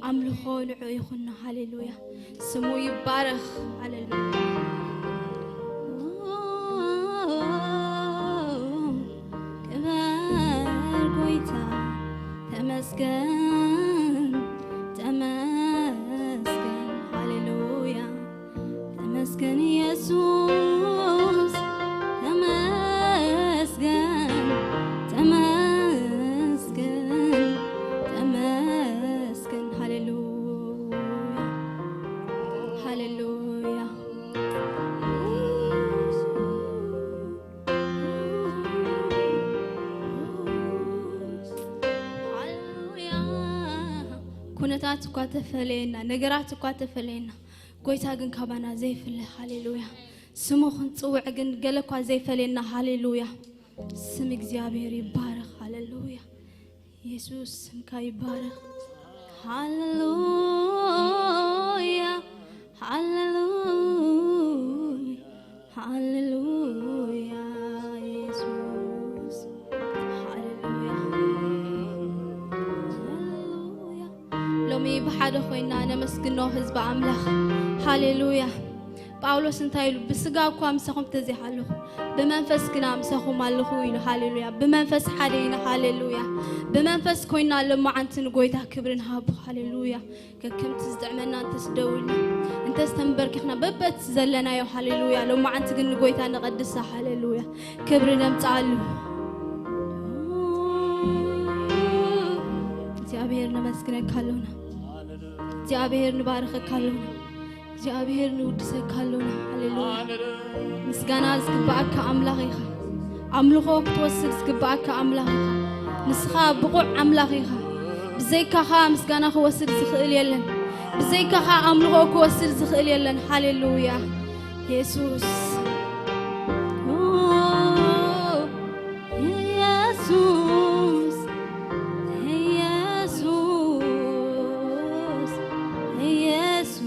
ኣምልኾ ንዑ ይኹን። ሃሌሉያ፣ ስሙ ይባረኽ። ሃሌሉያ። ክበር ጎይታ፣ ተመስገን፣ ተመስገን። ሃሌሉያ፣ ተመስገን ኢየሱስ፣ ተመስገን፣ ተመስገን፣ ተመስገን። ሃሌሉያ፣ ሃሌሉያ። ኩነታት እኳ ተፈለየና፣ ነገራት እኳ ተፈለየና፣ ጎይታ ግን ካባና ዘይፍለ። ሃሌሉያ። ስሙ ክንጽውዕ ግን ገለ እኳ ዘይፈለየና። ሃሌሉያ። ስም እግዚኣብሔር ይባረኽ። ሃሌሉያ። ኢየሱስ ስምካ ይባረኽ። ሃሌሉያ፣ ሃሌሉያ፣ ሃሌሉያ፣ ኢየሱስ። ሃሌሉያ፣ ሃሌሉያ። ሎሚ ብሓደ ኮይና ነመስግኖ ህዝቢ ኣምላኽ። ሃሌሉያ። ጳውሎስ እንታይ ኢሉ? "ብስጋ እኳ ምሳኹም ተዘይሃለኹ፣ ብመንፈስ ግና ምሳኹም ኣለኹ" ኢሉ። ሃሌሉያ። ብመንፈስ ሓደ ኢና። ሃሌሉያ። ብመንፈስ ኮይና ለማዓንቲ ንጎይታ ክብሪ ንሃቡ። ሃሌሉያ። ከከምቲ ዝጥዕመና እንተስ ደው ኢልና፣ እንተስ ተንበርኪኽና፣ በበት ዘለናዮ። ሃሌሉያ። ለማዓንቲ ግን ንጎይታ ነቐድሳ። ሃሌሉያ። ክብሪ ነምጽኣሉ። እግዚኣብሔር ነመስግነካ ኣሎና። እግዚኣብሔር ንባርኸካ ኣሎና። እግዚኣብሔር ንውድሰካ ኣሎና። ሃሌሉያ። ምስጋና ዝግብኣካ ኣምላኽ ኢኻ። ኣምልኾ ክትወስድ ዝግብኣካ ኣምላኽ ኢኻ። ንስኻ ብቑዕ ኣምላኽ ኢኻ። ብዘይካኻ ምስጋና ክወስድ ዝኽእል የለን። ብዘይካኻ ኣምልኾ ክወስድ ዝኽእል የለን። ሃሌሉያ። የሱስ። ኦ፣ የሱስ፣ የሱስ፣ የሱስ።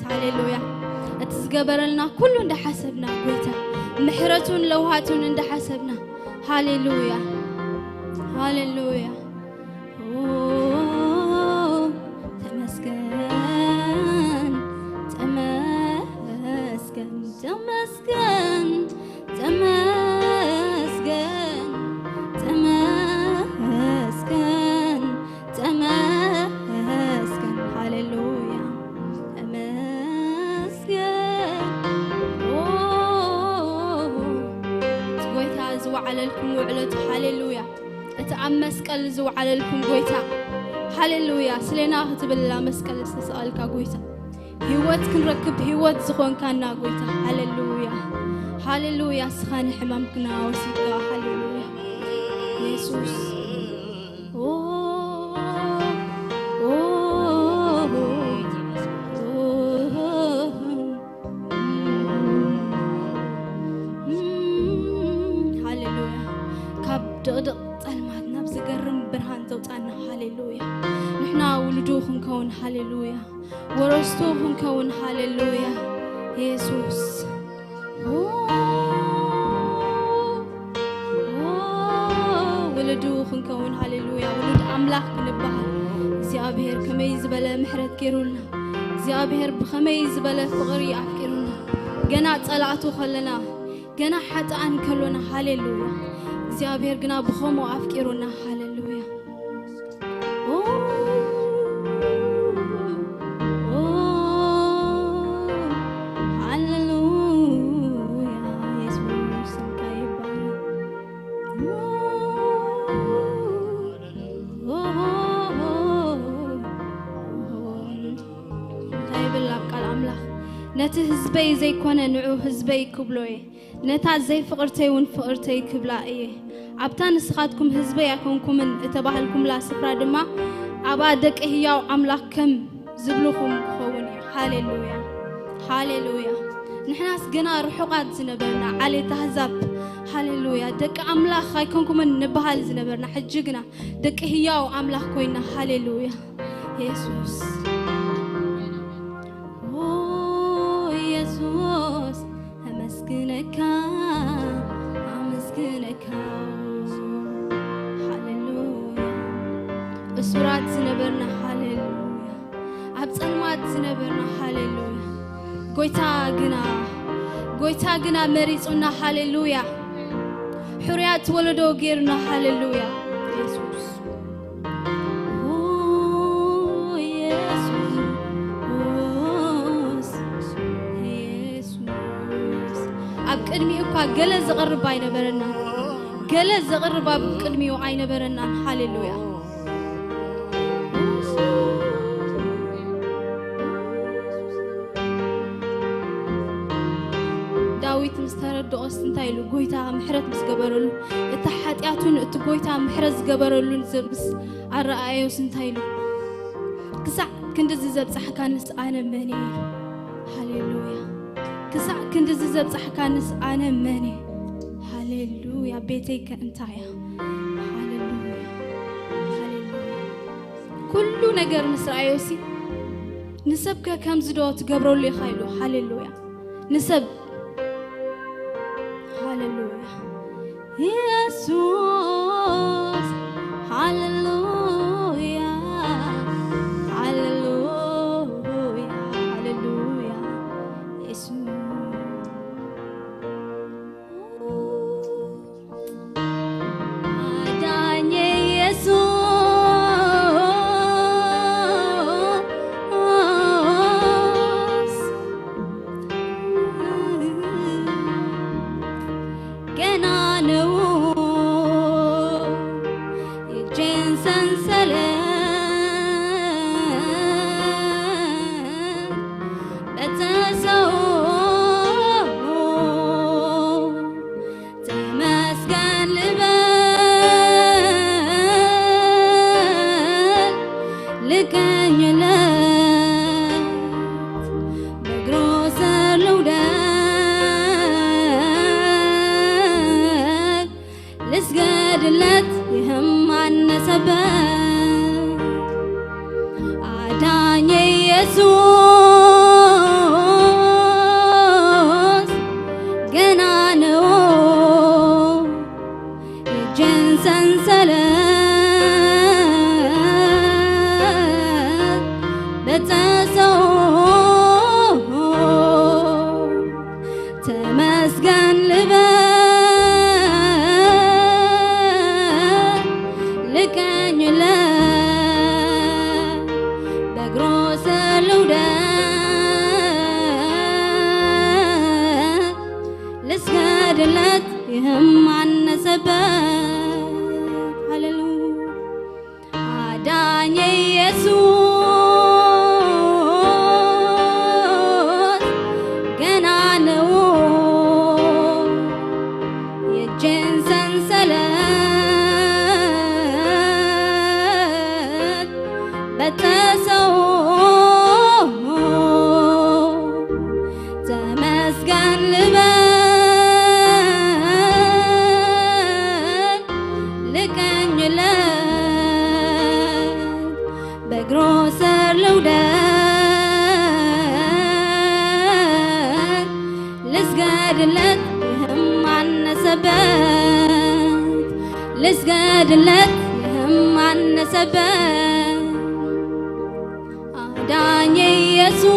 ሃሌሉያ። እቲ ዝገበረልና ኩሉ እንዳሓሰብና፣ ጎይታ፣ ምሕረቱን ለውሃቱን እንዳሓሰብና። ሃሌሉያ። ሃሌሉያ። ኦ፣ ተመስገን፣ ተመስገን፣ ተመስገን፣ ተመስገን፣ ተመስገን፣ ተመስገን። ሃሌሉያ። ተመስገን። ኦ፣ እቲ ጎይታ ዝወዓለልኩም ውዕለቱ። ሃሌሉያ። እቲ ኣብ መስቀል ዝወዓለልኩም ጎይታ፣ ሃሌሉያ፣ ስሌና ክትብል ኣብ መስቀል ዝተሰቐልካ ጎይታ፣ ህይወት ክንረክብ ህይወት ዝኾንካና ጎይታ፣ ሃሌሉያ፣ ሃሌሉያ። እስኻ ንሕማምክና ወሲድካ፣ ሃሌሉያ፣ የሱስ። ኦ፣ ኦ፣ ኦ፣ ኦ። ሃሌሉያ። ካብ ድቕድቕ ጸልማት ናብ ዝገርም ብርሃን ዘውጻና። ሃሌሉያ። ንሕና ውሉዱ ክንከውን። ሃሌሉያ። ወረስቱ ክንከውን። ሃሌሉያ። የሱስ። ኦ፣ ኦ፣ ውሉዱ ክንከውን። ሃሌሉያ። ውሉድ ኣምላኽ ክንበሃል። እግዚኣብሔር ከመይ ዝበለ ምሕረት ገይሩልና። እግዚኣብሔር ብኸመይ ዝበለ ፍቕሪ ኣፍቂሩና። ገና ጸላእቱ ከለና፣ ገና ሓጥኣን ከሎና። ሃሌሉያ። እግዚኣብሔር ግና ብኸምኡ ኣፍቂሩና። ሃሌሉያ። ኦ፣ ኦ፣ ሃሌሉያ። የሱስ ስምካ ይባረክ። ኦ፣ ኦ፣ ኦ፣ ኦ። እንታይ ይብል ኣብ ቃል ኣምላኽ? "ነቲ ህዝበይ ዘይኮነ ንዑ ህዝበይ ክብሎ እየ፣ ነታ ዘይፍቕርተይ እውን ፍቕርተይ ክብላ እየ። ኣብታ ንስኻትኩም ህዝበይ ኣይኮንኩምን እተባህልኩምላ ስፍራ ድማ ኣብኣ ደቂ ህያው ኣምላኽ ከም ዝብልኹም ክኸውን እዩ።" ሃሌሉያ፣ ሃሌሉያ። ንሕናስ ገና ርሑቓት ዝነበርና፣ ዓሌት ኣህዛብ፣ ሃሌሉያ፣ ደቂ ኣምላኽ ኣይኮንኩምን ንበሃል ዝነበርና፣ ሕጂ ግና ደቂ ህያው ኣምላኽ ኮይና። ሃሌሉያ። የሱስ። ኦ፣ የሱስ፣ ኣመስግነካ፣ ኣመስግነካ። ሃሌሉያ። እሱራት ዝነበርና፣ ሃሌሉያ። ዝነበርና። ሃሌሉያ። ጎይታ ግና፣ ጎይታ ግና መሪጹና። ሃሌሉያ። ሕሩያት ወለዶ ጌርና። ሃሌሉያ። ኢየሱስ። ኦ፣ ኢየሱስ፣ ኢየሱስ። ኣብ ቅድሚኡ እኳ ገለ ዘቕርብ ኣይነበረናን። ገለ ዘቕርብ ኣብ ቅድሚኡ ኣይነበረናን። ሃሌሉያ። ዳዊት ምስ ተረድኦስ እንታይ ኢሉ? ጎይታ ምሕረት ምስ ገበረሉ፣ እቲ ሓጢኣቱን እቲ ጎይታ ምሕረት ዝገበረሉን ዘ-፣ ምስ ኣረኣዮስ እንታይ ኢሉ? "ክሳዕ ክንድዚ ዘብጻሕካንስ ኣነ መን እየ?" ኢሉ። ሃሌሉያ። "ክሳዕ ክንድዚ ዘብጻሕካንስ ኣነ መን እየ?" ሃሌሉያ። "ቤተይከ እንታይ እያ?" ሃሌሉያ። ሃሌሉያ። ኩሉ ነገር ምስ ረኣዮሲ፣ "ንሰብከ ከምዚ ዶ ትገብረሉ ኢኻ?" ኢሉ። ሃሌሉያ። ንሰብ። ሃሌሉያ። ኢየሱስ። ሃሌሉያ። ሃሌሉያ። ሃሌሉያ። ኢየሱስ። አዳኜ ኢየሱስ ገና ነው የእጄን ሰንሰለት በጠሰው ተመስገን ልበል ልቀኝለት በእግሩ ስር ልውደቅ ልስገድለት ይህም አነሰበት አዳኝ ኢየሱስ ገና ነው። የእጄን ሰንሰለት በጠሰው ተመስገን ልበል ልቀኝለት በእግሩ ስር ልውደቅ ልስገድለት ይህም አነሰበት። ሃሌሉያ። አዳኝ ኢየሱስ ገና ነው። የእጄን ሰንሰለት በጠሰው ተመስገን ልበል ልቀኝለት በእግሩ ስር ልውደቅ ልስገድለት ይህም አነሰበት ልስገድለት ይህም አነሰበት አዳኝ ኢየሱስ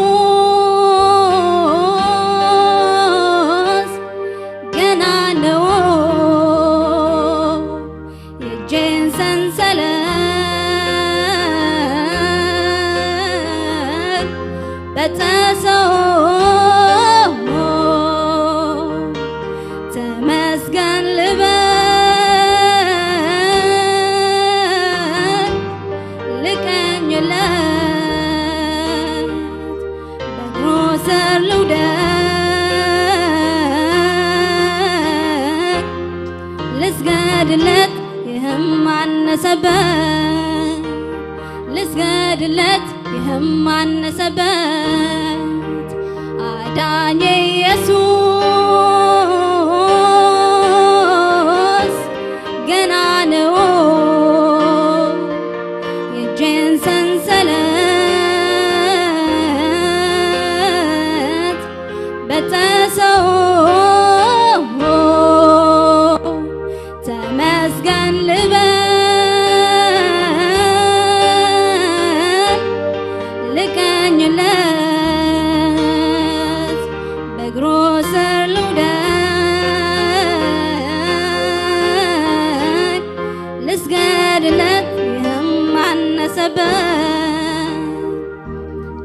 ገና ነው። የእጄን ሰንሰለት በጠሰው ተመስገን ልበል ልቀኝለት በእግሩ ስር ልውደቅ ልስገድለት ይህም አነሰበት ልስገድለት ይህም አነሰበት አዳኝ ኢየሱስ ገና ነው። የእጄን ሰንሰለት በጠሰው ተመስገን ልበል ልቀኝለት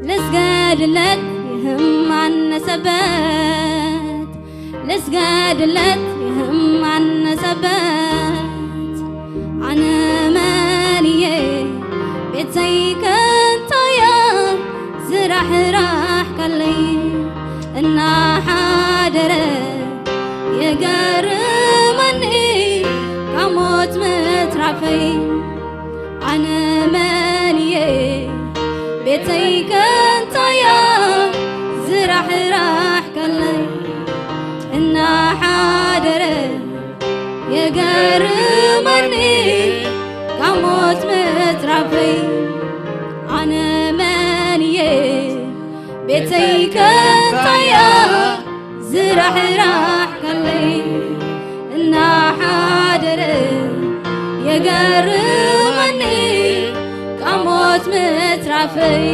ልስገድለት ይህም አነሰበት፣ ልስገድለት ይህም አነሰበት። ኣነ መንየ ቤተይ ከንታያ ዝራሕራሕ ካለይ እናሓደረ የገርመኒ ካብ ሞት ምትራፈይ። ኣነ መንየ ቤተይ ከንታያ ዝራሕራሕ ከለይ እናሓደረ የገርመኒ ካብ ሞት ምትራፈይ። ኣነ መንየ ቤተይ ከንታያ ዝራሕራሕ ከለይ እናሓደረ የገርመኒ ካብ ሞት ምትራፈይ።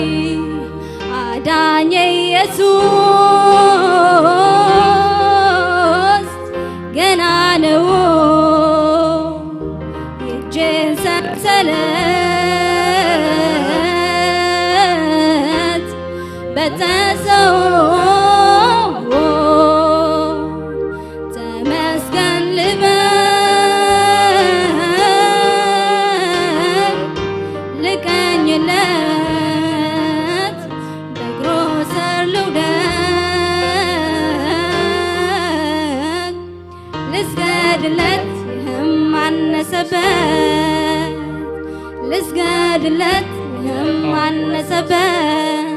ኣዳኘ ኢየሱስ ገና ነው። የእጄን ሰንሰለት በጠሰው። ተመስገን ልበል ልቀኝለት በእግሩ ስር ልውደቅ። ልስገድለት ይህም አነሰበት፣ ልስገድለት ይህም አነሰበት፣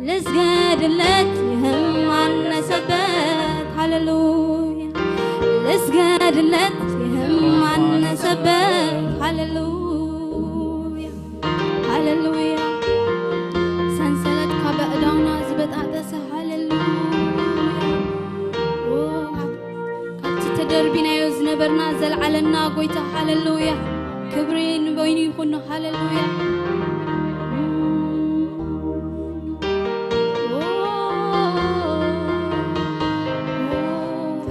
ልስገድለት ይህም አነሰበት። ሃሌሉያ። ልስገድለት ይህም አነሰበት። ሃሌሉያ፣ ሃሌሉያ። ሰንሰለት ካብ ኣእዳውና ዝበጣጠሰ። ሃሌሉያ። ኦ፣ ካብቲ ተደርቢናዮ ዝነበርና ዘልዓለና ጎይታ። ሃሌሉያ። ክብሪ ንበይኑ ይኹን። ሃሌሉያ። ኦ፣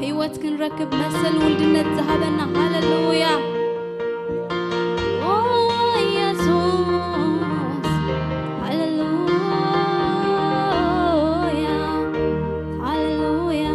ህይወት ክንረክብ መሰል ውልድነት ዝሃበና። ሃሌሉያ። ኦ፣ ኢየሱስ። ሃሌሉያ። ሃሌሉያ።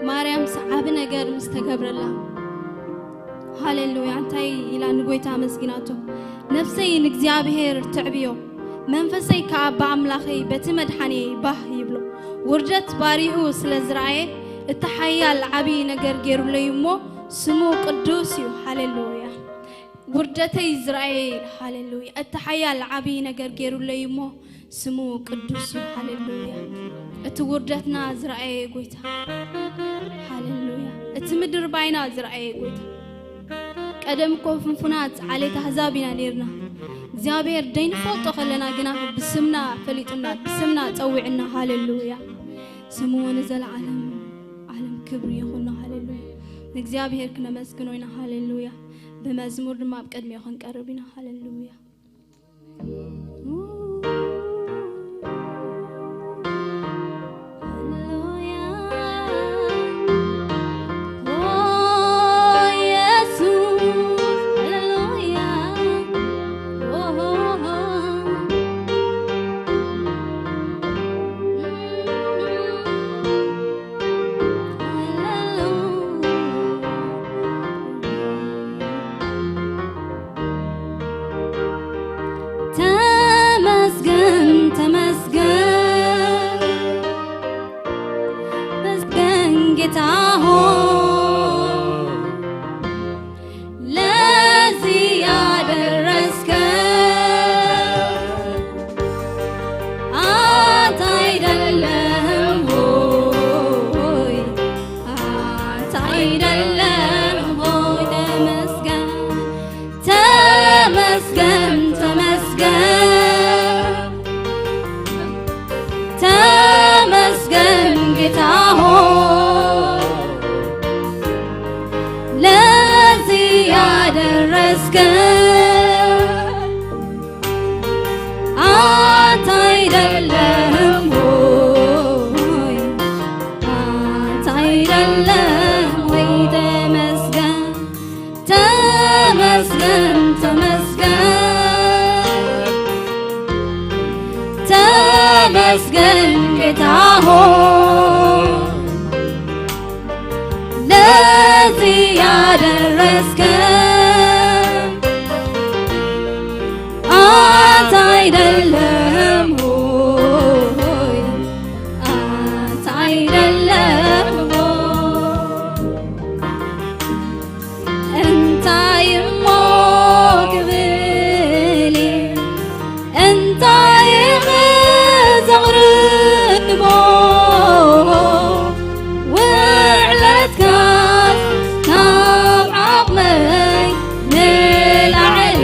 ማርያም ሰዓቢ ነገር ምስ ተገብረላ፣ ሃሌሉያ፣ እንታይ ኢላ ንጎይታ ኣመስጊናቶ? ነፍሰይ ንእግዚኣብሔር ተዕብዮ፣ መንፈሰይ ከኣ ብኣምላኸይ በቲ መድሓንየይ ባህ ይብሎ። ውርደት ባሪኡ ስለ ዝረኣየ፣ እቲ ሓያል ዓብዪ ነገር ገይሩለይ እሞ፣ ስሙ ቅዱስ እዩ። ሃሌሉያ። ውርደተይ ዝረኣየ፣ ሃሌሉያ፣ እቲ ሓያል ዓብዪ ነገር ገይሩለይ እሞ፣ ስሙ ቅዱስ እዩ። ሃሌሉያ። እቲ ውርደትና ዝረኣየ ጎይታ፣ ሃሌሉያ፣ እቲ ምድር ባይና ዝረኣየ ጎይታ። ቀደም እኮ ፍንፉናት ዓሌት ኣህዛብ ኢና ነይርና። እግዚኣብሔር ደይንፈልጦ ከለና ግና ብስምና ፈሊጡና፣ ብስምና ጸዊዕና። ሃሌሉያ። ስሙ ንዘለዓለም ዓለም ክብሪ ይኹኖ። ሃሌሉያ። ንእግዚኣብሔር ክነመስግኖ ኢና። ሃሌሉያ። ብመዝሙር ድማ ኣብ ቅድሚኡ ክንቀርብ ኢና። ሃሌሉያ። ተመስገን፣ ተመስገን፣ ተመስገን ጌታ ሆይ፣ ለዚህ ያደረስከን አንተ አይደለህም ሆይ፣ አንተ አይደለህም ሆይ። ተመስገን፣ ተመስገን፣ ተመስገን። መስገን ጌታ ሆይ ለዚህ ያደረስከን አንተ አይደለም ሆይ፣ አንተ አይደለም ሆይ። እንታይ እሞ ክብል እየ፣ እንታይ ክዘቕርቦ፣ ውዕለትካስ ካብ ዓቕመይ ንላዕሊ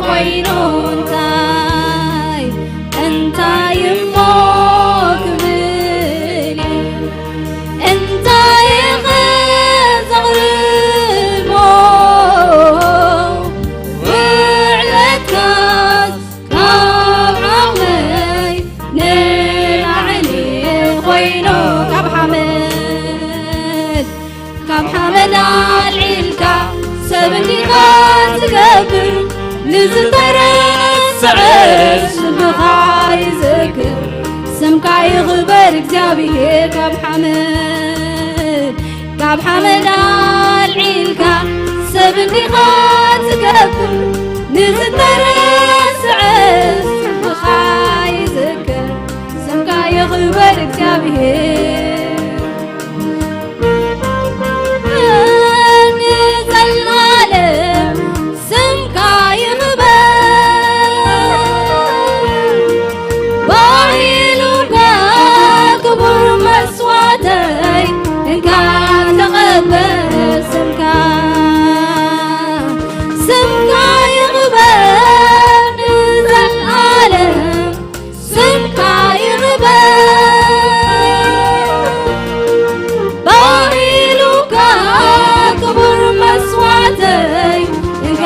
ኮይኑ። እንታይ፣ እንታይ እሞ ክብል እየ፣ እንታይ ክዘቕርቦ፣ ውዕለትካስ ካብ ዓቕመይ ንላዕሊ ኮይኑ። ካብ ሓመድ፣ ካብ ሓመድ ኣልዒልካ ሰብ እንዲኻ ትገብር፣ ንዝተረስዐ ስምኻ ይዝክር። ስምካ ይኽበር እግዚኣብሔር። ካብ ሓመድ፣ ካብ ሓመድ ኣልዒልካ ሰብ እንዲኻ ትገብር፣ ንዝተረስዐ ስምኻ ይዝክር። ስምካ ይኽበር እግዚኣብሔር። ንዘለዓለም ስምካ ይኽበር። ባሂሉካ ክቡር መስዋእተይ እንካ ተቐበል ስምካ። ስምካ ይኽበር ንዘለዓለም ስምካ ይኽበር። ባሂሉካ ክቡር መስዋእተይ እንካ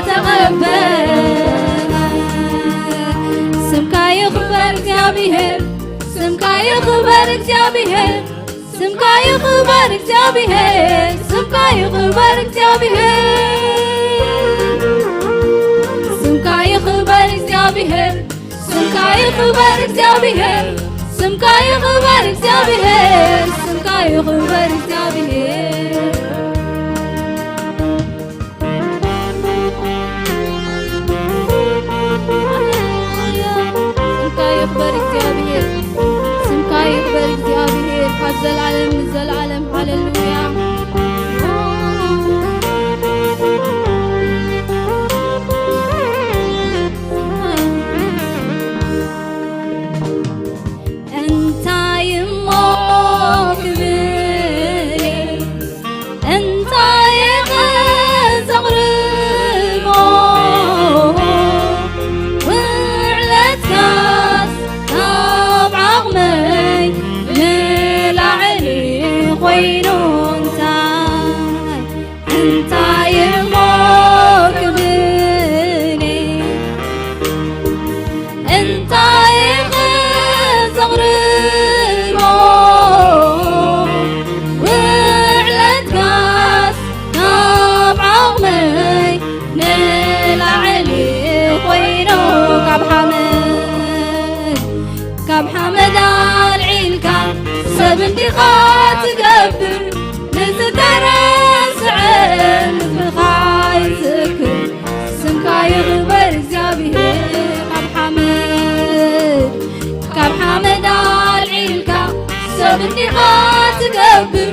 ተቐበል። ስምካ ይኽበር እግዚኣብሔር፣ ስምካ ይኽበር እግዚኣብሔር፣ ስምካ ይኽበር እግዚኣብሔር፣ ስምካ ይኽበር እግዚኣብሔር፣ ስምካ ይኽበር እግዚኣብሔር፣ ስምካ ይኽበር እግዚኣብሔር፣ ስምካ ይኽበር እግዚኣብሔር፣ ስምካ ይኽበር እግዚኣብሔር። ስምካ ይኽበር እግዚኣብሔር፣ ስምካ ይኽበር እግዚኣብሔር ካብ ዘላለም ንዘላለም። ሃሌሉያ። እንታይ እሞ ክብል፣ እንታይ ክዘቕርቦ፣ ውዕለትካስ ካብ ዓቕመይ ንላዕሊ ኮይኑ። እንታይ እንታይ እሞ ክብል፣ እንታይ ክዘቕርቦ፣ ውዕለትካስ ካብ ዓቕመይ ንላዕሊ ኮይኑ። ካብ ሓመድ፣ ካብ ሓመድ ኣልዒልካ ሰብ እንዲኻ ትገብር፣ ንዝተረስዐ ልብኻ ይዝክር። ስምካ ይኽበር እግዚኣብሔር። ካብ ሓመድ፣ ካብ ሓመድ ኣልዒልካ ሰብ እንዲኻ ትገብር፣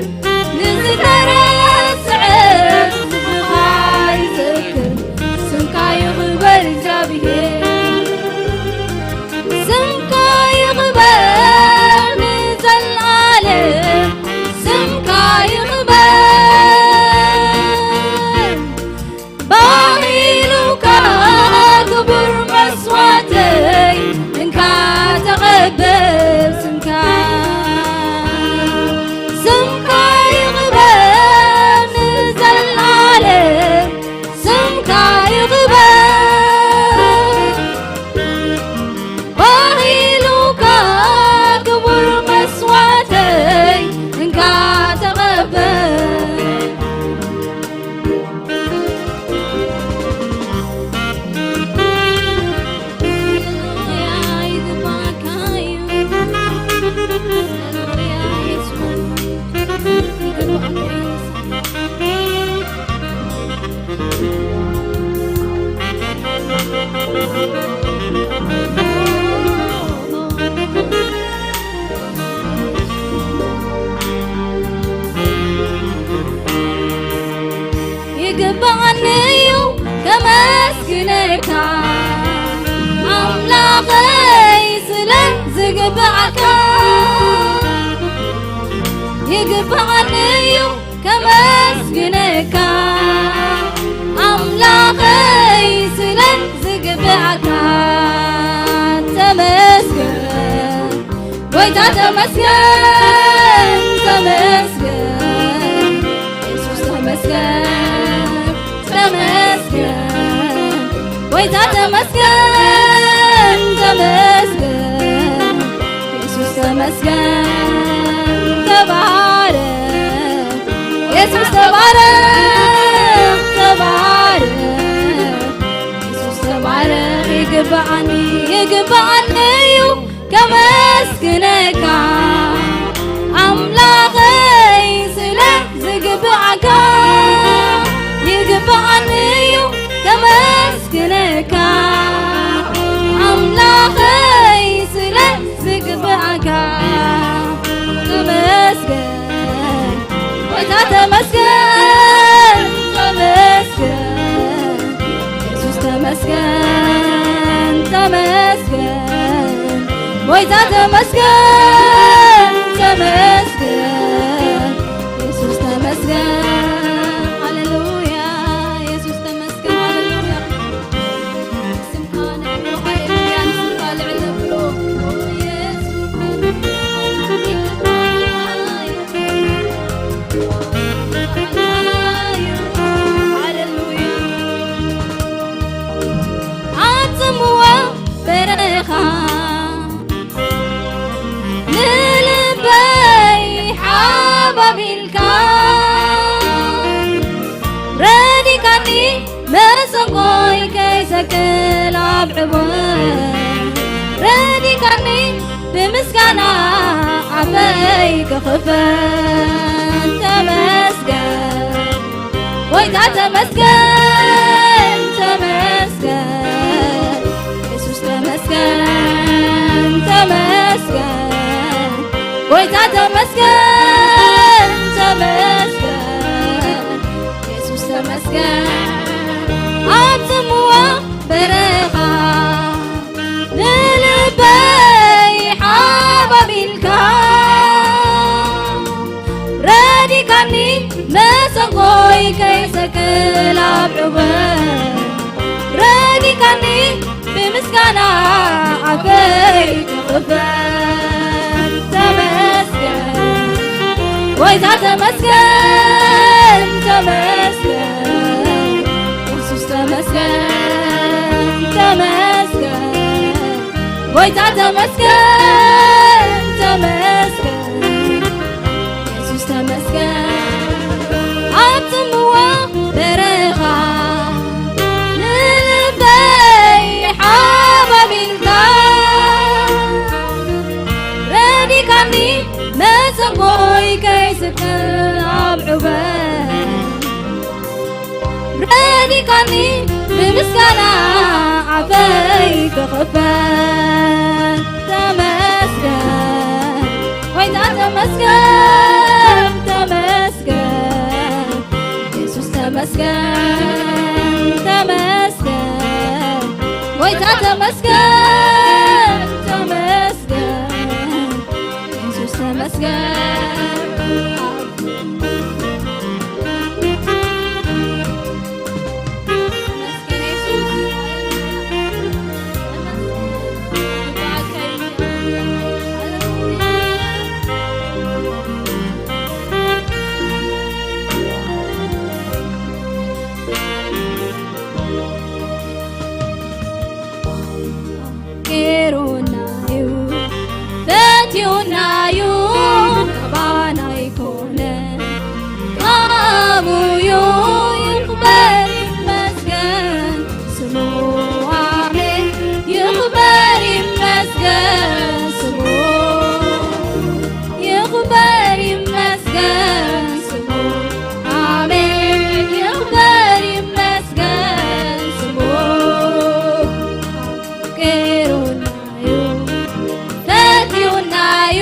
ንዝተረስዐ ልብኻ ይዝክር። ስምካ ይኽበር እግዚኣብሔር። ስምካ ይኽበር ንዘለዓለም፣ ስምካ ኣምላኸይ ስለ ዝግብኣካ ይግብኣኒ እዩ ከመስግነካ ኣምላኸይ ስለ ዝግብኣካ ተመስገን ጎይታ ተመስገን ተመስገን የሱስ ተመስገን ተመስገን ጎይታ ተመስገን ተመስገን የሱስ ተመስገን ተባረክ የሱስ ተባረክ ተባረክ የሱስ ተባረክ ይግብኣኒ ይግብኣኒ እዩ ከመስግነካ ኣምላኸይ ስለ ዝግብኣካ ይግብኣኒ እዩ ከመስግነካ ኣምላኸይ ስለ ዝግብኣካ ተመስገን ጎይታ ተመስገን ተመስገን የሱስ ተመስገን ተመስገን ጎይታ ተመስገን ተመስገን የሱስ ተመስገን ሃሌሉያ የሱስ ተመስገን ሃሌሉያ ስምካ ነብሎ ሃሌሉያ ንስምካ ልዕል ነብሎ የሱስ ሃሌሉያ ኣጽምዋ በረኻ ንልበይ ሓባቢልካ ረዲካኒ መሰንቆይ ከይሰቅል ኣብ ዕቦይ ረዲካኒ ብምስጋና ኣፈይ ክኽፈት ተመስገን ጎይታ ተመስገን ተመስገን የሱስ ተመስገን ተመስገን ጎይታ ተመስገን ተመስገን የሱስ ተመስገን ኣብ ጽምዋ በረኻ ንልበይ ሓባቢልካ ረዲካኒ መሰንቆይ ከይሰቅል ኣብ ዕወ ረዲካኒ ብምስጋና ኣፈይ ክኽፈት ተመስገን ጎይታ ተመስገን ተመስገን የሱስ ተመስገን ተመስገን ጎይታ ተመስገን ተመስገን የሱስ ተመስገን ኣብ ጽምዋ በረኻ ንልበይ ሓባቢልካ ረዲካኒ መሰንቆይ ከይስቅል ኣብ ዕበ ረዲካኒ ብምስጋና ኣፈይ ክኽፈት ተመስገን ጎይታ ተመስገን ተመስገን የሱስ ተመስገን ተመስገን ጎይታ ተመስገን ተመስገን የሱስ ተመስገን ገይሩና እዩ ፈትዩና እዩ ካባና ኣይኮነ ካቡ እዩ ይኽበር ይመስገን ስሙ ኣሜን ይኽበር ይመስገን ስሙ ይኽበር ይመስገን ስሙ ኣሜን ይኽበር ይመስገን ስሙ ገይሩና እዩ ፈትዩና እዩ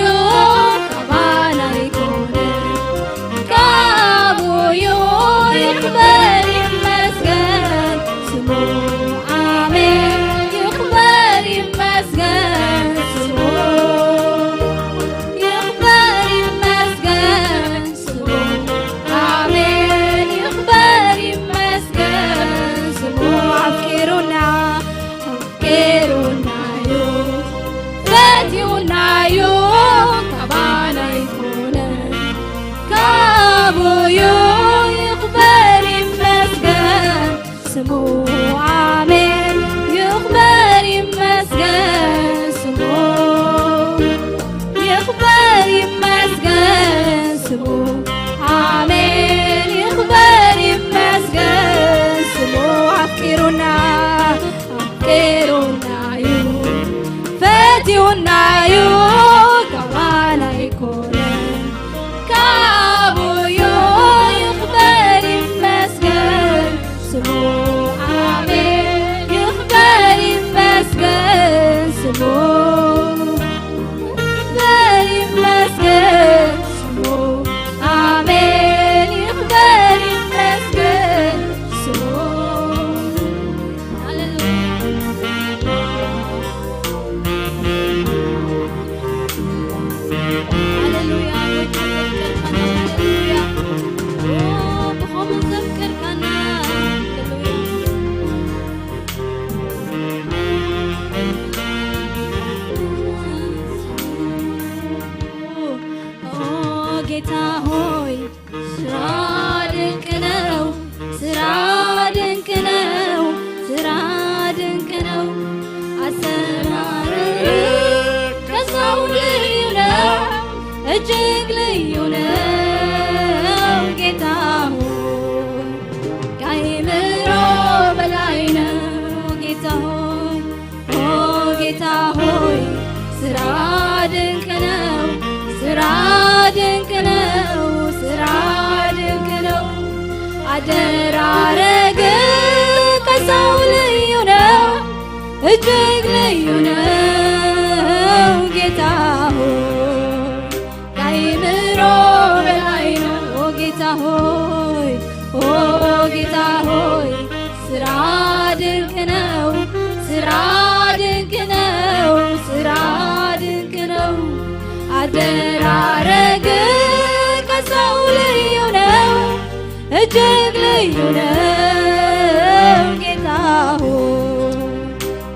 ናዩ ካብ ባና ኣይኮነን፣ ካብኡ እዩ። ይኽበር ይመስገን ስሙ። ኣሜን። ይኽበር ይመስገን ስሙ። ይኽበር ይመስገን ስሙ። ኣሜን። ይኽበር ይመስገን ስሙ። ሃሌሉያ። ሃሌሉያ። ሃሌሉያ። ኦ፣ ብኸምኡ ዘፍቀርካና። ሃሌሉያ። ኦ፣ ጌታ ሆይ፣ ስራ ድንቅ ነው፣ ስራ ድንቅ ነው፣ ስራ ድንቅ ነው። አሰራር ከሰው ልዩ ነው፣ እጅግ ልዩ ነው። ጌታ ሆይ፣ ከአእምሮ በላይ ነው። ጌታ ሆይ፣ ኦ ጌታ ሆይ፣ ስራ ድንቅ ነው፣ ስራ ድንቅ ነው፣ ስራ ድንቅ ነው። አደራረግ ከሰው ልዩ ነው፣ እጅግ ልዩ ነው። ጌታ ሆይ፣ ከአእምሮ በላይ ነው። ኦ ጌታ ሆይ፣ ኦ ጌታ ሆይ፣ ስራ ድንቅ ነው፣ ስራ ድንቅ ነው፣ ስራ ድንቅ ነው። አደራረግ ከሰው ልዩ ነው፣ እጅግ ልዩ ነው። ጌታ ሆይ፣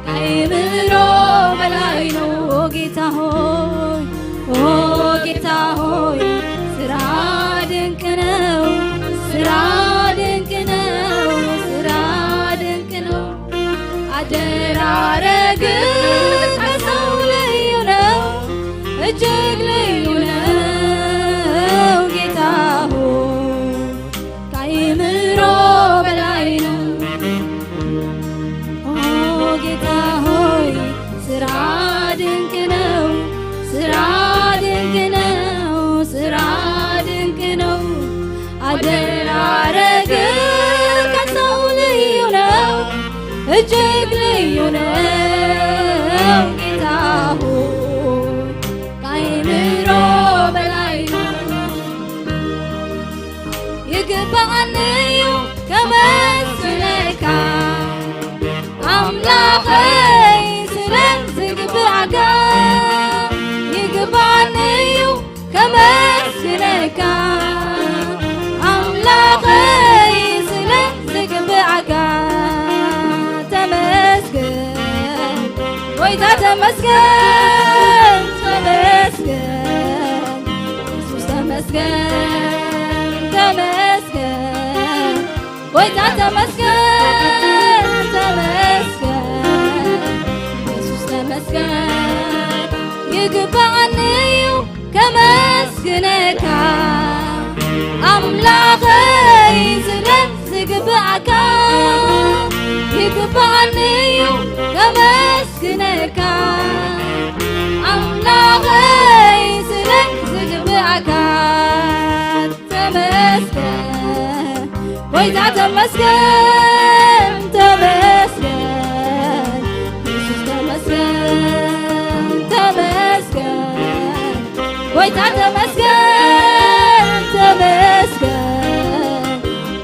ከአእምሮ በላይ ነው። ኦ ጌታ ሆይ፣ ኦ ጌታ ሆይ፣ ስራ ድንቅ ነው፣ ስራ ድንቅ ነው፣ ስራ ድንቅ ነው። አደራረግ ከሰው ልዩ ነው፣ እጅግ ልዩ ነው። ጌታ ሆይ፣ ከአእምሮ በላይ ነው። ኦ ጌታ ሆይ፣ ስራ ድንቅ ነው፣ ስራ ድንቅ ነው፣ ስራ ድንቅ ነው። አደራረግ ከሰው ልዩ ነው፣ እጅግ ልዩ ነው። ጌታ ሆይ፣ ከአእምሮ በላይ ነው። ይግባኣኒ እዩ ከመስግነካ ኣምላኸይ ስለ ዝግብኣካ። ይግባኣኒ እዩ ከመስግነካ ኣምላኸይ ስለ ዝግብኣካ። ተመስገን ጎይታ ተመስገን፣ ተመስገን የሱስ ተመስገን፣ ተመስገን ጎይታ ተመስገን፣ ተመስገን የሱስ ተመስገን። ይግባኣኒ እዩ ከመስግነካ ኣምላኸይ ስለ ዝግብኣካ። ይግባኣኒ እዩ ከመስግነካ ኣምላኸይ ስለ ዝግብኣካ። ተመስገን ጎይታ ተመስገን፣ ተመስገን የሱስ ተመስገን፣ ተመስገን ጎይታ ተመስገን፣ ተመስገን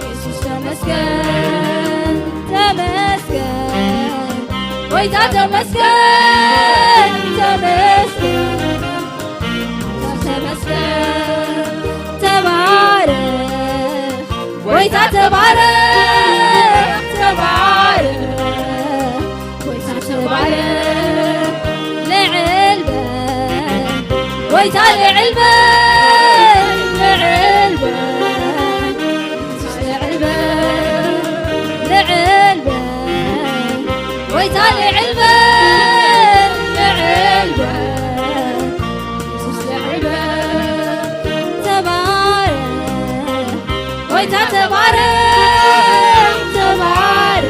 የሱስ ተመስገን፣ ተመስገን ጎይታ ተመስገን፣ ተመስገን ተመስገን። ተባረኽ ጎይታ ተባረኽ፣ ተባረኽ ጎይታ ተባረኽ። ልዕል በል ጎይታ ልዕል በል፣ ልዕል በል የሱስ ልዕል በል፣ ልዕል በል ጎይታ ልዕል በል፣ ልዕል በል የሱስ ልዕል በል። ተባረኽ ጎይታ ተባረኽ፣ ተባረኽ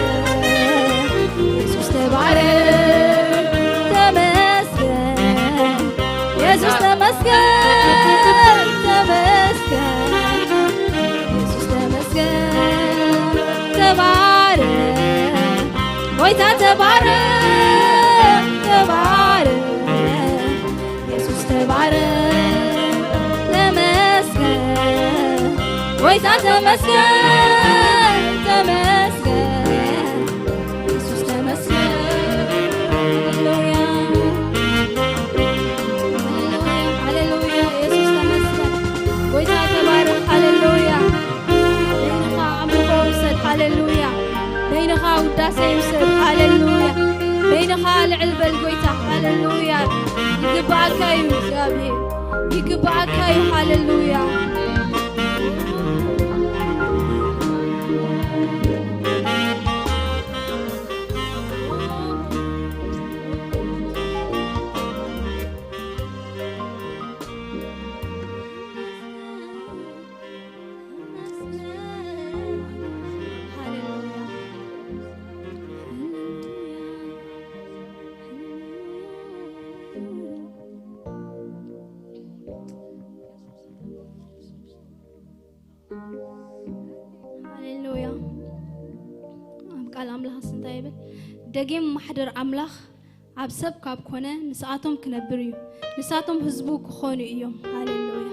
የሱስ ተባረኽ። ተመስገን ተባረኽ፣ ተባረኽ፣ ኢየሱስ ተባረኽ፣ ተመስገን፣ ጎይታ ተመስገን፣ ተመስገን፣ ኢየሱስ ተመስገን። ሃሌሉያ፣ ሃሌሉያ፣ ሃሌሉያ፣ ኢየሱስ ተመስገን፣ ጎይታ ተባረኽ። ሃሌሉያ። በይንኻ ኣምልኾ ይውሰድ። ሃሌሉያ። በይንኻ ውዳሴ ይውሰድ። ሃሌሉያ። በይንኻ ልዕል በል ጎይታ። ሃሌሉያ። ይግባኣካ እዩ እግዚኣብሔር። ይግባኣካ እዩ። ሃሌሉያ። ሃሌሉያ። ኣብ ቃል ኣምላኽስ እንታይ ይብል? ደጊም ማሕደር ኣምላኽ ኣብ ሰብ ካብ ኮነ፣ ምስኣቶም ክነብር እዩ፣ ንሳቶም ህዝቡ ክኾኑ እዮም። ሃሌሉያ።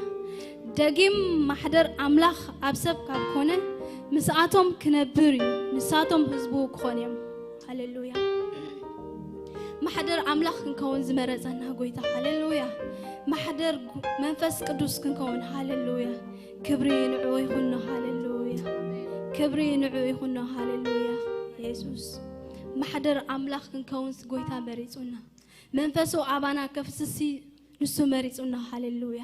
ደጊም ማሕደር ኣምላኽ ኣብ ሰብ ካብ ኮነ፣ ምስኣቶም ክነብር እዩ፣ ንሳቶም ህዝቡ ክኾኑ እዮም። ሃሌሉያ። ማሕደር ኣምላኽ ክንከውን ዝመረጸና ጎይታ። ሃሌሉያ። ማሕደር ጉ-፣ መንፈስ ቅዱስ ክንከውን። ሃሌሉያ። ክብሪ ንዕኡ ይኹኖ። ሃሌሉያ። ክብሪ ንዕኡ ይኹኖ። ሃሌሉያ። የሱስ ማሕደር ኣምላኽ ክንከውንስ ጎይታ መሪጹና። መንፈሱ ኣባና ከፍስሲ ንሱ መሪጹና። ሃሌሉያ።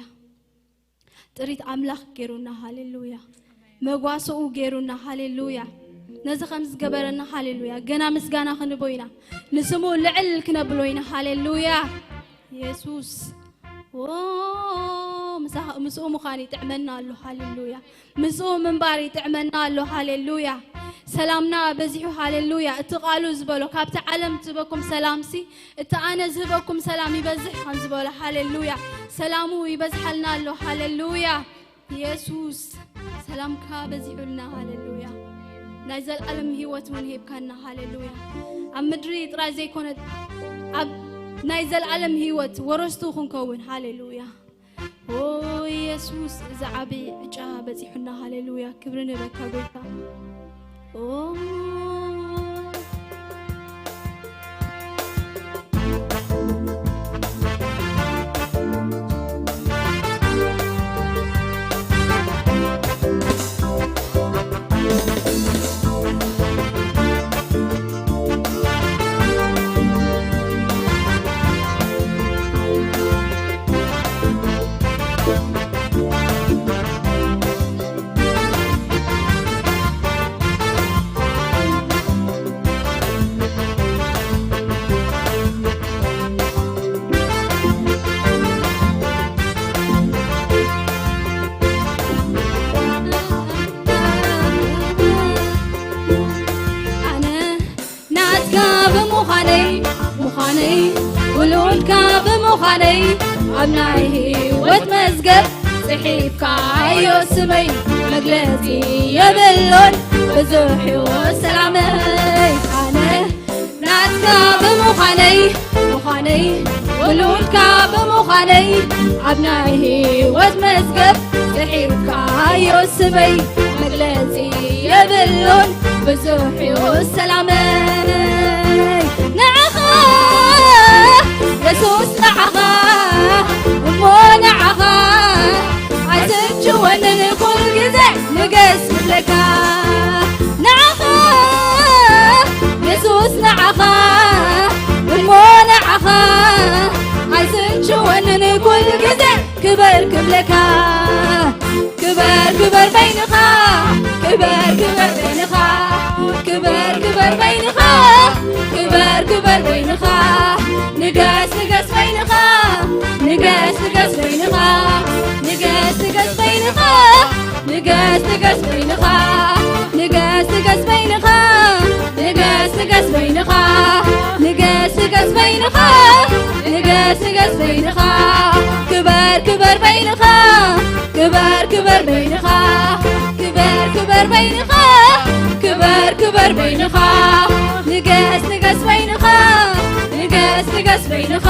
ጥሪት ኣምላኽ ገይሩና። ሃሌሉያ። መጓስኡ ገይሩና። ሃሌሉያ። ነዚ ከም ዝገበረና። ሃሌሉያ። ገና ምስጋና ክንቦ ኢና። ንስሙ ልዕል ክነብሎ ኢና። ሃሌሉያ። የሱስ። ኦ፣ ምሳ-፣ ምስኡ ምዃን ይጥዕመና ኣሎ። ሃሌሉያ። ምስኡ ምንባር ይጥዕመና ኣሎ። ሃሌሉያ። ሰላምና በዚሑ። ሃሌሉያ። እቲ ቃሉ ዝበሎ፣ ካብቲ ዓለም ዝህበኩም ሰላምሲ፣ እቲ ኣነ ዝህበኩም ሰላም ይበዝሕ ከም ዝበሎ። ሃሌሉያ። ሰላሙ ይበዝሓልና ኣሎ። ሃሌሉያ። የሱስ፣ ሰላምካ በዚሑልና። ሃሌሉያ። ናይ ዘልኣለም ህይወት እውን ሂብካና። ሃሌሉያ። ኣብ ምድሪ ጥራይ ዘይኮነ፣ ኣብ ናይ ዘልኣለም ህይወት ወረስቱ ክንከውን። ሃሌሉያ። ኦ የሱስ፣ እዚ ዓቢ ዕጫ በጺሑና። ሃሌሉያ። ክብሪ ንበካ ጎይታ። ኦ ኣነ ናትካ ብምዃነይ፣ ምዃነይ፣ ውሉድካ ብምዃነይ፣ ኣብ ናይ ህይወት መዝገብ ጽሒፍካዮ ስመይ፣ መግለጺ የብሉን ብዙሕ እዩ ሰላመይ። ኣነ ናትካ ብምዃነይ፣ ምዃነይ፣ ውሉድካ ብምዃነይ፣ ኣብ ናይ ህይወት መዝገብ ጽሒፍካዮ ስመይ፣ መግለጺ የብሉን ብዙሕ እዩ ሰላመይ። ንዓኻ የሱስ፣ ንዓኻ እሞ ንዓኻ ኣይስልችወንን፣ ኩል ግዜ ንገስ ክብለካ። ንዓኻ የሱስ፣ ንዓኻ እሞ ንዓኻ ኣይስልችወንን፣ ኩል ግዜ ክበር ክብለካ። ክበር ክበር በይንኻ፣ ክበር ክበር በይንኻ፣ ክበር ክበር በይንኻ፣ ክበር ክበር በይንኻ። ንገስ ንገስ በይንኻ፣ ንገስ ንገስ በይንኻ፣ ንገስ ንገስ በይንኻ፣ ንገስ ንገስ በይንኻ፣ ንገስ ንገስ በይንኻ፣ ንገስ ንገስ በይንኻ፣ ንገስ ንገስ በይንኻ፣ ንገስ ንገስ በይንኻ። ክበር ክበር በይንኻ፣ ክበር ክበር በይንኻ፣ ክበር ክበር በይንኻ፣ ክበር ክበር በይንኻ። ንገስ ንገስ በይንኻ። ንገስ በይንኻ፣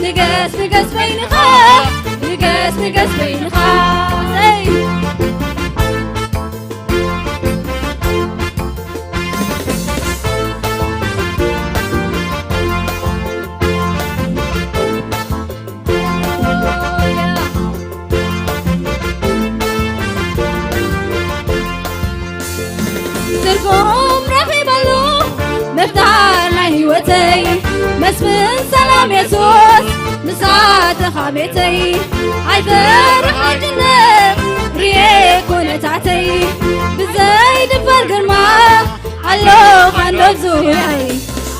ንገስ፣ ንገስ በይንኻ፣ ንገስ፣ ንገስ በይንኻ። ሰይ! ትርጉም ረኺበሉ ምፍጣር ናይ ህይወተይ፣ መስፍን ሰላም የሱስ ምሳተኻ ቤተይ። ኣይፈርሕ ኣይጭነቕ ርኤ ኩነታተይ፣ ብዘይ ድፈር ግርማ ኣሎኻ እንዶ ኣብ ዙርያይ፣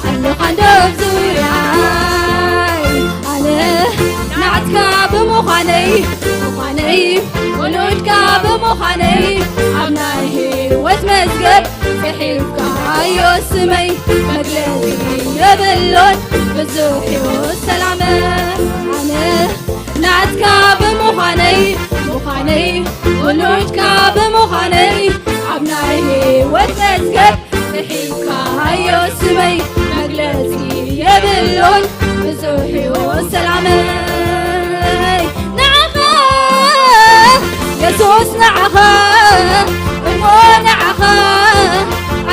ኣሎኻ እንዶ ኣብ ዙርያይ። ኣነ ናትካ ብምዃነይ፣ ምዃነይ፣ ውሉድካ ብምዃነይ፣ ኣብ ናይ ህይወት መዝገብ ጽሒፍካዮ ስመይ። መግለጺ የብሉን ብዙሕ ህይወት ሰላም። ኣነ ናትካ ብምዃነይ፣ ምዃነይ፣ ውሉድካ ብምዃነይ፣ ኣብ ናይ ህይወት መዝገብ ጽሒፍካዮ ስመይ። መግለጺ የብሉን ብዙሕ ህይወት ሰላመይ። ንዓኻ የሱስ፣ ንዓኻ እሞ፣ ንዓኻ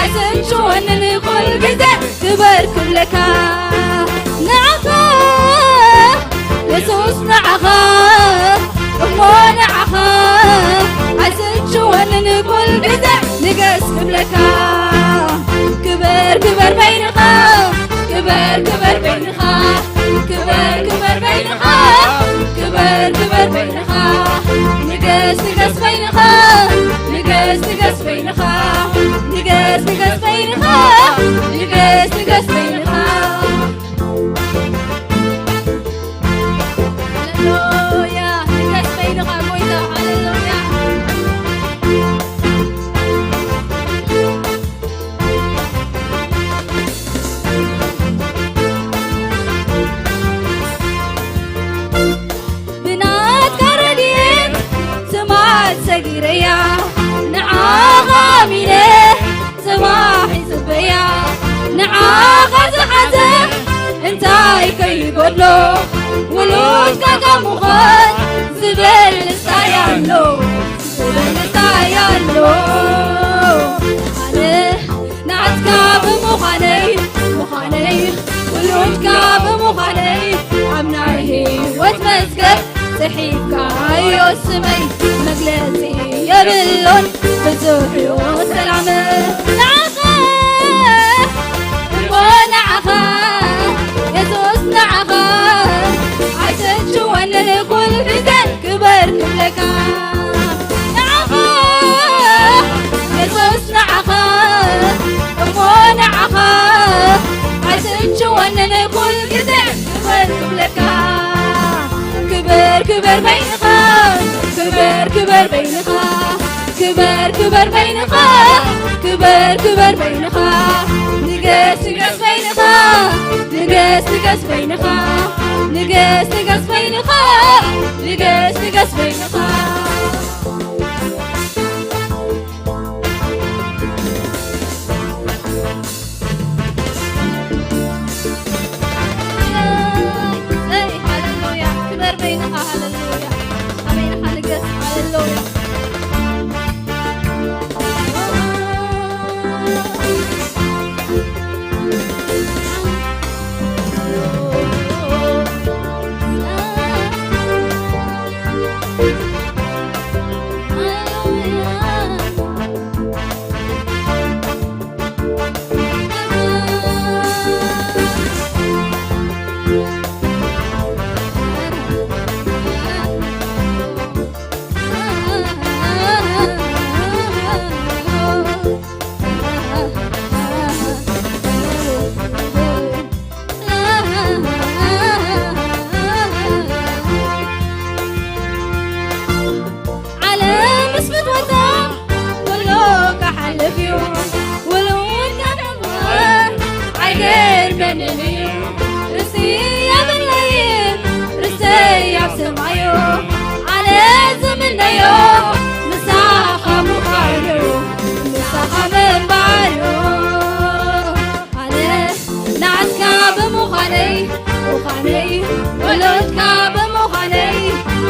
ኣይስልችወንን ኩል ግዜ ክበር ክብለካ። ንዓኻ የሱስ፣ ንዓኻ እሞ፣ ንዓኻ ኣይስልችወንን ኩል ግዜ ንገስ ክብለካ። ክበር ክበር በይንኻ፣ ክበር ክበር በይንኻ፣ ክበር ክበር በይንኻ፣ ክበር ክበር በይንኻ። ንገስ ንገስ በይንኻ፣ ንገስ ንገስ በይንኻ፣ ንገስ ንገስ በይንኻ፣ ንገስ ንገስ በይንኻ። ሃሌሉያ፣ ንገስ በይንኻ ጎይታ፣ ሃሌሉያ። ብናትካ ረድኤት ትማል ሰጊረያ፣ ንዓኻ ኣሚነ ጽባሕ ይጽበያ። ንዓኻ ዝሓዘ እንታይ ከይጎድሎ፣ ውሉድካ ካብ ምዃን ዝበልጽ እንታይ ኣሎ? ዝበልጽ እንታይ ኣሎ? ኣነ ናትካ ብምዃነይ፣ ምዃነይ፣ ውሉድካ ብምዃነይ፣ ኣብ ናይ ህይወት መዝገብ ጽሒፍካዮ ስመይ። መግለጺ የብሉን ብዙሕ ህይወት ሰላም። ንዓኻ እሞ፣ ንዓኻ የሱስ፣ ንዓኻ ኣይሰልችወንን ኩል ግዜ ክበር ክብለካ። ንዓኻ የሱስ፣ ንዓኻ እሞ፣ ንዓኻ ኣይስልችወንን ኩል ግዜ ክበር ክብለካ። ክበር ክበር በይንኻ፣ ክበር ክበር በይንኻ፣ ክበር ክበር በይንኻ፣ ክበር ክበር በይንኻ። ንገስ ንገስ በይንኻ፣ ንገስ ንገስ በይንኻ፣ ንገስ ንገስ በይንኻ፣ ንገስ ንገስ በይንኻ። ሃሌሉያ፣ ክበር በይንኻ፣ ሃሌሉያ። ኣበይ ኢኻ ንገስ፣ ሃሌሉያ። ምዃነይ፣ ውሉድካ ብምዃነይ፣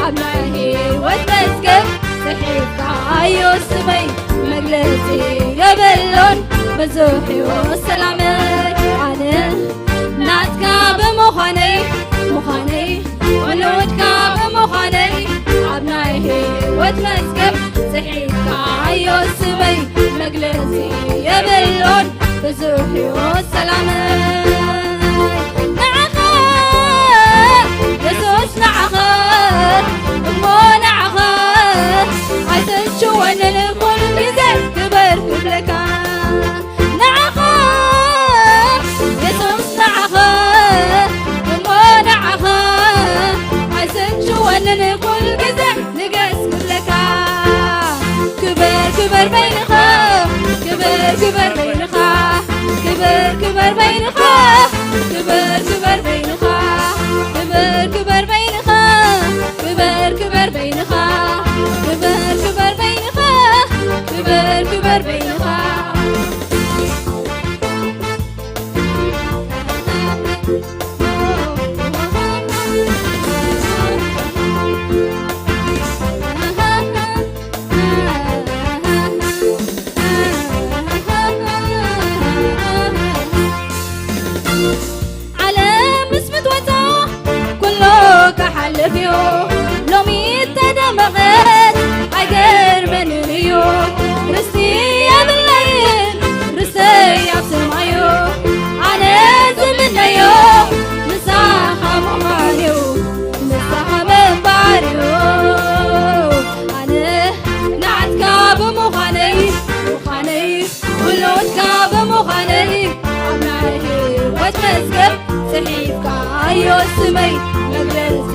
ኣብ ናይ ህይወት መዝገብ ጽሒፍካዮ ስመይ፣ መግለጺ የብሉን ብዙሕ ህይወት ሰላመይ። ኣነ ናትካ ብምዃነይ፣ ምዃነይ፣ ውሉድካ ብምዃነይ፣ ኣብ ናይ ህይወት መዝገብ ጽሒፍካዮ ስመይ፣ መግለጺ የብሉን ብዙሕ ህይወት ሰላመይ። ንዓኻ የሱስ፣ ንዓኻ እሞ፣ ንዓኻ ኣይሰልችወንን፣ ኩሉ ግዜ ክበር ክብለካ። ንዓኻ የሱስ፣ ንዓኻ እሞ፣ ንዓኻ ኣይሰልችወንን፣ ኩሉ ግዜ ንገስ ክብለካ። ክበር ክበር በይንኻ፣ ክበር ክበር በይንኻ፣ ክበር ክበር በይንኻ፣ ክበር ክበር በይንኻ፣ ክበር ክበር በይንኻ፣ ክበር ክበር በይንኻ፣ ክበር ክበር በይንኻ፣ ክበር ክበር በይንኻ። ዓለም ምስ ምትወቶ ኩሉ ክሓልፍ እዩ። ሎሚ ተደመቐት ኣይገርመንን እዩ። ርስቲ የብለይን፣ ርስተይ ኣብ ሰማዩ። ኣነ ዝምነዮ ምሳኻ ምዃን እዩ፣ ምሳኻ ምንባር እዩ። ኣነ ናትካ ብምዃነይ፣ ምዃነይ፣ ውሉድካ ብምዃነይ፣ ኣብ ናይ ህይወት መዝገብ ጽሒፍካዮ ስመይ፣ መግለጺ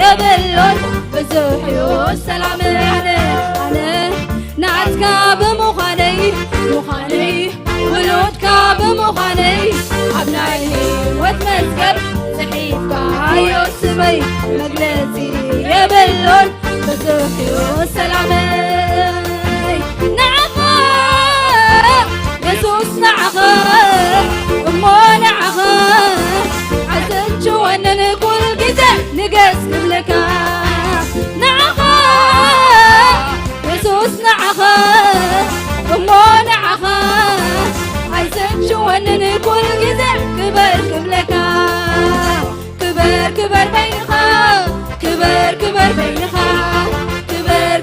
የብሉን ብዙሕ ህይወት ሰላመይ። ኣነ፣ ኣነ ናትካ ብምዃነይ፣ ምዃነይ፣ ውሉድካ ብምዃነይ፣ ኣብ ናይ ህይወት መዝገብ ጽሒፍካዮ ስመይ፣ መግለጺ የብሉን ብዙሕ ህይወት ሰላመይ። ንዓኻ የሱስ፣ ንዓኻ እሞ፣ ንዓኻ ኣይሰልችወንን፣ ኩሉ ግዜ ንገስ ክብለካ። ንዓኻ የሱስ፣ ንዓኻ እሞ፣ ንዓኻ ኣይሰልችወንን፣ ኩሉ ግዜ ክበር ክብለካ። ክበር ክበር በይንኻ፣ ክበር ክበር በይንኻ፣ ክበር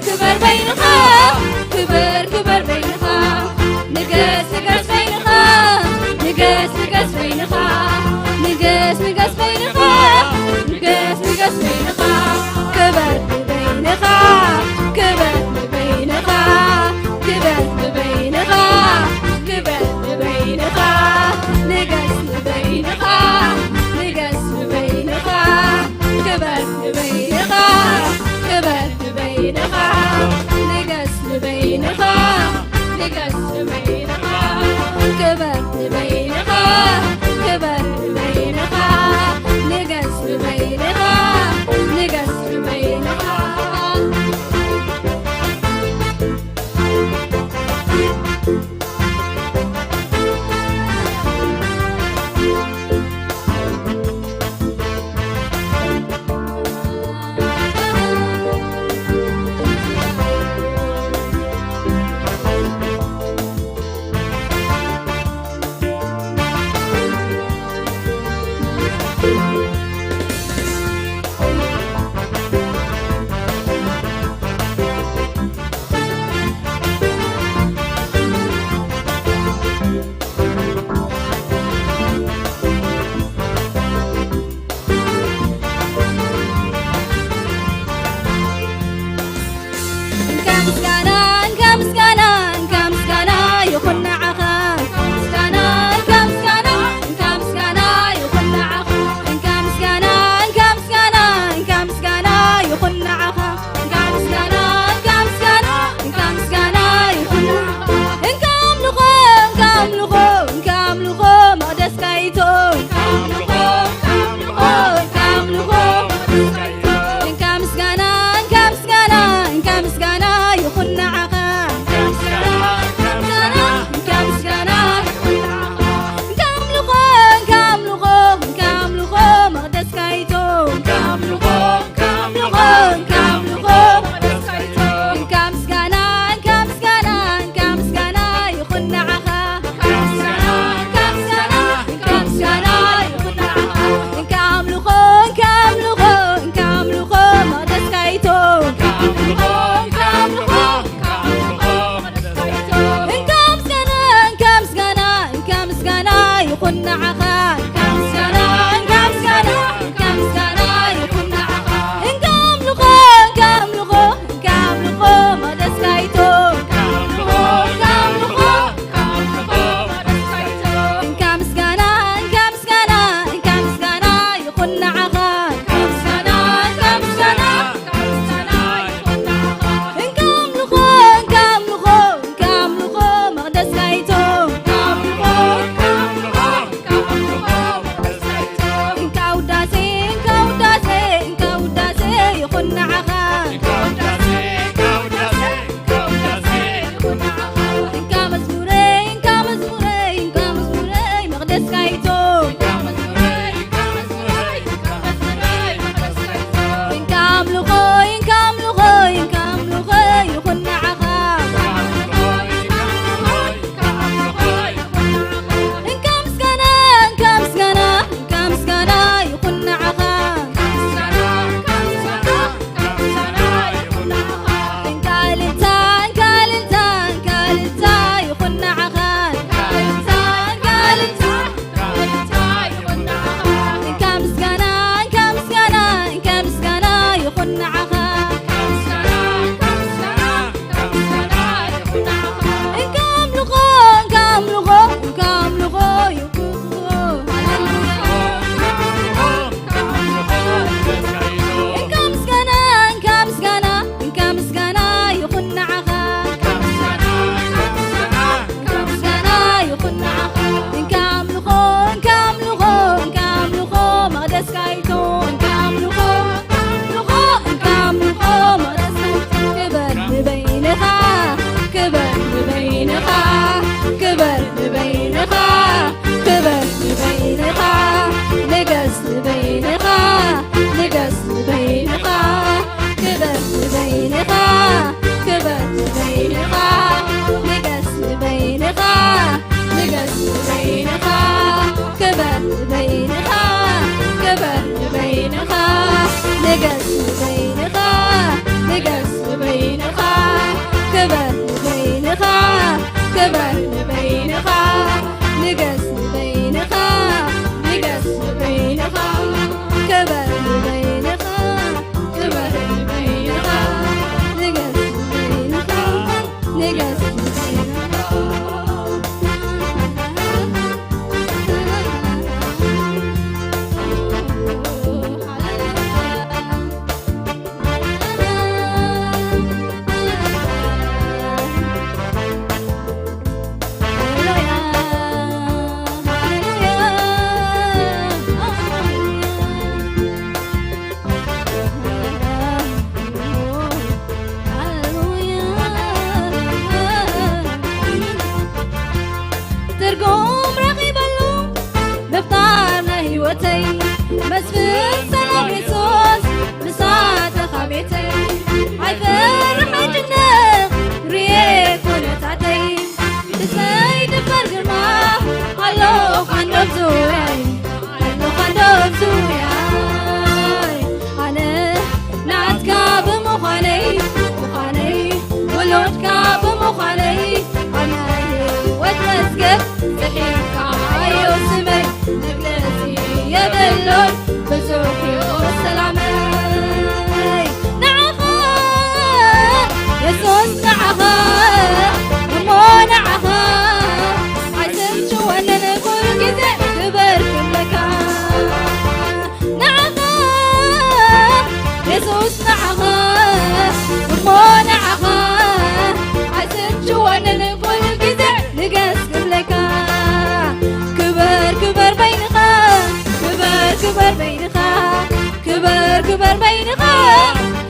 ክበር በይንኻ፣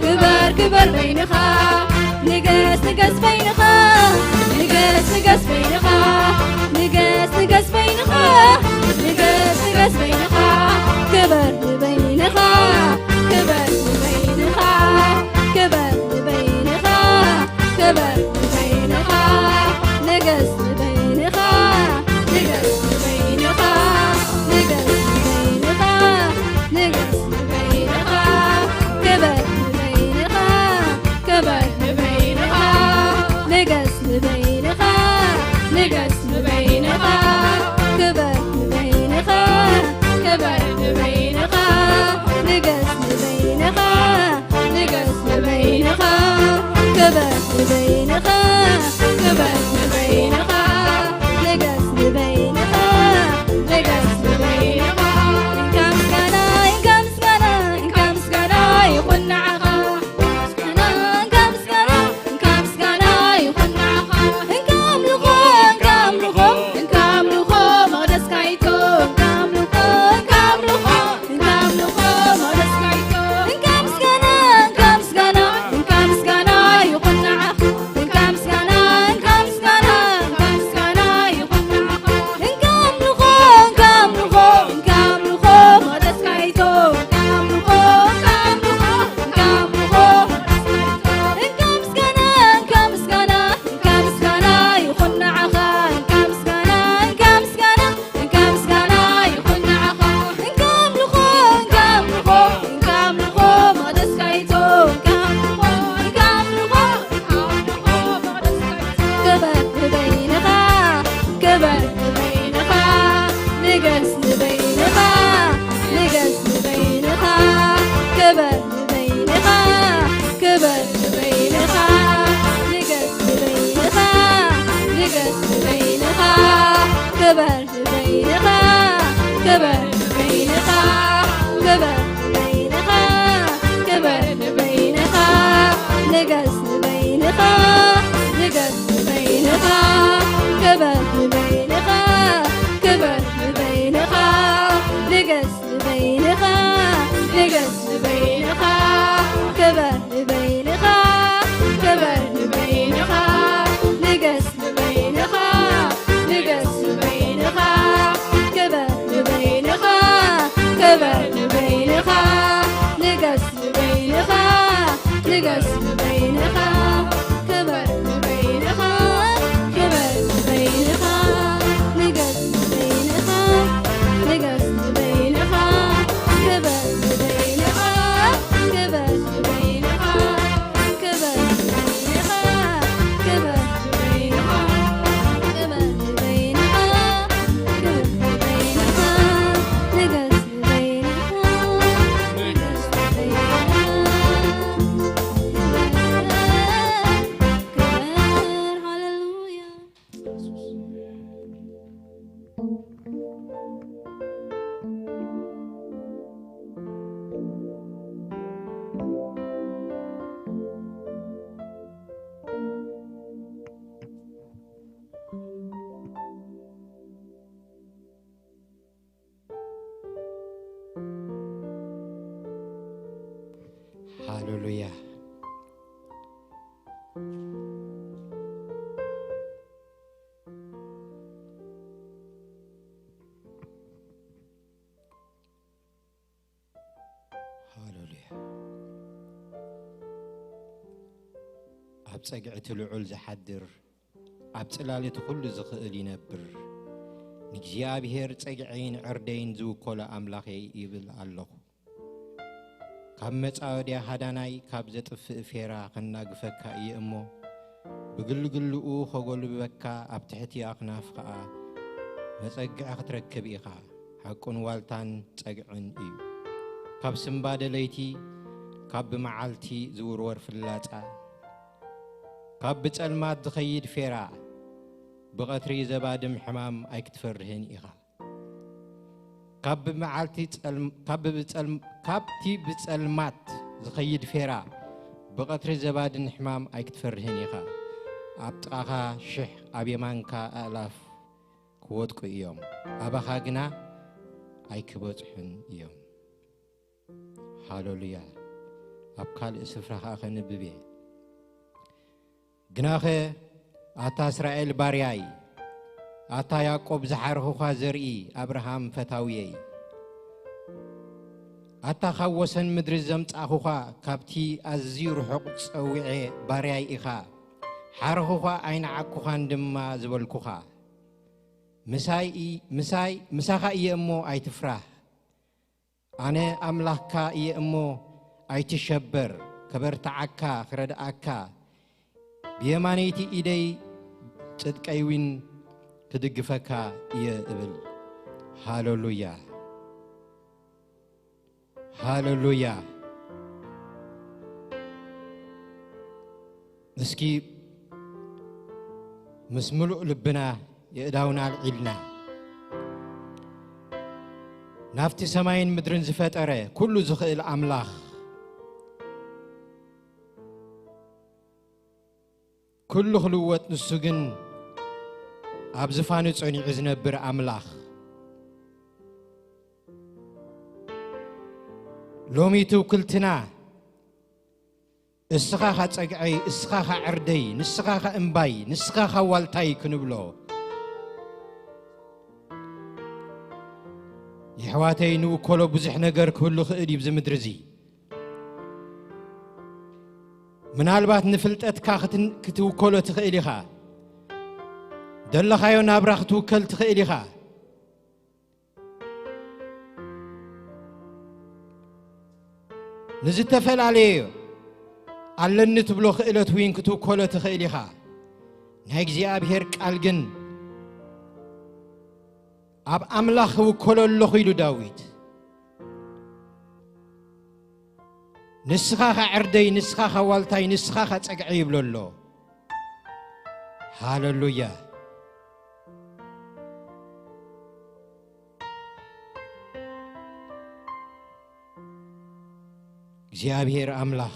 ክበር ክበር በይንኻ፣ ንገስ ንገስ በይንኻ፣ ንገስ ንገስ በይንኻ፣ ንገስ ንገስ በይንኻ፣ ንገስ ንገስ በይንኻ፣ ክበር ንበይንኻ፣ ክበር ንበይንኻ፣ ክበር ንበይንኻ፣ ክበር ንበይንኻ፣ ንገስ ንበይንኻ፣ ንገስ ንበይንኻ፣ ንገስ ንበይንኻ፣ ንገስ ንበይንኻ፣ ክበር ንበይንኻ፣ ክበር ንበይንኻ፣ ንገስ ንበይንኻ፣ ንገስ ንበይንኻ፣ ክበር ንበይንኻ፣ ክበር ንበይንኻ፣ ንገስ ንበይንኻ፣ ንገስ ንበይንኻ፣ ክበር ንበይንኻ፣ ክበር ንበይንኻ፣ ንገስ ንበይንኻ፣ ንገስ ንበይንኻ። እንካ ምስጋና፣ እንካ ምስጋና፣ እንካ ምስጋና ይኹን ንዓኻ። ምስጋና፣ እንካ ምስጋና፣ እንካ ምስጋና ይኹን ንዓኻ። እንካ ኣምልኾ፣ እንካ ኣምልኾ፣ እንካ ኣምልኾ መቕደስካ ይእቶ። እንካ ኣምልኾ፣ እንካ ኣምልኾ፣ እንካ ኣምልኾ መቕደስካ ይእቶ። እንካ ምስጋና፣ እንካ ምስጋና፣ እንካ ምስጋና ይኹን ንዓኻ። እንካ ምስጋና፣ እንካ ምስጋና፣ እንካ ምስጋና ይኹን ንዓኻ። እንካ ኣምልኾ፣ እንካ ኣምልኾ፣ እንካ ኣምልኾ መቕደስካ ይእቶ። እንካ ኣምልኾ፣ እንካ ኣምልኾ፣ እንካ ኣምልኾ መቕደስካ ይእቶ። እንካ ምስጋና፣ እንካ ምስጋና፣ እንካ ምስጋና ይኹን ንዓኻ። እንካ ምስጋና፣ እንካ ምስጋና፣ እንካ ምስጋና ይኹን ንዓኻ። እንካ ኣምልኾ፣ እንካ ኣምልኾ፣ እንካ ኣምልኾ መቕደስካ ይእቶ። እንካ ኣምልኾ፣ እንካ ኣምልኾ፣ እንካ ኣምልኾ መቕደስካ ይእቶ። ክበር ንበይንኻ፣ ክበር ንበይንኻ፣ ንገስ ንበይንኻ፣ ንገስ ንበይንኻ፣ ክበር ንበይንኻ፣ ክበር ንበይንኻ፣ ንገስ ንበይንኻ፣ ንገስ ንበይንኻ፣ ክበር ንበይንኻ፣ ክበር ንበይንኻ፣ ክበር ንበይንኻ፣ ክበር ንበይንኻ፣ ንገስ ንበይንኻ፣ ንገስ ንበይንኻ፣ ክበር ንበይንኻ፣ ክበር ንበይንኻ፣ ንገስ ንበይንኻ፣ ንገስ ንበይንኻ፣ ክበር ንበይንኻ፣ ክበር ንበይንኻ፣ ንገስ ንበይንኻ፣ ንገስ ንበይንኻ፣ ክበር ንበይንኻ፣ ክበር ንበይንኻ፣ ንገስ ንበይንኻ፣ ንገስ ንበይንኻ፣ ክበር ንበይንኻ፣ ክበር ንበይንኻ፣ ንገስ ንበይንኻ፣ ንገስ ንበይንኻ፣ ክበር ንበይንኻ፣ ክበር ንበይንኻ፣ ክበር ንበይንኻ፣ ክበር ንበይንኻ፣ ክበር ንበይንኻ፣ ክበር ንበይንኻ፣ ንገስ ንበይንኻ፣ ንገስ ንበይንኻ፣ ክበር፣ ክበር፣ ሃሌሉያ። ሃሌሉያ። ሃሌሉያ። ኣብ ጸግዒ እቲ ልዑል ዝሓድር፣ ኣብ ጽላል እቲ ኩሉ ዝኽእል ይነብር። ንእግዚኣብሔር ጸግዐይን ዕርደይን ዝውከሎ ኣምላኸይ ይብል ኣለኹ። ካብ መጻወድያ ሃዳናይ፣ ካብ ዘጥፍእ ፌራ ከናግፈካ እየ እሞ፣ ብግልግልኡ ኸጎልብበካ፣ ኣብ ትሕቲ ኣኽናፍ ኸኣ መጸግዒ ኽትረክብ ኢኻ። ሓቁን ዋልታን ጸግዕን እዩ። ካብ ስምባደ ለይቲ፣ ካብ ብመዓልቲ ዝውርወር ፍላጻ፣ ካብ ብጸልማት ዝኸይድ ፌራ፣ ብቐትሪ ዘባድም ሕማም ኣይክትፈርህን ኢኻ። ካብ ብመዓልቲ ጸልም-፣ ካብ ብጸልም-፣ ካብቲ ብጸልማት ዝኸይድ ፌራ፣ ብቐትሪ ዘባድን ሕማም ኣይክትፈርህን ኢኻ። ኣብ ጥቓኻ ሽሕ፣ ኣብ የማንካ ኣእላፍ ክወድቁ እዮም፣ ኣባኻ ግና ኣይክበጽሑን እዮም። ሃሌሉያ። ኣብ ካልእ ስፍራ ኸኣ ከንብብ እየ። ግናኸ ኣታ እስራኤል ባርያይ፣ ኣታ ያዕቆብ ዝሓርኹኻ ዘርኢ ኣብርሃም ፈታውየይ፣ ኣታ ካብ ወሰን ምድሪ ዘምጻእኹኻ፣ ካብቲ ኣዝዩ ርሑቕ ጸዊዔ ባርያይ ኢኻ፣ ሓርኹኻ ኣይነዓኩኻን ድማ ዝበልኩኻ፣ ምሳይ፣ ምሳይ፣ ምሳኻ እየ እሞ ኣይትፍራህ። ኣነ ኣምላኽካ እየ እሞ ኣይትሸበር፣ ከበርትዓካ፣ ክረድኣካ፣ ብየማነይቲ ኢደይ ጽድቀይ እውን ክድግፈካ እየ እብል። ሃሌሉያ፣ ሃሌሉያ። እስኪ ምስ ምሉእ ልብና የእዳውና ኣልዒልና፣ ናብቲ ሰማይን ምድርን ዝፈጠረ ኩሉ ዝኽእል ኣምላኽ፣ ኩሉ ክልወጥ ንሱ ግን ኣብ ዝፋኑ ጸኒዑ ዝነብር ኣምላኽ፣ ሎሚ ትውክልትና እስኻ ኻ ጸግዐይ፣ እስኻ ኻ ዕርደይ፣ ንስኻ ኻ እምባይ፣ ንስኻ ኻ ዋልታይ ክንብሎ። የሕዋተይ፣ ንውከሎ ብዙሕ ነገር ክህሉ ክእል እዩ ብዚ ምድሪ እዚ። ምናልባት ንፍልጠትካ ክትን-፣ ክትውከሎ ትኽእል ኢኻ። ደለኻዮ ናብራ ክትውከል ትኽእል ኢኻ። ንዝተፈላለየ ኣለኒ ትብሎ ክእለት እውን ክትውከሎ ትኽእል ኢኻ። ናይ እግዚኣብሔር ቃል ግን፣ "ኣብ ኣምላኽ እውከሎ ኣለኹ" ኢሉ ዳዊት። "ንስኻ ኸ ዕርደይ፣ ንስኻ ኸ ዋልታይ፣ ንስኻ ኸ ጸግዐይ" ይብሎ ኣሎ። ሃሌሉያ። እግዚኣብሔር ኣምላኽ፣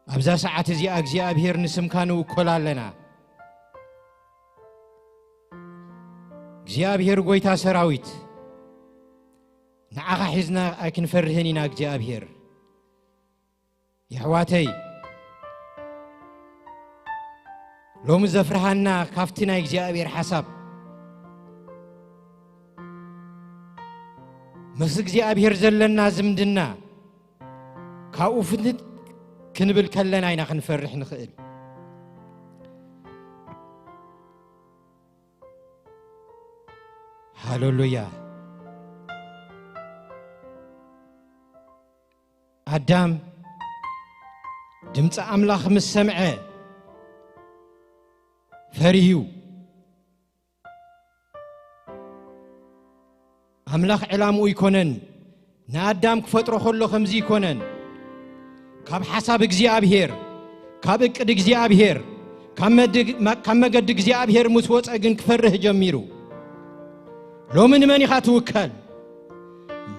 ኣብዛ ሰዓት እዚኣ እግዚኣብሔር ንስምካ ንውከል ኣለና። እግዚኣብሔር ጐይታ ሰራዊት፣ ንዓኻ ሒዝና ኣይክንፈርህን ኢና እግዚኣብሔር። የሕዋተይ፣ ሎሚ ዘፍርሃና ካብቲ ናይ እግዚኣብሔር ሓሳብ፣ ምስ እግዚኣብሔር ዘለና ዝምድና ካብኡ ፍንት ክንብል ከለና ኢና ክንፈርሕ ንኽእል። ሃሌሉያ። ኣዳም ድምፂ ኣምላኽ ምስ ሰምዐ ፈሪሁ። ኣምላኽ ዕላምኡ ኣይኮነን። ንኣዳም ክፈጥሮ ከሎ ከምዚ ኣይኮነን። ካብ ሓሳብ እግዚኣብሔር፣ ካብ እቅድ እግዚኣብሔር፣ ካብ መድ-፣ ካብ መገዲ እግዚኣብሔር ምስ ወፀ ግን ክፈርህ ጀሚሩ። ሎሚ ንመን ኢኻ ትውከል?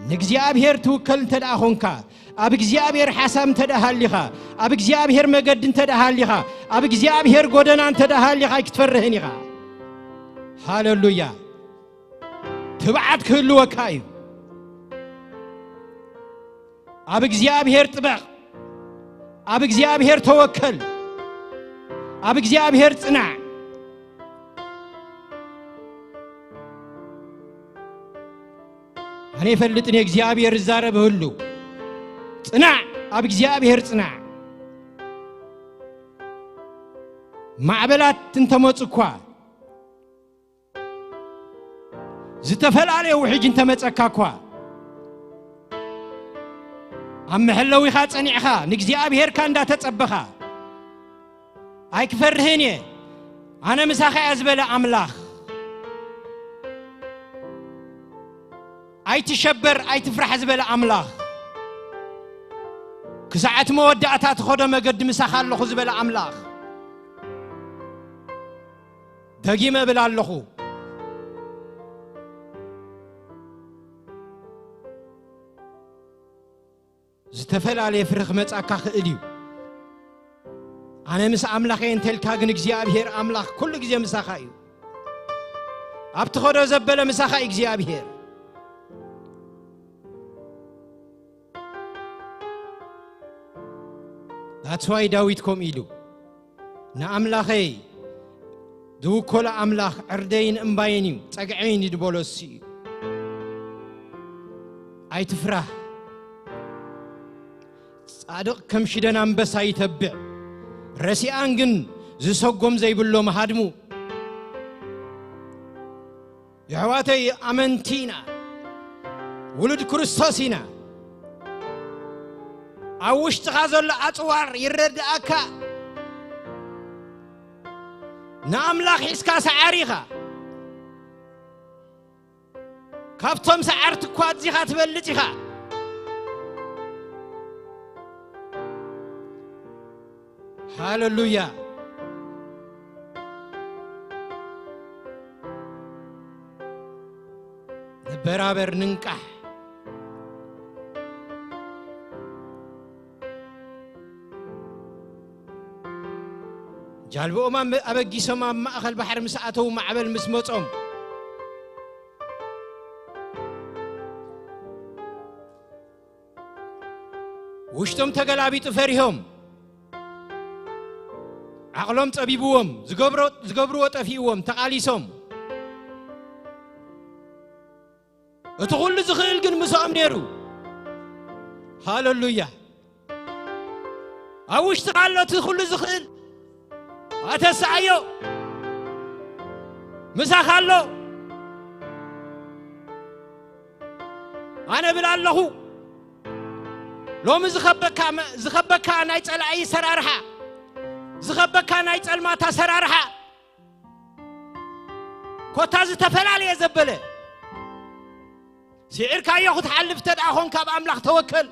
ንእግዚኣብሔር ትውከል እንተ ደኣ ኾንካ፣ ኣብ እግዚኣብሔር ሓሳብ እንተ ደኣ ሃሊኻ፣ ኣብ እግዚኣብሔር መገዲ እንተ ደኣ ሃሊኻ፣ ኣብ እግዚኣብሔር ጎደና እንተ ደኣ ሃሊኻ ኣይክትፈርህን ኢኻ። ሃሌሉያ። ትብዓት ክህልወካ እዩ። ኣብ እግዚኣብሔር ጥበቕ፣ ኣብ እግዚኣብሔር ተወከል፣ ኣብ እግዚኣብሔር ጽናዕ። ኣነ ይፈልጥን እግዚኣብሔር እዛረብ ህሉ። ጽናዕ፣ ኣብ እግዚኣብሔር ጽናዕ። ማዕበላት እንተመጹ እኳ፣ ዝተፈላለየ ውሕጅ እንተመጸካ እኳ፣ ኣብ መሐለዊኻ ጸኒዕኻ ንእግዚኣብሔርካ እንዳተጸበኻ፣ ኣይክፈርህን እየ፣ ኣነ ምሳኻ እየ ዝበለ ኣምላኽ፣ ኣይትሸበር ኣይትፍራሕ ዝበለ ኣምላኽ፣ ክሳዕ እቲ መወዳእታ ትኸዶ መገዲ ምሳኻ ኣለኹ ዝበለ ኣምላኽ፣ ደጊመ እብል ኣለኹ። ዝተፈላለየ ፍርኺ ክመጻካ ክእል እዩ። ኣነ ምስ ኣምላኸ እንተልካ ግን እግዚኣብሔር ኣምላኽ ኩሉ ግዜ ምሳኻ እዩ። ኣብ ትኸዶ ዘበለ ምሳኻ እዩ እግዚኣብሔር። That's why ዳዊት ከምኡ ኢሉ፣ ንኣምላኸይ ዝውከሎ ኣምላኽ ዕርደይን እምባይን እዩ፣ ጸግዐይን እዩ ዝበሎ እሱ እዩ። ኣይትፍራህ። ጻድቕ ከም ሽደን ኣንበሳ ይተብዕ፣ ረሲኣን ግን ዝሰጎም ዘይብሎም ሃድሙ። የሕዋተይ፣ ኣመንቲ ኢና፣ ውሉድ ክርስቶስ ኢና። ኣብ ውሽጥኻ ዘሎ ኣጽዋር ይረድኣካ። ንኣምላኽ ሒዝካ ሰዓር ኢኻ። ካብቶም ሰዓርቲ እኳ ኣዚኻ ትበልጽ ኢኻ። ሃሌሉያ። ንበራበር፣ ንንቃሕ። ጃልባኦም ኣበ-፣ ኣበጊሶም ኣብ ማእኸል ባሕሪ ምስ ኣተዉ፣ ማዕበል ምስ መጾም፣ ውሽጦም ተገላቢጡ ፈሪሆም፣ ዓቕሎም ጸቢብዎም፣ ዝገብሮ-፣ ዝገብርዎ ጠፊእዎም፣ ተቓሊሶም። እቲ ኩሉ ዝኽእል ግን ምስኦም ነይሩ። ሃሌሉያ። ኣብ ውሽጥኻ ኣሎ እቲ ኩሉ ዝኽእል። ኣተስኣዮ። ምሳኻ ኣሎ። ኣነ እብል ኣለኹ። ሎሚ ዝኸበካ መ-፣ ዝኸበካ ናይ ጸላኢ ሰራርሓ፣ ዝኸበካ ናይ ጸልማት ኣሰራርሓ፣ ኮታ ዝተፈላለየ ዘበለ፣ ስዒርካዮ ክትሓልፍ እንተ ደኣ ኾንካ፣ ኣብ ኣምላኽ ተወከል።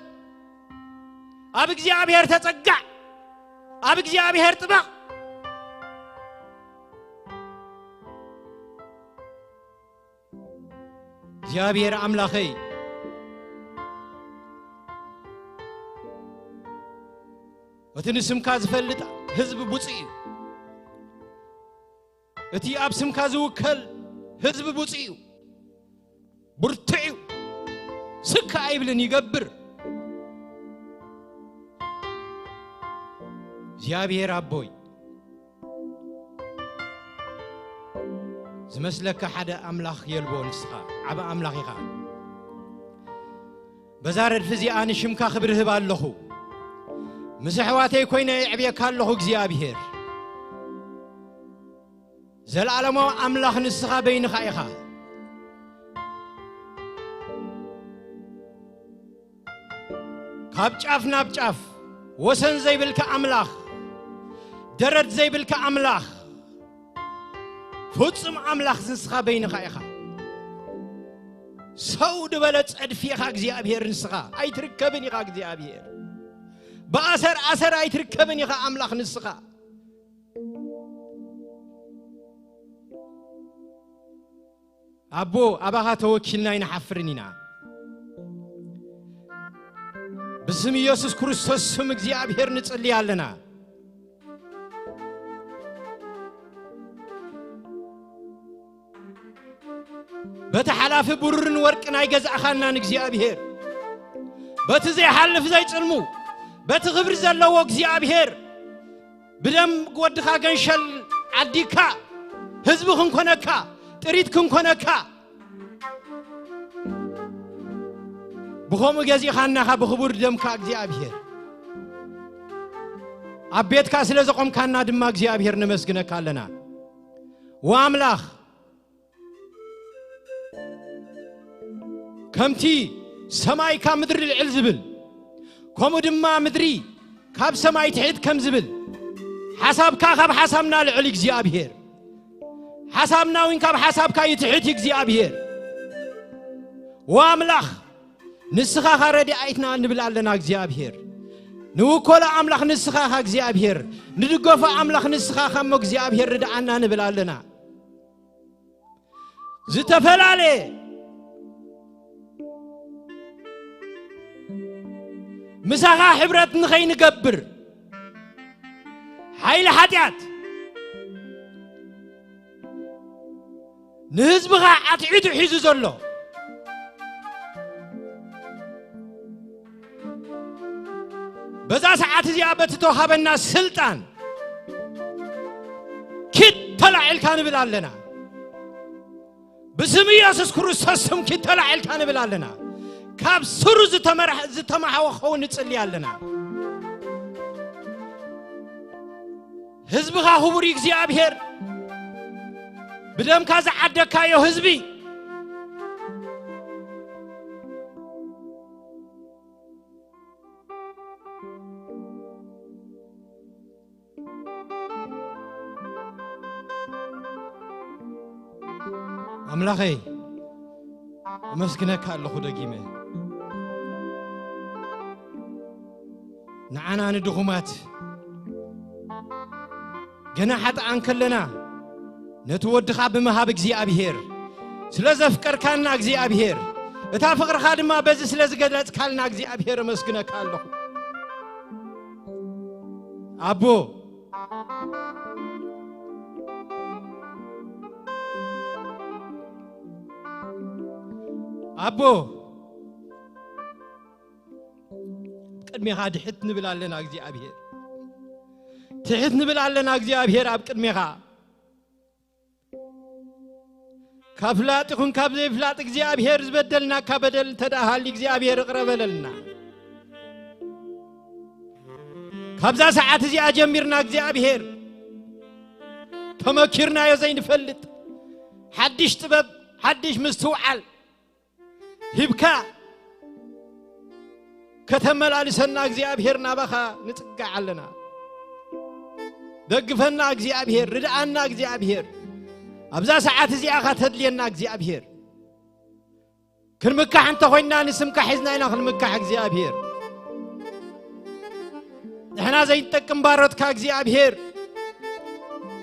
ኣብ እግዚኣብሔር ተጸጋዕ። ኣብ እግዚኣብሔር ጥበቕ። እግዚኣብሔር ኣምላኸይ፣ እቲ ንስምካ ዝፈልጥ ህዝቢ ብፁዕ እዩ። እቲ ኣብ ስምካ ዝውከል ህዝቢ ብፁዕ እዩ። ብርቱዕ እዩ። ስክ ኣይብልን፣ ይገብር። እግዚኣብሔር ኣቦይ፣ ዝመስለካ ሓደ ኣምላኽ የልቦ፣ ንስኻ ዓቢ ኣምላኽ ኢኻ። በዛ ረድፊ እዚኣ ንሽምካ ክብሪ እህብ ኣለኹ። ምስ ኣሕዋተይ ኮይነ የዕብየካ ኣለኹ እግዚኣብሔር። ዘለኣለማዊ ኣምላኽ ንስኻ በይንኻ ኢኻ። ካብ ጫፍ ናብ ጫፍ ወሰን ዘይብልካ ኣምላኽ፣ ደረት ዘይብልካ ኣምላኽ፣ ፍጹም ኣምላኽ ንስኻ በይንኻ ኢኻ። ሰው ዝበለ ጸድፊ ኢኻ እግዚኣብሔር ንስኻ። ኣይትርከብን ኢኻ እግዚኣብሔር። ብኣሰር ኣሰር ኣይትርከብን ኢኻ ኣምላኽ ንስኻ። ኣቦ፣ ኣባኻ ተወኪልና ኣይንሓፍርን ኢና። ብስም ኢየሱስ ክርስቶስ ስም እግዚኣብሔር ንጽሊ ኣለና። በቲ ሓላፊ ብሩርን ወርቅን ኣይገዛእኻናን እግዚኣብሔር። በቲ ዘይሓልፍ ዘይጽልሙ፣ በቲ ክብሪ ዘለዎ እግዚኣብሔር፣ ብደም ወድኻ ገንሸል ዓዲካ፣ ህዝቢ ክንኮነካ፣ ጥሪት ክንኮነካ፣ ብኸምኡ ገዚእኻናኻ ብኽቡር ደምካ እግዚኣብሔር። ኣብ ቤትካ ስለ ዘቖምካና ድማ እግዚኣብሔር ነመስግነካ ኣለና። ወኣምላኽ፣ ከምቲ ሰማይ ካብ ምድሪ ልዕል ዝብል፣ ከምኡ ድማ ምድሪ ካብ ሰማይ ትሕት ከም ዝብል፣ ሓሳብካ ካብ ሓሳብና ልዕል እግዚኣብሔር፣ ሓሳብና እውን ካብ ሓሳብካ ይትሕት እግዚኣብሔር። ወኣምላኽ፣ ንስኻ ኻ ረዳኢትና ንብል ኣለና እግዚኣብሔር። ንውከሎ ኣምላኽ ንስኻ ኻ እግዚኣብሔር፣ ንድገፎ ኣምላኽ ንስኻ ኻ እሞ እግዚኣብሔር ርድኣና ንብል ኣለና። ዝተፈላለየ ምሳኻ ሕብረት ንኸይንገብር፣ ሓይሊ ሓጢኣት ንህዝብኻ ኣትዒቱ ሒዙ ዘሎ፣ በዛ ሰዓት እዚኣ በቲ ተዋሃበና ስልጣን ኪድ ተላዒልካ ንብል ኣለና። ብስም ኢየሱስ ክርስቶስ ስም ኪድ ተላዒልካ ንብል ኣለና። ካብ ስሩ ዝተመርሐ ዝተማሓወ ክኸውን ንጽሊ ኣለና። ህዝብኻ ክቡር እዩ እግዚኣብሔር፣ ብደምካ ዝዓደካዮ ህዝቢ። ኣምላኸይ፣ ኣመስግነካ ኣለኹ ደጊመ። ንዓና ንድኹማት፣ ገና ሓጥኣን ከለና፣ ነቲ ወድኻ ብምሃብ እግዚኣብሔር፣ ስለ ዘፍቀርካና እግዚኣብሔር፣ እታ ፍቕርኻ ድማ በዚ ስለ ዝገለጽካልና እግዚኣብሔር፣ ኣመስግነካ ኣለኹ። ኣቦ፣ ኣቦ፣ ቅድሜኻ ድሕት ንብል ኣለና እግዚኣብሔር። ትሕት ንብል ኣለና እግዚኣብሔር ኣብ ቅድሜኻ። ካብ ፍላጥ ይኹን ካብ ዘይፍላጥ እግዚኣብሔር ዝበደልናካ በደል እንተ ደኣ ሃልዩ እግዚኣብሔር ይቕረ በለልና። ካብዛ ሰዓት እዚኣ ጀሚርና እግዚኣብሔር ተመኪርናዮ ዘይንፈልጥ ሓድሽ ጥበብ፣ ሓድሽ ምስትውዓል ሂብካ ከተመላልሰና እግዚኣብሔር ናባኻ ንጽጋዕ ኣለና። ደግፈና እግዚኣብሔር፣ ርድኣና እግዚኣብሔር። ኣብዛ ሰዓት እዚኣ ኻ ተድልየና እግዚኣብሔር። ክንምካሕ እንተ ኾይንና ንስምካ ሒዝና ኢና ክንምካሕ እግዚኣብሔር። ንሕና ዘይንጠቅም ባሮትካ እግዚኣብሔር።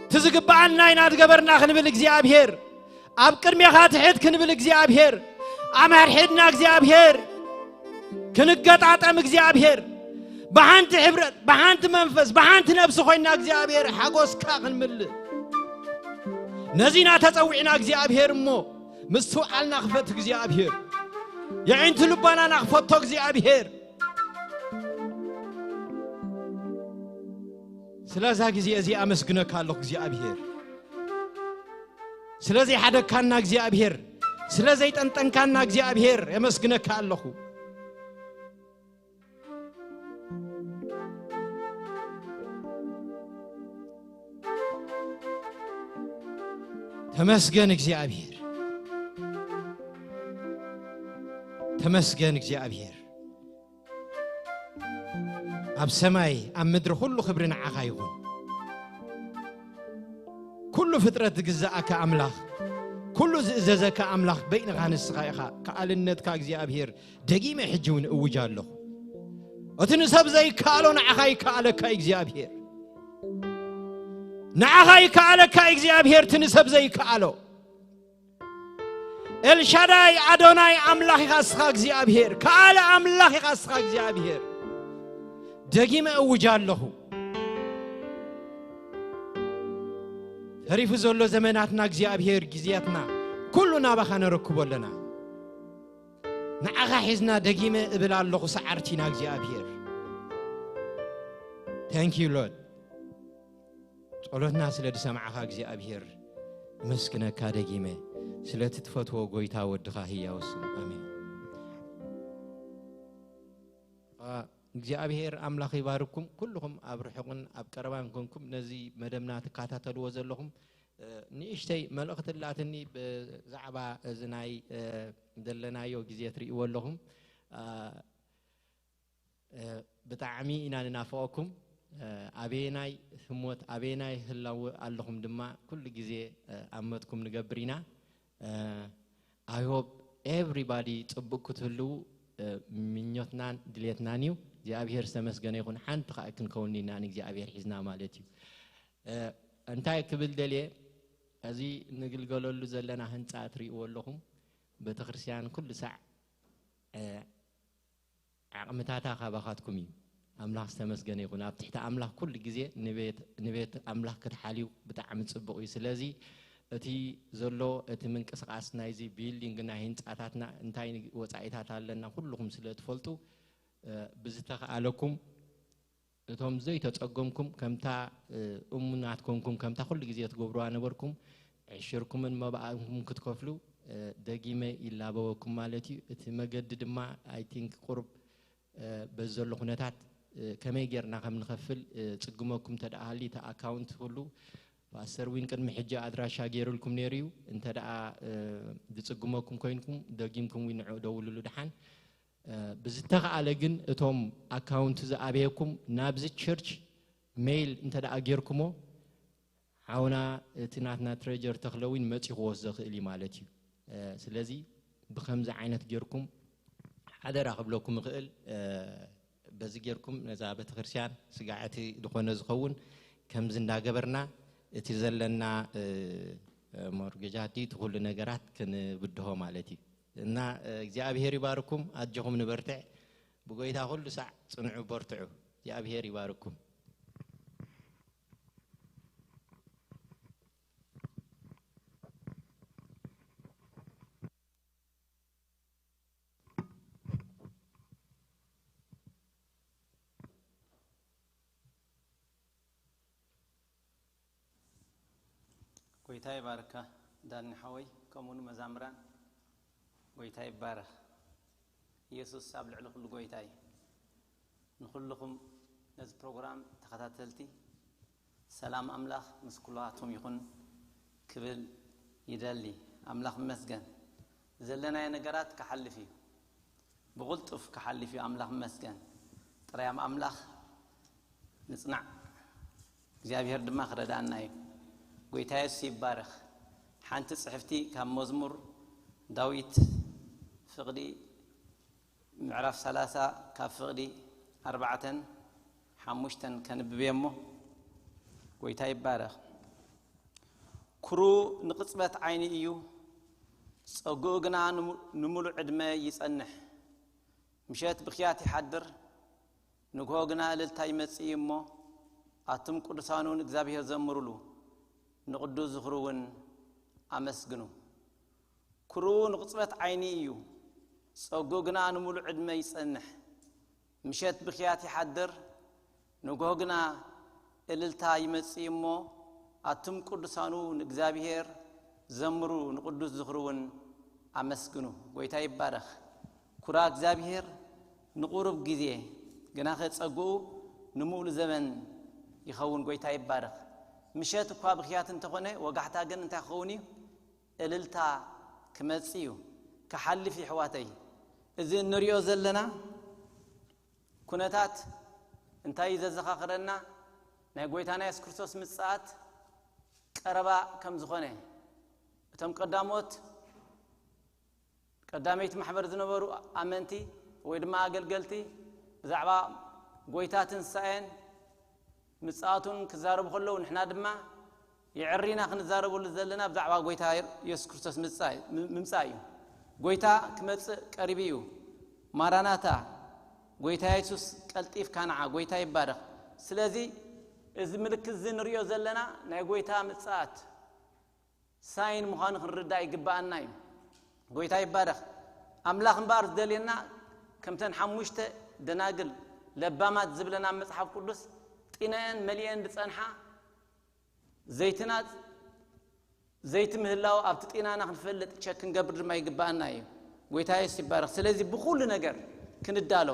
እቲ ዝግብኣና ኢና ዝገበርና ክንብል እግዚኣብሔር። ኣብ ቅድሜኻ ትሕት ክንብል እግዚኣብሔር። ኣምሕድሕድና እግዚኣብሔር። ክንገጣጠም እግዚኣብሔር። ብሓንቲ ሕብረት፣ ብሓንቲ መንፈስ፣ ብሓንቲ ነብሲ ኮይና እግዚኣብሔር ሓጎስካ ክንምልእ። ነዚና ተጸዊዕና እግዚኣብሔር እሞ ምስትውዓልና ክፈት እግዚኣብሔር። የዒንቲ ልቦናና ክፈቶ እግዚኣብሔር። ስለዛ ግዜ እዚ ኣመስግነካ ኣለኹ እግዚኣብሔር። ስለ ዘይሓደግካና እግዚኣብሔር፣ ስለ ዘይጠንጠንካና እግዚኣብሔር የመስግነካ ኣለኹ። ተመስገን እግዚኣብሔር፣ ተመስገን እግዚኣብሔር። ኣብ ሰማይ ኣብ ምድሪ ኩሉ ክብሪ ንዓኻ ይኹን። ኩሉ ፍጥረት ዝግዛኣካ ኣምላኽ፣ ኩሉ ዝእዘዘካ ኣምላኽ በይንኻ ንስኻ ኢኻ። ከኣልነትካ እግዚኣብሔር ደጊመ ሕጂ እውን እውጅ ኣለኹ። እቲ ንሰብ ዘይከኣሎ ንዓኻ ይከኣለካ እግዚኣብሔር። ንዓኻ ይከኣለካ እግዚኣብሔር፣ እቲ ንሰብ ዘይከኣሎ። ኤልሻዳይ ኣዶናይ ኣምላኽ ኢኻ እስኻ እግዚኣብሔር፣ ከኣለ ኣምላኽ ኢኻ እስኻ እግዚኣብሔር። ደጊመ እውጅ ኣለኹ። ተሪፉ ዘሎ ዘመናትና እግዚኣብሔር፣ ግዜያትና ኩሉ ናባኻ ነረክቦ ኣለና። ንዓኻ ሒዝና ደጊመ እብል ኣለኹ፣ ሰዓርቲና እግዚኣብሔር። Thank you Lord። ጸሎትና ስለ ዝሰማዕኻ እግዚኣብሔር፣ እመስግነካ ደጊመ፣ ስለቲ ትፈትዎ ጎይታ ወድኻ ህያው ስም። ኣሜን። አ፣ እግዚኣብሔር ኣምላኽ ይባርኩም። ኩልኹም ኣብ ርሑቕን ኣብ ቀረባን ኮንኩም ነዚ መደብና ትከታተልዎ ዘለኹም፣ እ፣ ንእሽተይ መልእኽቲ ኣላትኒ ብዛዕባ እዚ ናይ፣ እ፣ ዘለናዮ ግዜ ትርእይዎ ኣለኹም። አ፣ እ፣ ብጣዕሚ ኢና ንናፍቐኩም። እ፣ ኣበየናይ ህሞት፣ ኣበየናይ ህላወ ኣለኹም ድማ ኩሉ ግዜ፣ እ፣ ኣብ መትኩም ንገብር ኢና። እ፣ I hope everybody ጽቡቕ ክትህልዉ፣ እ፣ ምኞትናን ድሌትናን እዩ። እግዚኣብሔር ዝተመስገነ ይኹን። ሓንቲ ኸኣ ክንከውን ኢና ንእግዚኣብሔር ሒዝና ማለት እዩ። እ፣ እንታይ ክብል ደልየ፣ እዚ ንግልገለሉ ዘለና ህንጻ ትርእይዎ ኣለኹም። ቤተክርስትያን ኩሉ ሳዕ፣ እ፣ ዓቕምታታ ካባኻትኩም እዩ። ኣምላኽ ዝተመስገነ ይኹን። ኣብ ትሕቲ ኣምላኽ ኩሉ ግዜ ንቤት፣ ንቤት ኣምላኽ ክትሓልዩ ብጣዕሚ ጽቡቕ እዩ። ስለዚ እቲ ዘሎ፣ እቲ ምንቅስቓስ ናይዚ ቢልዲንግ ናይ ህንጻታትና እንታይ ወጻኢታት ኣለና ኩልኹም ስለ ትፈልጡ፣ እ፣ ብዝተኻኣለኩም እቶም ዘይተጸገምኩም፣ ከምታ እሙናት ኮንኩም፣ ከምታ ኩሉ ግዜ ትገብርዋ ነበርኩም፣ ዕሽርኩምን መባእኩምን ክትከፍሉ ደጊመ ይላበወኩም ማለት እዩ። እቲ መገዲ ድማ፣ I think፣ ቁሩብ በዚ ዘሎ ኩነታት ከመይ ጌርና ከም ንኸፍል ጽግመኩም እንተ ደኣ ሃልዩ፣ እቲ ኣካውንት ኩሉ ፓስተር ዊን ቅድሚ ሕጂ ኣድራሻ ገይሩልኩም ነይሩ እዩ። እንተ ደኣ ዝጽግመኩም ኮይንኩም፣ ደጊምኩም ዊን ንዕኡ ደውልሉ ደሓን። ብዝተኻእለ ግን እቶም ኣካውንት ዝኣበየኩም ናብዚ ቸርች ሜይል እንተ ደኣ ጌርኩሞ፣ ሓውና እቲ ናትና ትሬጀር ተኽለዊን መጺኡ ክወስዶ ክእል እዩ ማለት እዩ። ስለዚ ብኸምዚ ዓይነት ጌርኩም ሓደራ ክብለኩም እኽእል። በዚ ጌርኩም ነዛ ቤተክርስትያን ስጋዕቲ ዝኾነ ዝኸውን ከምዚ እንዳገበርና እቲ ዘለና ሞርጌጃቲ እቲ ኩሉ ነገራት ክንብድሆ ማለት እዩ። እና እግዚኣብሔር ይባርኩም፣ ኣጆኹም ንበርትዕ። ብጎይታ ኩሉ ሳዕ ጽንዑ፣ በርትዑ። እግዚኣብሔር ይባርኩም። ጎይታ ይባርካ ዳኒ ሓወይ፣ ከምኡ ንመዛምራን። ጎይታ ይባረኽ። ኢየሱስ ኣብ ልዕሊ ኩሉ ጎይታ እዩ። ንኹልኹም ነዚ ፕሮግራም ተኸታተልቲ ሰላም ኣምላኽ ምስ ኩላቶም ይኹን ክብል ይደሊ። ኣምላኽ ይመስገን። ዘለናዮ ነገራት ክሓልፍ እዩ። ብቕልጡፍ ክሓልፍ እዩ። ኣምላኽ ይመስገን። ጥራይ ኣብ ኣምላኽ ንጽናዕ። እግዚኣብሔር ድማ ክረዳእና እዩ። ጎይታ የሱስ ይባረኽ። ሓንቲ ጽሕፍቲ ካብ መዝሙር ዳዊት ፍቕዲ ምዕራፍ ሰላሳ ካብ ፍቕዲ ኣርባዕተን ሓሙሽተን ከንብብ እየ እሞ፣ ጎይታ ይባረኽ። ኩሩ ንቕጽበት ዓይኒ እዩ፣ ጸግኡ ግና ንሙ-፣ ንምሉእ ዕድመ ይጸንሕ። ምሸት ብኽያት ይሓድር፣ ንግሆ ግና እልልታ ይመጽእ እዩ እሞ፣ ኣቱም ቅዱሳኑ ንእግዚኣብሔር ዘምሩሉ፣ ንቕዱስ ዝኽሩ እውን ኣመስግኑ። ኩሩ ንቕጽበት ዓይኒ እዩ፣ ጸግኡ ግና ንምሉእ ዕድመ ይጸንሕ። ምሸት ብኽያት ይሓድር፣ ንግሆ ግና እልልታ ይመጽእ እሞ፣ ኣቱም ቅዱሳኑ ንእግዚኣብሔር ዘምሩ፣ ንቕዱስ ዝኽሩ እውን ኣመስግኑ። ጎይታ ይባረኽ። ኩራ እግዚኣብሔር ንቑሩብ ግዜ፣ ግናኸ ጸግኡ ንምሉእ ዘበን ይኸውን። ጎይታ ይባረኽ። ምሸት እኳ ብኽያት እንተኾነ፣ ወጋሕታ ግን እንታይ ክኸውን እዩ? እልልታ ክመጽእ እዩ፣ ክሓልፍ እዩ። ኣሕዋተይ፣ እዚ እንሪኦ ዘለና ኩነታት እንታይ እዩ ዘዘኻኽረና? ናይ ጎይታና የሱስ ክርስቶስ ምጽኣት ቀረባ ከም ዝኾነ። እቶም ቀዳሞት፣ ቀዳመይቲ ማሕበር ዝነበሩ ኣመንቲ ወይ ድማ ኣገልገልቲ ብዛዕባ ጎይታ ትንሳኤን ምጽኣቱን ክዛረቡ ከለዉ፣ ንሕና ድማ የዕሪና ክንዛረበሉ ዘለና ብዛዕባ ጎይታ የሱስ ክርስቶስ ምጻ-፣ ም-፣ ምምጻእ እዩ። ጎይታ ክመጽእ ቀሪቡ እዩ። ማራናታ፣ ጎይታ የሱስ ቀልጢፍካ ንዓ፣ ጎይታ ይባረኽ። ስለዚ እዚ ምልክት እዚ ንሪኦ ዘለና ናይ ጎይታ ምጽኣት ሳይን ምዃኑ ክንርዳእ ይግብኣና እዩ። ጎይታ ይባረኽ። ኣምላኽ እምበኣር ዝደልየና ከምተን ሓሙሽተ ደናግል ለባማት ዝብለና ኣብ መጽሓፍ ቅዱስ ጢነአን መሊአን ዝጸንሓ ዘይትና ዘይቲ ምህላው ኣብቲ ጢናና ክንፈልጥ ቸክ ክንገብር ድማ ይግብኣና እዩ። ጎይታ የሱስ ይባረኽ። ስለዚ ብኹሉ ነገር ክንዳሎ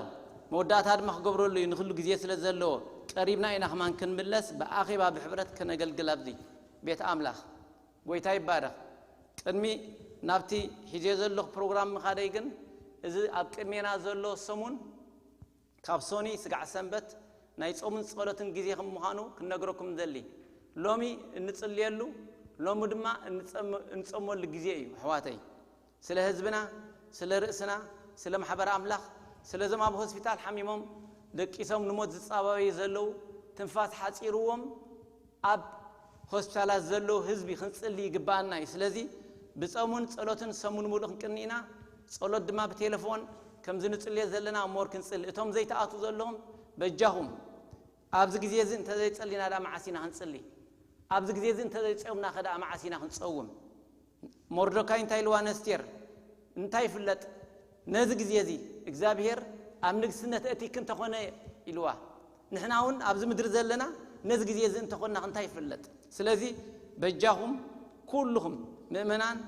መወዳእታ ድማ ክገብረሉ እዩ። ንኹሉ ግዜ ስለ ዘለዎ ቀሪብና ኢና ከማን ክንምለስ ብኣኼባ ብሕብረት ከነገልግል ኣብዚ ቤት ኣምላኽ። ጎይታ ይባረኽ። ቅድሚ ናብቲ ሒዜ ዘለኹ ፕሮግራም ምኻደይ ግን እዚ ኣብ ቅድሜና ዘሎ ሰሙን ካብ ሶኒ ስጋዕ ሰንበት ናይ ጾምን ጸሎትን ግዜ ከም ምዃኑ ክንነግረኩም ንደሊ። ሎሚ እንጽልየሉ፣ ሎሚ ድማ እንጸም-፣ እንጸመሉ ግዜ እዩ ኣሕዋተይ። ስለ ህዝብና፣ ስለ ርእስና፣ ስለ ማሕበር ኣምላኽ፣ ስለዞም ኣብ ሆስፒታል ሓሚሞም ደቂሶም ንሞት ዝጻባበዩ ዘለዉ፣ ትንፋስ ሓጺርዎም ኣብ ሆስፒታላት ዘለዉ ህዝቢ ክንጽሊ ይግብኣና እዩ። ስለዚ ብጾምን ጸሎትን ሰሙን ሙሉእ ክንቅኒ ኢና። ጸሎት ድማ ብቴሌፎን ከምዚ ንጽልዮ ዘለና እሞ ክንጽሊ። እቶም ዘይተኣትዉ ዘለኹም በጃኹም ኣብዚ ግዜ እዚ እንተዘይጸሊና ደኣ መዓስ ኢና ክንጽሊ? ኣብዚ ግዜ እዚ እንተዘይጾምና ከ ደኣ መዓስ ኢና ክንጸውም? ሞርዶካይ እንታይ ኢልዋ ነስቴር? እንታይ ይፍለጥ? ነዚ ግዜ እዚ እግዚኣብሔር ኣብ ንግስነት እቲክ እንተኾነ ኢልዋ። ንሕና እውን ኣብዚ ምድሪ ዘለና ነዚ ግዜ እዚ እንተኾንና እንታይ ይፍለጥ? ስለዚ በጃኹም ኩልኹም ምእመናን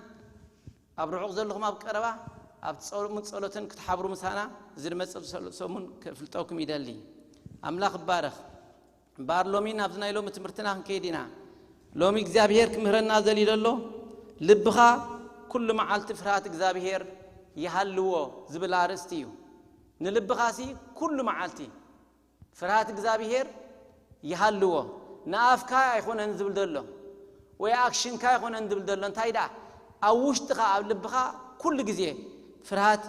ኣብ ርሑቕ ዘለኹም ኣብ ቀረባ ኣብ ጾምን ጸሎትን ክትሓብሩ ምሳና እዚ ዝመጽእ ሰሙን ክፍልጠኩም ይደሊ። ኣምላኽ ይባረኽ። እምበኣር ሎሚ ናብዚ ናይ ሎሚ ትምህርትና ክንከይድ ኢና። ሎሚ እግዚኣብሔር ክምህረና ዘልዩ ዘሎ ልብኻ ኩሉ መዓልቲ ፍርሃት እግዚኣብሔር ይሃልዎ ዝብል ኣርእስቲ እዩ። ንልብኻሲ ኩሉ መዓልቲ ፍርሃት እግዚኣብሔር ይሃልዎ። ንኣፍካ ኣይኮነን ዝብል ዘሎ ወይ ኣክሽንካ ኣይኮነን ዝብል ዘሎ እንታይ ደኣ ኣብ ውሽጥኻ ኣብ ልብኻ ኩሉ ግዜ ፍርሃት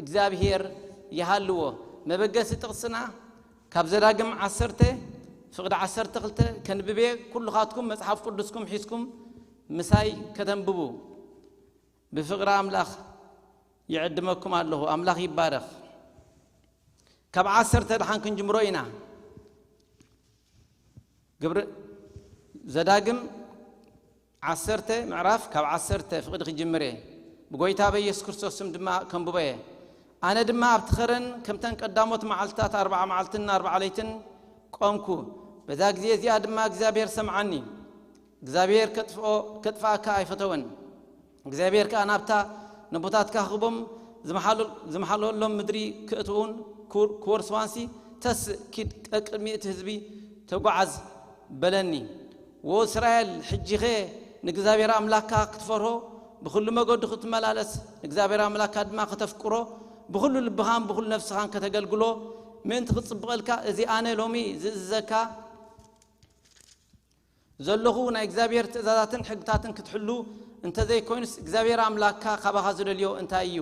እግዚኣብሔር ይሃልዎ። መበገሲ ጥቕስና ካብ ዘዳግም ዓሰርተ ፍቕዲ ዓሰርተ ክልተ ከንብቤ ኩልኻትኩም መጽሓፍ ቅዱስኩም ሒዝኩም ምሳይ ከተንብቡ ብፍቕሪ ኣምላኽ ይዕድመኩም ኣለኹ። ኣምላኽ ይባረኽ። ካብ ዓሰርተ ደሓን ክንጅምሮ ኢና። ግብሪ ዘዳግም ዓሰርተ ምዕራፍ ካብ ዓሰርተ ፍቕዲ ክጅምር እየ። ብጎይታ በኢየሱስ ክርስቶስ ስም ድማ ከንብቦ እየ። ኣነ ድማ ኣብቲ ኸረን ከምተን ቀዳሞት መዓልትታት ኣርብዓ መዓልትን ኣርብዓ ለይትን ቆምኩ። በዛ ግዜ እዚኣ ድማ እግዚኣብሔር ሰምዓኒ። እግዚኣብሔር ከጥፍኦ ከጥፍኣካ ኣይፈተወን። እግዚኣብሔር ከኣ ናብታ ነቦታትካ ክህቦም ዝመሓለሎም ምድሪ ክእትውን ክወርስዋንሲ ተስእ ኪድ ቀቅድሚ እቲ ህዝቢ ተጓዓዝ በለኒ። ወ እስራኤል ሕጂኸ ንእግዚኣብሔር ኣምላክካ ክትፈርሆ ብኹሉ መገዱ ክትመላለስ ንእግዚኣብሔር ኣምላክካ ድማ ከተፍቅሮ ብኹሉ ልብኻን ብኹሉ ነፍስኻን ከተገልግሎ ምእንቲ ክጽብቐልካ እዚ ኣነ ሎሚ ዝእዝዘካ ዘለኹ ናይ እግዚኣብሔር ትእዛዛትን ሕግታትን ክትሕሉ እንተዘይኮይኑስ እግዚኣብሔር ኣምላክካ ካባኻ ዝደልዮ እንታይ እዩ?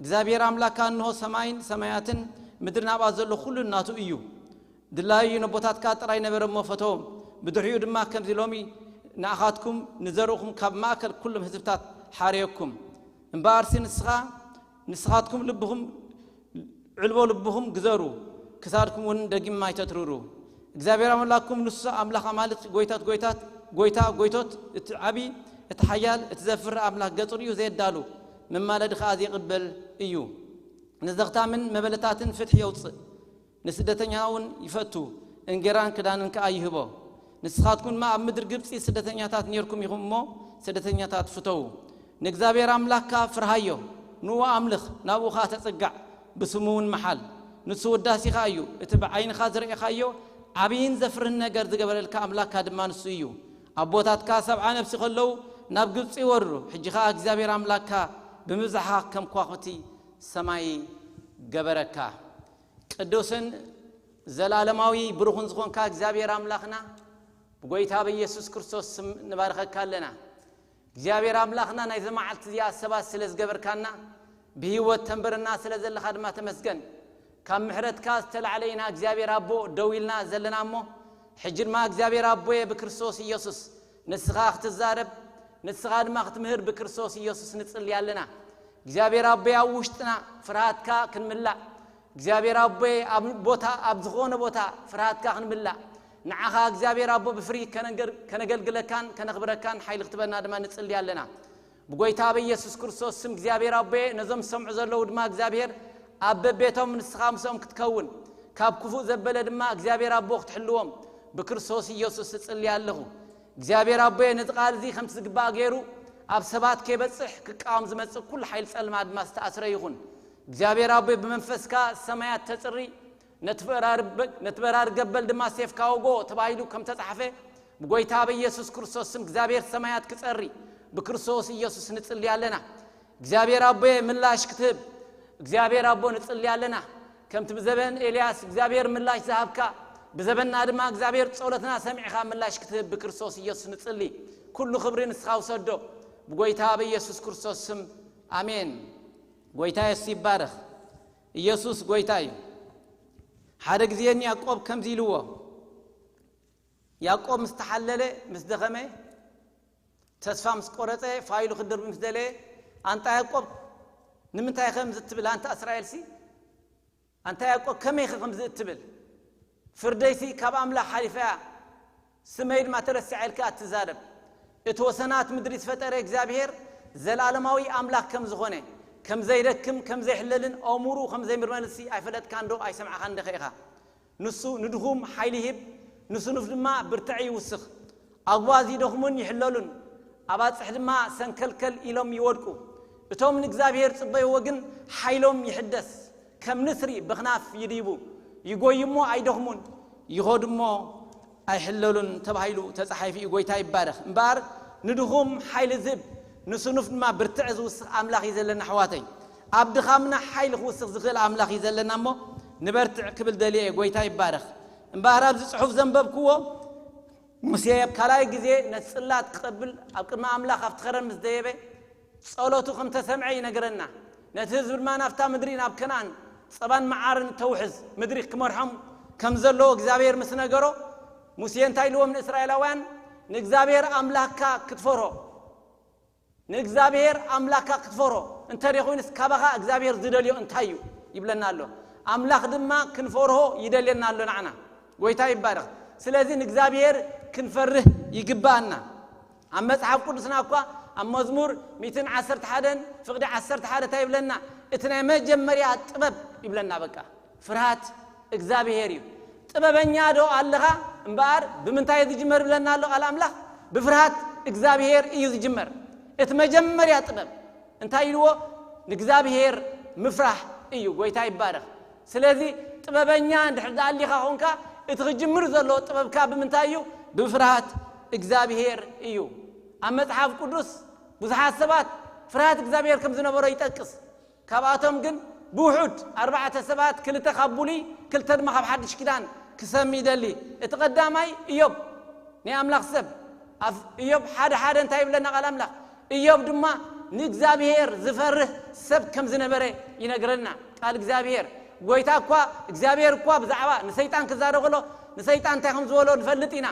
እግዚኣብሔር ኣምላክካ እንሆ ሰማይን ሰማያትን ምድርን ኣብኣ ዘሎ ኩሉ ናቱ እዩ። ድላዩ ነቦታትካ ጥራይ ነበረ እሞ ፈተዎም። ብድሕሪኡ ድማ ከምዚ ሎሚ ንኣኻትኩም ንዘርእኹም ካብ ማእከል ኩሎም ህዝብታት ሓረየኩም። እምበኣርሲ ንስኻ ንስኻትኩም ልብኹም ዕልቦ ልብኹም ግዘሩ፣ ክሳድኩም እውን ደጊም ማይ ተትርሩ። እግዚኣብሔር ኣምላክኩም ንሱ ኣምላኽ ኣማልክ፣ ጎይታት ጎይታት፣ ጎይታ ጎይቶት፣ እቲ ዓቢ፣ እቲ ሓያል፣ እቲ ዘፍርህ ኣምላክ ገጹ ርእዩ ዘየዳሉ፣ መማለዲ ከኣ ዘይቕበል እዩ። ንዘኽታምን መበለታትን ፍትሒ የውጽእ፣ ንስደተኛ እውን ይፈቱ፣ እንጌራን ክዳንን ከኣ ይህቦ። ንስኻትኩም ድማ ኣብ ምድሪ ግብጺ ስደተኛታት ኔርኩም ኢኹም እሞ፣ ስደተኛታት ፍተዉ። ንእግዚኣብሔር ኣምላኽካ ፍርሃዮ፣ ንኡ ኣምልኽ፣ ናብኡ ኸኣ ተጸጋዕ፣ ብስሙ እውን መሓል። ንሱ ውዳሲኻ እዩ፣ እቲ ብዓይንኻ ዝረኤኻዮ ዓብይን ዘፍርህን ነገር ዝገበረልካ ኣምላኽካ ድማ ንሱ እዩ። ኣቦታትካ ሰብዓ ነፍሲ ኸለዉ ናብ ግብጺ ወርዱ፣ ሕጂ ኸኣ እግዚኣብሔር ኣምላኽካ ብምብዛሕኻ ከም ከዋኽብቲ ሰማይ ገበረካ። ቅዱስን ዘላለማዊ ብሩኽን ዝኾንካ እግዚኣብሔር ኣምላኽና ብጎይታ በኢየሱስ ክርስቶስ ስም ንባርኸካ ኣለና። እግዚኣብሔር ኣምላኽና ናይዚ መዓልቲ እዚኣ ሰባት ስለ ዝገበርካና ብህይወት ተንበረና ስለ ዘለኻ ድማ ተመስገን። ካብ ምሕረትካ ዝተላዕለ ኢና እግዚኣብሔር ኣቦ ደው ኢልና ዘለና እሞ ሕጂ ድማ እግዚኣብሔር ኣቦየ ብክርስቶስ ኢየሱስ ንስኻ ክትዛረብ ንስኻ ድማ ክትምህር ብክርስቶስ ኢየሱስ ንጽሊ ኣለና። እግዚኣብሔር ኣቦየ ኣብ ውሽጥና ፍርሃትካ ክንምላእ እግዚኣብሔር ኣቦየ ኣብ ቦታ ኣብ ዝኾነ ቦታ ፍርሃትካ ክንምላእ ንዓኻ እግዚኣብሔር ኣቦ ብፍሪ ከነገልግለካን ከነኽብረካን ሓይሊ ክትበና ድማ ንጽሊ ኣለና። ብጎይታ በኢየሱስ ክርስቶስ ስም እግዚኣብሔር ኣቦየ ነዞም ዝሰምዑ ዘለዉ ድማ እግዚኣብሔር ኣብ በቤቶም ንስኻ ምስኦም ክትከውን ካብ ክፉእ ዘበለ ድማ እግዚኣብሔር ኣቦ ክትሕልዎም ብክርስቶስ ኢየሱስ እጽሊ ኣለኹ። እግዚኣብሔር ኣቦየ ነዚ ቃል እዚ ከምቲ ዝግባእ ገይሩ ኣብ ሰባት ከይበጽሕ ክቃወም ዝመጽእ ኩሉ ሓይሊ ጸልማ ድማ ዝተኣስረ ይኹን። እግዚኣብሔር ኣቦይ ብመንፈስካ ሰማያት ተጽሪ ነቲ በራሪ ገበል ድማ ሴፍካ ወጎ ተባሂሉ ከም ተጻሕፈ ብጎይታ በኢየሱስ ክርስቶስ ስም እግዚኣብሔር ሰማያት ክጸሪ ብክርስቶስ ኢየሱስ ንጽሊ ኣለና። እግዚኣብሔር ኣቦየ ምላሽ ክትህብ እግዚኣብሔር ኣቦ ንጽሊ ኣለና። ከምቲ ብዘበን ኤልያስ እግዚኣብሔር ምላሽ ዝሃብካ ብዘበንና ድማ እግዚኣብሔር ጸሎትና ሰሚዕኻ ምላሽ ክትህብ ብክርስቶስ ኢየሱስ ንጽሊ። ኩሉ ክብሪ ንስኻ ውሰዶ ብጎይታ በኢየሱስ ክርስቶስ ስም ኣሜን። ጎይታ የሱስ ይባረኽ። ኢየሱስ ጎይታ እዩ። ሓደ ግዜ ንያዕቆብ ከምዚ ኢልዎ፣ ያዕቆብ ምስ ተሓለለ ምስ ደኸመ ተስፋ ምስ ቆረጸ ፋይሉ ክድርብ ምስ ደለየ ኣንታ ያዕቆብ ንምንታይ ከምዚ እትብል ኣንታ እስራኤልሲ ኣንታ ያዕቆብ ከመይኸ ከምዚ እትብል ፍርደይሲ ካብ ኣምላኽ ሓሊፋ እያ ስመይ ድማ ተረሲዓ ኢልካ እትዛረብ እቲ ወሰናት ምድሪ ዝፈጠረ እግዚኣብሔር ዘለዓለማዊ ኣምላኽ ከም ዝኾነ ከም ዘይደክም ከም ዘይሕለልን ኣእምርኡ ከም ዘይምርመርሲ ኣይፈለጥካን ዶ ኣይሰማዕኻን ዶ ኢኻ። ንሱ ንድኹም ሓይሊ ይህብ፣ ንስኑፍ ድማ ብርትዐ ይውስኽ። ኣጓዝ ይደኽሙን ይሕለሉን፣ ኣባጽሕ ድማ ሰንከልከል ኢሎም ይወድቁ። እቶም ንእግዚኣብሔር ጽበይዎ ግን ሓይሎም ይሕደስ፣ ከም ንስሪ ብኽናፍ ይድይቡ። ይጎዩ እሞ ኣይደኽሙን፣ ይኸዱ እሞ ኣይሕለሉን ተባሂሉ ተጻሒፉ እዩ። ጎይታ ይባረኽ። እምበኣር ንድኹም ሓይሊ ዝህብ፣ ንስኑፍ ድማ ብርትዕ ዝውስኽ ኣምላኽ እዩ ዘለና ኣሕዋተይ። ኣብ ድኻምና ሓይሊ ክውስኽ ዝኽእል ኣምላኽ እዩ ዘለና እሞ ንበርትዕ ክብል ደልየ እየ። ጎይታ ይባረኽ። እምበኣር ኣብዚ ጽሑፍ ዘንበብክዎ ሙሴ ኣብ ካልኣይ ግዜ ነቲ ጽላት ክቐብል ኣብ ቅድሚ ኣምላኽ ኣብቲ ኸረን ምስ ደየበ ጸሎቱ ከም ተሰምዐ ይነግረና። ነቲ ህዝቢ ድማ ናብታ ምድሪ ናብ ከነኣን ጸባን መዓርን እተውሕዝ ምድሪ ክመርሖም ከም ዘለዎ እግዚኣብሔር ምስ ነገሮ ሙሴ እንታይ ኢልዎም ንእስራኤላውያን? ንእግዚኣብሔር ኣምላኽካ ክትፈርሆ ንእግዚኣብሔር ኣምላኽካ ክትፈርሆ እንተደይኮይኑስ ካባኻ እግዚኣብሔር ዝደልዮ እንታይ እዩ ይብለና ኣሎ። ኣምላኽ ድማ ክንፈርሆ ይደልየና ኣሎ ንዓና። ጎይታ ይባረኽ። ስለዚ ንእግዚኣብሔር ክንፈርህ ይግባኣና። ኣብ መጽሓፍ ቅዱስና እኳ ኣብ መዝሙር ሚእትን ዓሰርተ ሓደን ፍቕዲ ዓሰርተ ሓደ እንታይ ይብለና? እቲ ናይ መጀመርያ ጥበብ ይብለና። በቃ ፍርሃት እግዚኣብሔር እዩ። ጥበበኛ ዶ ኣለኻ? እምበኣር ብምንታይ እዩ ዝጅመር ይብለና ኣሎ ቃል ኣምላኽ? ብፍርሃት እግዚኣብሔር እዩ ዝጅመር። እቲ መጀመርያ ጥበብ እንታይ ኢልዎ? ንእግዚኣብሔር ምፍራሕ እዩ። ጎይታ ይባረኽ። ስለዚ ጥበበኛ እንድሕር ዝኣሊኻ ኾንካ እቲ ክጅምር ዘለዎ ጥበብካ ብምንታይ እዩ? ብፍርሃት እግዚኣብሔር እዩ። ኣብ መጽሓፍ ቅዱስ ብዙሓት ሰባት ፍርሃት እግዚኣብሔር ከም ዝነበሮ ይጠቅስ። ካብኣቶም ግን ብውሑድ ኣርባዕተ ሰባት፣ ክልተ ካብ ብሉይ ክልተ ድማ ካብ ሓድሽ ኪዳን ክሰሚ ይደሊ። እቲ ቀዳማይ እዮብ ናይ ኣምላኽ ሰብ። ኣብ እዮብ ሓደ ሓደ እንታይ ይብለና ቃል ኣምላኽ? እዮብ ድማ ንእግዚኣብሔር ዝፈርህ ሰብ ከም ዝነበረ ይነግረና ቃል እግዚኣብሔር። ጎይታ እኳ እግዚኣብሔር እኳ ብዛዕባ ንሰይጣን ክዛረብ ከሎ ንሰይጣን እንታይ ከም ዝበሎ ንፈልጥ ኢና።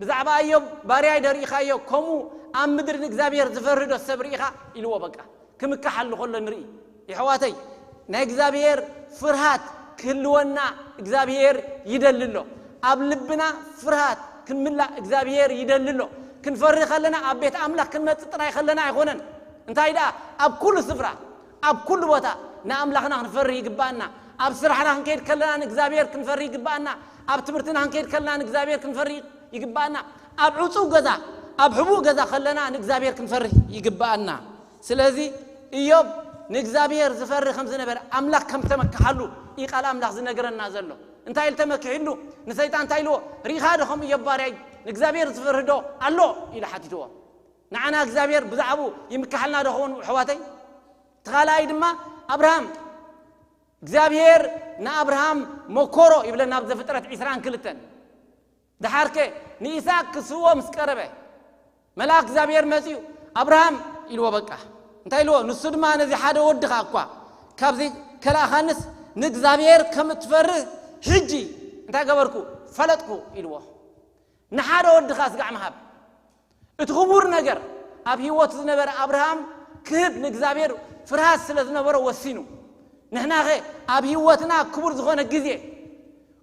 ብዛዕባ እዮብ ባርያይ ዶ ርኢኻዮ? ከምኡ ኣብ ምድሪ ንእግዚኣብሔር ዝፈርህ ዶ ሰብ ርኢኻ? ኢልዎ። በቃ ክምክሓሉ ከሎ ንርኢ። ይሕዋተይ ናይ እግዚኣብሔር ፍርሃት ክህልወና እግዚኣብሔር ይደሊ ኣሎ። ኣብ ልብና ፍርሃት ክንምላእ እግዚኣብሔር ይደሊ ኣሎ። ክንፈርህ ከለና ኣብ ቤት ኣምላኽ ክንመጽእ ጥራይ ከለና ኣይኮነን። እንታይ ደኣ ኣብ ኩሉ ስፍራ ኣብ ኩሉ ቦታ ንኣምላኽና ክንፈርህ ይግባኣና። ኣብ ስራሕና ክንከይድ ከለና ንእግዚኣብሔር ክንፈርህ ይግባኣና። ኣብ ትምህርትና ክንከይድ ከለና ንእግዚኣብሔር ክንፈርህ ይግባኣና። ኣብ ዕጹው ገዛ ኣብ ሕቡእ ገዛ ከለና ንእግዚኣብሔር ክንፈርህ ይግባኣና። ስለዚ እዮብ ንእግዚኣብሔር ዝፈርህ ከም ዝነበረ ኣምላኽ ከም ተመክሓሉ እዩ ቃል ኣምላኽ ዝነግረና ዘሎ። እንታይ ኢሉ ተመኪሕሉ? ንሰይጣን እንታይ ኢልዎ? ርኢኻ ዶ ከም እዮብ ባርያይ ንእግዚኣብሔር ዝፈርህ ዶ ኣሎ ኢሉ ሓቲትዎ። ንዓና እግዚኣብሔር ብዛዕባኡ ይምክሓልና ዶ ኸውን ኣሕዋተይ? እቲ ካልኣይ ድማ ኣብርሃም እግዚኣብሔር ንኣብርሃም መኮሮ ይብለና ኣብ ዘፍጥረት ዕስራን ክልተን። ደሓርከ ንኢሳቅ ክስዎ ምስ ቀረበ መልኣክ እግዚኣብሔር መጺኡ ኣብርሃም ኢልዎ። በቃ እንታይ ኢልዎ? ንሱ ድማ ነዚ ሓደ ወድኻ እኳ ካብዚ ከልኣኻንስ ንእግዚኣብሔር ከም እትፈርህ ሕጂ እንታይ ገበርኩ? ፈለጥኩ ኢልዎ። ንሓደ ወድኻ ስጋዕ ምሃብ እቲ ክቡር ነገር ኣብ ህይወቱ ዝነበረ ኣብርሃም ክህብ ንእግዚኣብሔር ፍርሃት ስለ ዝነበሮ ወሲኑ። ንሕናኸ ኣብ ህይወትና ክቡር ዝኾነ ግዜ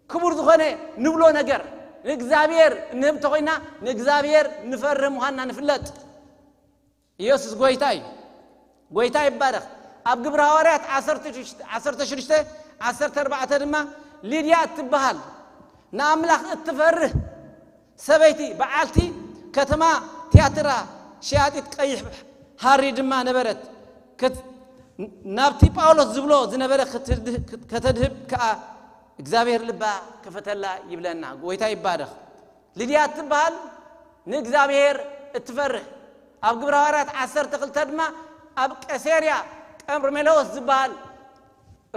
ክቡር ዝኾነ ንብሎ ነገር ንእግዚኣብሔር እንህብ እንተኾይና ንእግዚኣብሔር ንፈርህ ምዃንና ንፍለጥ። ኢየሱስ ጎይታ እዩ። ጎይታ ይባረኽ። ኣብ ግብረ ሃዋርያት ዓሰርተ ሽዱሽተ ዓሰርተ ኣርባዕተ ድማ ሊድያ እትበሃል ንኣምላኽ እትፈርህ ሰበይቲ በዓልቲ ከተማ ቲያትራ ሸያጢት ቀይሕ ሃሪ ድማ ነበረት። ናብቲ ጳውሎስ ዝብሎ ዝነበረ ከተድህብ ከዓ እግዚኣብሔር ልባ ክፈተላ ይብለና። ጎይታ ይባረኽ። ልድያ እትበሃል ንእግዚኣብሔር እትፈርህ ኣብ ግብረ ሃዋርያት ዓሰርተ ክልተ ድማ ኣብ ቀሴርያ ቀርሜሎስ ዝበሃል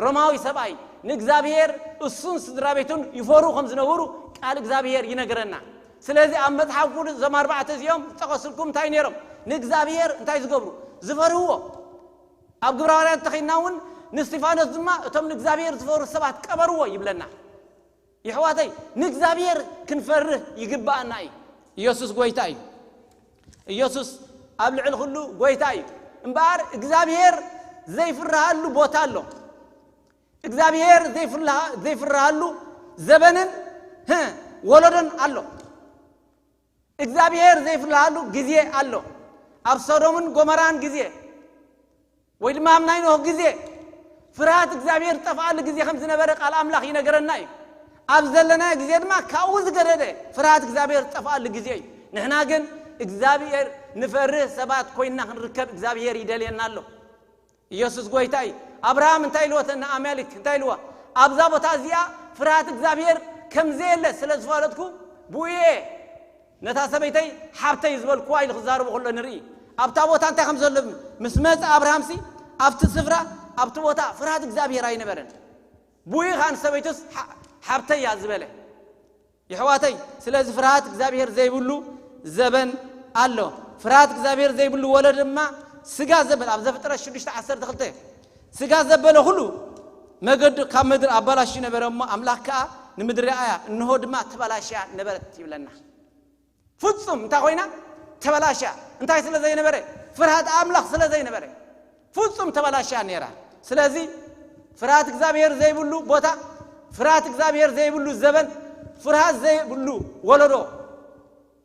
ሮማዊ ሰብኣይ ንእግዚኣብሔር እሱን ስድራ ቤቱን ይፈሩ ከም ዝነበሩ ቃል እግዚኣብሔር ይነግረና። ስለዚ ኣብ መጽሓፍ ቅዱስ እዞም ኣርባዕተ እዚኦም ዝጠቐስልኩም እንታይ ነይሮም? ንእግዚኣብሔር እንታይ ዝገብሩ? ዝፈርህዎ። ኣብ ግብረ ሃዋርያት እንተኺድና እውን ንስጢፋኖስ ድማ እቶም ንእግዚኣብሔር ዝፈሩ ሰባት ቀበርዎ ይብለና። ይሕዋተይ ንእግዚኣብሔር ክንፈርህ ይግብኣና እዩ። ኢየሱስ ጎይታ እዩ። ኢየሱስ ኣብ ልዕሊ ኩሉ ጎይታ እዩ። እምበኣር እግዚኣብሔር ዘይፍርሃሉ ቦታ ኣሎ። እግዚኣብሔር ዘይፍርሃሉ ዘበንን ወለዶን ኣሎ። እግዚኣብሔር ዘይፍርሃሉ ግዜ ኣሎ። ኣብ ሶዶምን ጎመራን ግዜ ወይ ድማ ኣብ ናይ ኖህ ግዜ ፍርሃት እግዚኣብሔር ዝጠፍኣሉ ግዜ ከም ዝነበረ ቃል ኣምላኽ ይነገረና እዩ። ኣብ ዘለናዮ ግዜ ድማ ካብኡ ዝገደደ ፍርሃት እግዚኣብሔር ዝጠፍኣሉ ግዜ እዩ። ንሕና ግን እግዚኣብሔር ንፈርህ ሰባት ኮይንና ክንርከብ እግዚኣብሔር ይደልየና ኣሎ። ኢየሱስ ጎይታ እዩ። ኣብርሃም እንታይ ኢልዎ? እተ ንኣማሌክ እንታይ ኢልዎ? ኣብዛ ቦታ እዚኣ ፍርሃት እግዚኣብሔር ከም ዘየለ ስለ ዝፈለጥኩ ብኡ እየ ነታ ሰበይተይ ሓብተይ ዝበልኩዋ ኢሉ ክዛረቡ ከሎ ንርኢ። ኣብታ ቦታ እንታይ ከም ዘሎ ምስ መጸ ኣብርሃምሲ ኣብቲ ስፍራ ኣብቲ ቦታ ፍርሃት እግዚኣብሔር ኣይነበረን። ብኡ ኸዓ ንሰበይቱስ ሓ- ሓብተይ እያ ዝበለ። ይሕዋተይ፣ ስለዚ ፍርሃት እግዚኣብሔር ዘይብሉ ዘበን ኣሎ። ፍርሃት እግዚኣብሔር ዘይብሉ ወለዶ ድማ ስጋ ዘበለ፣ ኣብ ዘፍጥረት ሽዱሽተ ዓሰርተ ክልተ፣ ስጋ ዘበለ ኩሉ መገዱ ካብ ምድሪ ኣባላሽዩ ነበረ እሞ ኣምላኽ ከኣ ንምድሪ ረኣያ፣ እንሆ ድማ ተባላሽያ ነበረት ይብለና። ፍጹም እንታይ ኮይና? ተበላሽያ። እንታይ ስለ ዘይነበረ? ፍርሃት ኣምላኽ ስለ ዘይነበረ ፍጹም ተበላሽያ ነይራ። ስለዚ ፍርሃት እግዚኣብሔር ዘይብሉ ቦታ፣ ፍርሃት እግዚኣብሔር ዘይብሉ ዘበን፣ ፍርሃት ዘይብሉ ወለዶ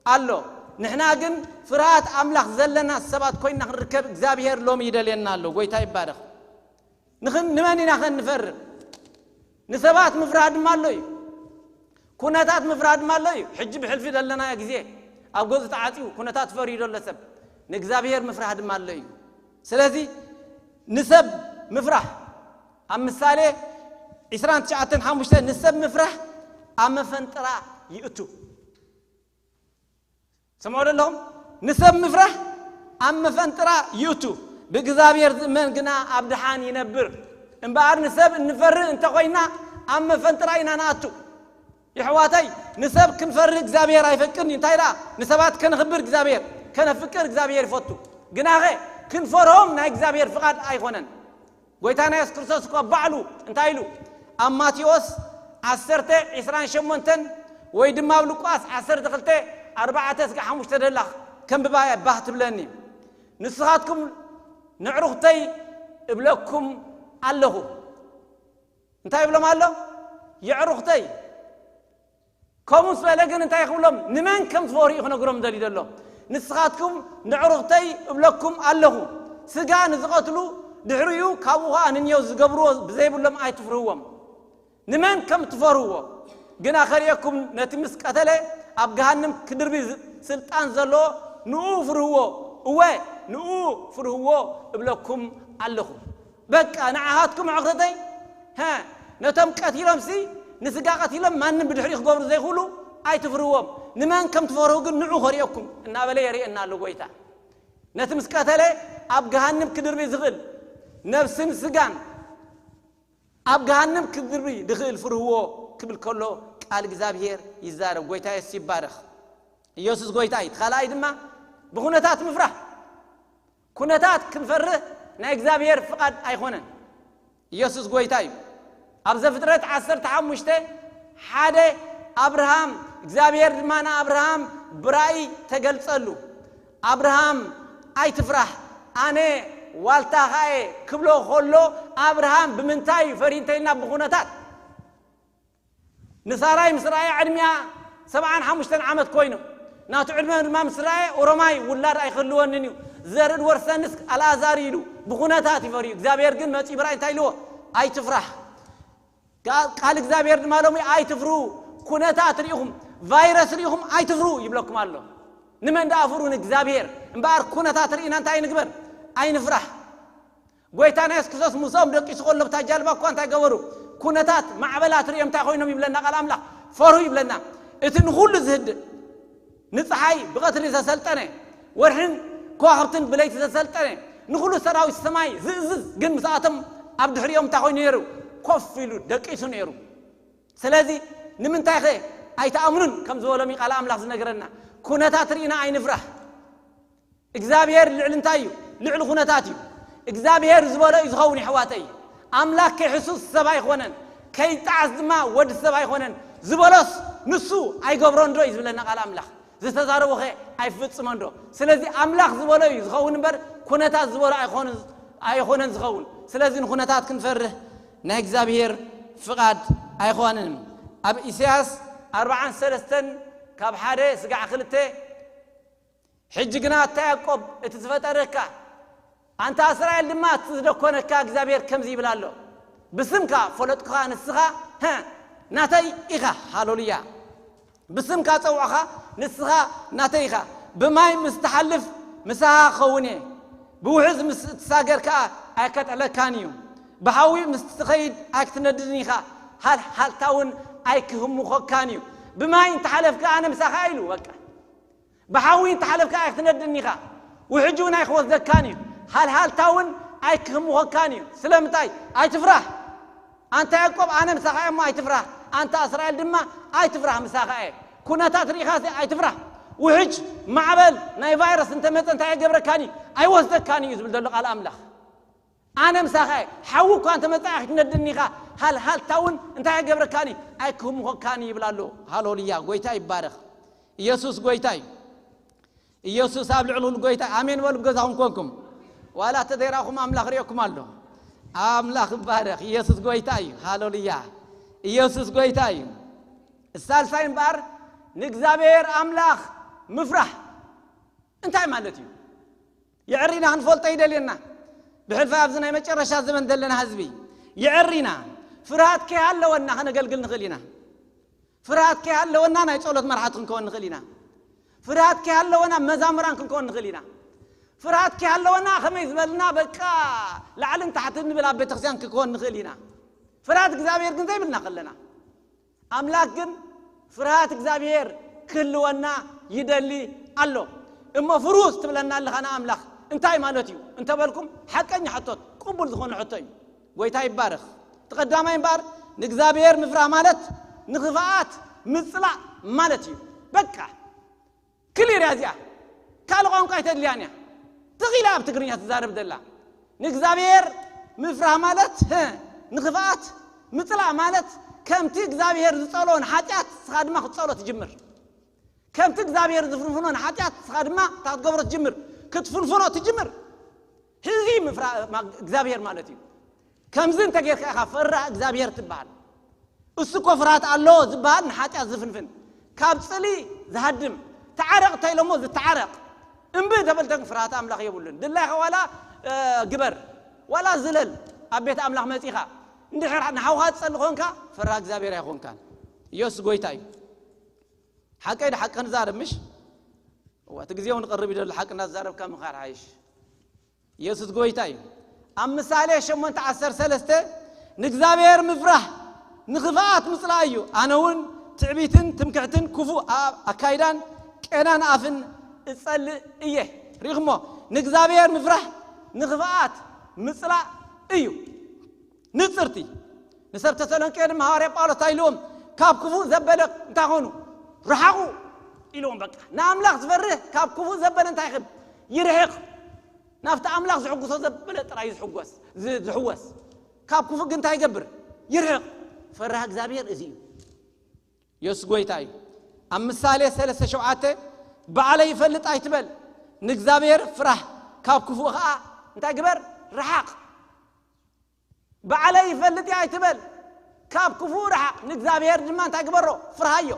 ኣሎ። ንሕና ግን ፍርሃት ኣምላኽ ዘለና ሰባት ኮይንና ክንርከብ እግዚኣብሔር ሎሚ ይደልየና ኣሎ። ጎይታ ይባረኽ። ንኽን ንመን ኢና ኸ ንፈርህ? ንሰባት ምፍራህ ድማ ኣሎ እዩ። ኩነታት ምፍራህ ድማ ኣሎ እዩ። ሕጂ ብሕልፊ ዘለናዮ ግዜ ኣብ ገዙ ተዓጽዩ ኩነታት ፈርዩ ዘሎ ሰብ ንእግዚኣብሔር ምፍራህ ድማ ኣሎ እዩ። ስለዚ ንሰብ ምፍራህ ኣብ ምሳሌ ዕስራን ትሽዓተን ሓሙሽተ ንሰብ ምፍራህ ኣብ መፈንጥራ ይእቱ። ስምዑ ኣለኹም? ንሰብ ምፍራህ ኣብ መፈንጥራ ይእቱ፣ ብእግዚኣብሔር ዝእመን ግና ኣብ ድሓን ይነብር። እምበኣር ንሰብ እንፈርህ እንተኾይና ኣብ መፈንጥራ ኢና ንኣቱ። የሕዋተይ፣ ንሰብ ክንፈርህ እግዚኣብሔር ኣይፈቅድን እዩ። እንታይ ደኣ? ንሰባት ከነኽብር እግዚኣብሔር፣ ከነፍቅር እግዚኣብሔር ይፈቱ። ግናኸ ክንፈርሆም ናይ እግዚኣብሔር ፍቓድ ኣይኮነን። ጎይታና የሱስ ክርስቶስ እኳ ባዕሉ እንታይ ኢሉ? ኣብ ማቴዎስ ዓሰርተ ዕስራን ሸሞንተን ወይ ድማ ኣብ ሉቃስ ዓሰርተ ክልተ ኣርባዕተ እስከ ሓሙሽተ ደላ ከንብባ እየ ባህ ትብለኒ። ንስኻትኩም ንዕሩኽተይ እብለኩም ኣለኹ። እንታይ ይብሎም ኣሎ? የዕሩኽተይ ከምኡ ምስ በለ ግን እንታይ ክብሎም? ንመን ከም ዝፈርሁ እዩ ክነግሮም ደልዩ ዘሎ። ንስኻትኩም ንዕሩኽተይ እብለኩም ኣለኹ፣ ስጋ ንዝቐትሉ ድሕሪኡ ካብኡ ኸዓ ንንየው ዝገብርዎ ብዘይብሎም ኣይትፍርህዎም። ንመን ከም ትፈርህዎ ግና ከርእየኩም፣ ነቲ ምስ ቀተለ ኣብ ገሃንም ክድርቢ ዝ- ስልጣን ዘለዎ ንኡ ፍርህዎ፣ እወ ንኡ ፍርህዎ እብለኩም ኣለኹ። በቃ ንዓኻትኩም ኣዕሩኽተይ፣ ሀ፣ ነቶም ቀቲሎምሲ ንስጋ ቀቲሎም ማንም ብድሕሪኡ ክገብሩ ዘይኽእሉ ኣይትፍርዎም። ንመን ከም ትፈርሁ ግን ንዑ ከርእየኩም እናበለ የርእየና ኣሎ ጎይታ። ነቲ ምስ ቀተለ ኣብ ገሃንም ክድርቢ ዝኽእል ነብስን ስጋን ኣብ ገሃንም ክድርቢ ዝኽእል ፍርህዎ ክብል ከሎ ቃል እግዚኣብሔር ይዛረብ። ጎይታ የሱስ ይባረኽ። ኢየሱስ ጎይታ እዩ። እቲ ካልኣይ ድማ ብኹነታት ምፍራህ። ኩነታት ክንፈርህ ናይ እግዚኣብሔር ፍቓድ ኣይኮነን። ኢየሱስ ጎይታ እዩ። ኣብ ዘፍጥረት ዓሰርተ ሓሙሽተ ሓደ ኣብርሃም እግዚኣብሔር ድማ ንኣብርሃም ብራእይ ተገልጸሉ። ኣብርሃም ኣይትፍራህ ኣነ ዋልታኻ እየ ክብሎ ከሎ ኣብርሃም ብምንታይ እዩ ፈርዩ እንተኢልና ብኹነታት ንሳራይ ምስ ረኣየ ዕድሚኣ ሰብዓን ሓሙሽተን ዓመት ኮይኑ ናቱ ዕድመ ድማ ምስ ረኣየ ኦሮማይ ውላድ ኣይክህልወንን እዩ ዘርእን ወርሰንስ ኣልኣዛር ኢሉ ብኹነታት ይፈርዩ እግዚኣብሔር ግን መፂ ብራይ እንታይ ኢልዎ ኣይትፍራህ ቃል እግዚኣብሔር ድማ ሎሚ ኣይትፍሩ ኩነታት ርኢኹም ቫይረስ ርኢኹም ኣይትፍሩ ይብለኩም ኣሎ ንመን ደኣ ፍሩ ንእግዚኣብሔር እምበኣር ኩነታት ርኢና እንታይ ንግበር ኣይንፍራህ ጎይታና የሱስ ክርስቶስ ምስኦም ደቂሱ ከሎ ብታ ጃልባ እኳ እንታይ ገበሩ ኩነታት ማዕበላት ርእዮም እንታይ ኮይኖም ይብለና ቃል ኣምላኽ ፈርሁ ይብለና እቲ ንኹሉ ዝህድእ ንፀሓይ ብቐትሪ ዘሰልጠነ ወርሕን ከዋኽብትን ብለይቲ ዘሰልጠነ ንኹሉ ሰራዊት ሰማይ ዝእዝዝ ግን ምስኣቶም ኣብ ድሕሪኦም እንታይ ኮይኑ ነይሩ ኮፍ ኢሉ ደቂሱ ነይሩ ስለዚ ንምንታይ ኸ ኣይትኣምኑን ከም ዝበሎም ቃል ኣምላኽ ዝነግረና ኩነታት ርኢና ኣይንፍራህ እግዚኣብሔር ልዕሊ እንታይ እዩ? ልዕሊ ኩነታት እዩ። እግዚኣብሔር ዝበሎ እዩ ዝኸውን የሕዋተይ። ኣምላኽ ከይሕሱስ ሰብ ኣይኾነን፣ ከይጣዓስ ድማ ወዲ ሰብ ኣይኾነን። ዝበሎስ ንሱ ኣይገብሮን ዶ እዩ ዝብለና ቃል ኣምላኽ። ዝተዛረቦ ኸ ኣይፍጽሞን ዶ? ስለዚ ኣምላኽ ዝበሎ እዩ ዝኸውን እምበር ኩነታት ዝበሎ ኣይኾንን ኣይኾነን ዝኸውን። ስለዚ ንኩነታት ክንፈርህ ናይ እግዚኣብሔር ፍቓድ ኣይኾንን። ኣብ ኢሳያስ ኣርብዓን ሰለስተን ካብ ሓደ ስጋዕ ክልተ ሕጂ ግና ኣታ ያዕቆብ እቲ ዝፈጠረካ ኣንታ እስራኤል ድማ እቲ ዝደኮነካ እግዚኣብሔር ከምዚ ይብል ኣሎ ብስምካ ፈለጥኩኻ ንስኻ ሀ ናተይ ኢኻ። ሃሌሉያ። ብስምካ ጸውዕኻ፣ ንስኻ ናተይ ኢኻ። ብማይ ምስ ትሓልፍ፣ ምሳኻ ክኸውን እየ። ብውሕዝ ምስ እትሳገር ከኣ ኣይከጥዕለካን እዩ። ብሓዊ ምስ ትኸይድ ኣይክትነድድን ኢኻ። ሃልሃልታ እውን ኣይክህምኾካን እዩ። ብማይ እንተሓለፍካ ኣነ ምሳኻ ኢሉ፣ በቃ። ብሓዊ እንተሓለፍካ ኣይክትነድድን ኢኻ። ውሕጅ እውን ኣይክወስደካን እዩ። ሃልሃልታ እውን ኣይክህምኾካን እዩ። ስለምንታይ? ኣይትፍራህ። ኣንታ ያዕቆብ፣ ኣነ ምሳኻ እየ እሞ ኣይትፍራህ። ኣንታ እስራኤል ድማ ኣይትፍራህ፣ ምሳኻ እየ። ኩነታት ርኢኻሲ ኣይትፍራህ። ውሕጅ፣ ማዕበል፣ ናይ ቫይረስ እንተመጸ እንታይ ኣይገብረካን እዩ? ኣይወስደካን እዩ ዝብል ዘሎ ቃል ኣምላኽ። ኣነ ምሳኻ እየ። ሓዊ እኳ እንተመጸ ኣይክትነድድን ኢኻ። ሃልሃልታ እውን እንታይ ኣይገብረካን እዩ? ኣይክህምኾካን እዩ ይብል ኣሎ። ሃሌሉያ፣ ጎይታ ይባረኽ። ኢየሱስ ጎይታ እዩ። ኢየሱስ ኣብ ልዕሊ ኩሉ ጎይታ። ኣሜን በሉ፣ ገዛኹም ኮንኩም። ዋላ ተደይራኹም ኣምላኽ ሪኦኩም ኣሎ። ኣምላኽ ይባረኽ። ኢየሱስ ጎይታ እዩ። ሃሌሉያ። ኢየሱስ ጎይታ እዩ። ሳልሳይ እምበኣር ንእግዚኣብሔር ኣምላኽ ምፍራህ እንታይ ማለት እዩ? የዕሪና ክንፈልጦ ይደልየና። ብሕልፊ ኣብዚ ናይ መጨረሻ ዘመን ዘለና ህዝቢ የዕሪና። ፍርሃት ከይሃለወና ከነገልግል ንኽእል ኢና። ፍርሃት ከይሃለወና ናይ ጸሎት መርሓት ክንከውን ንኽእል ኢና። ፍርሃት ከይሃለወና መዛምራን ክንከውን ንኽእል ኢና። ፍርሃት ከይሃለወና ከመይ ዝበልና በቃ ላዕልን ታሕትን ንብል ኣብ ቤተክርስትያን ክንከውን ንኽእል ኢና። ፍርሃት እግዚኣብሔር ግን ዘይብልና ከለና፣ ኣምላኽ ግን ፍርሃት እግዚኣብሔር ክህልወና ይደሊ ኣሎ። እሞ ፍርሁስ ትብለና ኣለኻ ንኣምላኽ እንታይ ማለት እዩ እንተበልኩም፣ ሓቀኛ ሕቶት፣ ቅቡል ዝኾነ ሕቶ እዩ። ጎይታ ይባረኽ። እቲ ቀዳማይ እምበኣር ንእግዚኣብሔር ምፍራህ ማለት ንኽፍኣት ምጽላእ ማለት እዩ። በቃ ክሊር እያ እዚኣ። ካልእ ቋንቋ ኣይተድልያን እያ። ትኺላ ኣብ ትግርኛ ትዛረብ ዘላ። ንእግዚኣብሔር ምፍራህ ማለት፣ ህ፣ ንኽፍኣት ምጽላእ ማለት ከምቲ እግዚኣብሔር ዝጸልኦ ንሓጢኣት ንስኻ ድማ ክትጸልኦ ትጅምር። ከምቲ እግዚኣብሔር ዝፍንፍኖ ንሓጢኣት ንስኻ ድማ እንታይ ክትገብሮ ትጅምር? ክትፍንፍኖ ትጅምር። እዚ ምፍራ-፣ ማ-፣ እግዚኣብሔር ማለት እዩ። ከምዚ እንተጌርካ ኢኻ ፈራህ እግዚኣብሔር ትበሃል። እሱ እኮ ፍርሃት ኣሎ ዝበሃል ንሓጢኣት ዝፍንፍን፣ ካብ ጽልኢ ዝሃድም፣ ተዓረቕ እንተኢሎሞ ዝተዓረቕ፣ እምቢ ተበልተን ፍርሃት ኣምላኽ የብሉን። ድላይኻ ዋላ፣ እ፣ ግበር፣ ዋላ ዝለል፣ ኣብ ቤት ኣምላኽ መጺኻ እንድሕር ንሓውኻ ትጸሊ ኾንካ፣ ፈራህ እግዚኣብሔር ኣይኾንካን። ኢየሱስ ጎይታ እዩ። ሓቀይ ዶ ሓቂ ክንዛረብ ምሽ? እዋ፣ እቲ ግዜ እውን ቀርብ እዩ ዘሎ፣ ሓቂ እናተዛረብካ ምኻድ ሓይሽ። ኢየሱስ ጎይታ እዩ። ኣብ ምሳሌ ሸሞንተ ዓሰርተ ሰለስተ ንእግዚኣብሔር ምፍራህ ንኽፍኣት ምጽላእ እዩ። ኣነ እውን ትዕቢትን ትምክሕትን ክፉእ ኣ-፣ ኣካይዳን ቄናን ኣፍን እጸልእ እየ። ርኢኹሞ? ንእግዚኣብሔር ምፍራህ ንኽፍኣት ምጽላእ እዩ። ንጽርቲ። ንሰብ ተሰሎንቄ ድማ ሃዋርያ ጳውሎስ እንታይ ኢልዎም? ካብ ክፉእ ዘበለ እንታይ ኾኑ? ርሓቑ ኢልዎም። በቃ ንኣምላኽ ዝፈርህ ካብ ክፉእ ዘበለ እንታይ ይኽብ? ይርሕቕ። ናብቲ ኣምላኽ ዝሕጉሶ ዘበለ ጥራይ እዩ ዝሕጎስ፣ ዝ-፣ ዝሕወስ። ካብ ክፉእ ግን እንታይ ይገብር? ይርሕቕ። ፈራህ እግዚኣብሔር እዚ እዩ። ኢየሱስ ጎይታ እዩ። ኣብ ምሳሌ ሰለስተ ሸውዓተ ባዕለይ ይፈልጥ ኣይትበል፣ ንእግዚኣብሔር ፍራህ፣ ካብ ክፉእ ኸኣ እንታይ ግበር? ርሓቕ። ባዕለይ ይፈልጥ እየ ኣይትበል፣ ካብ ክፉእ ርሓቕ፣ ንእግዚኣብሔር ድማ እንታይ ግበሮ? ፍርሃዮ።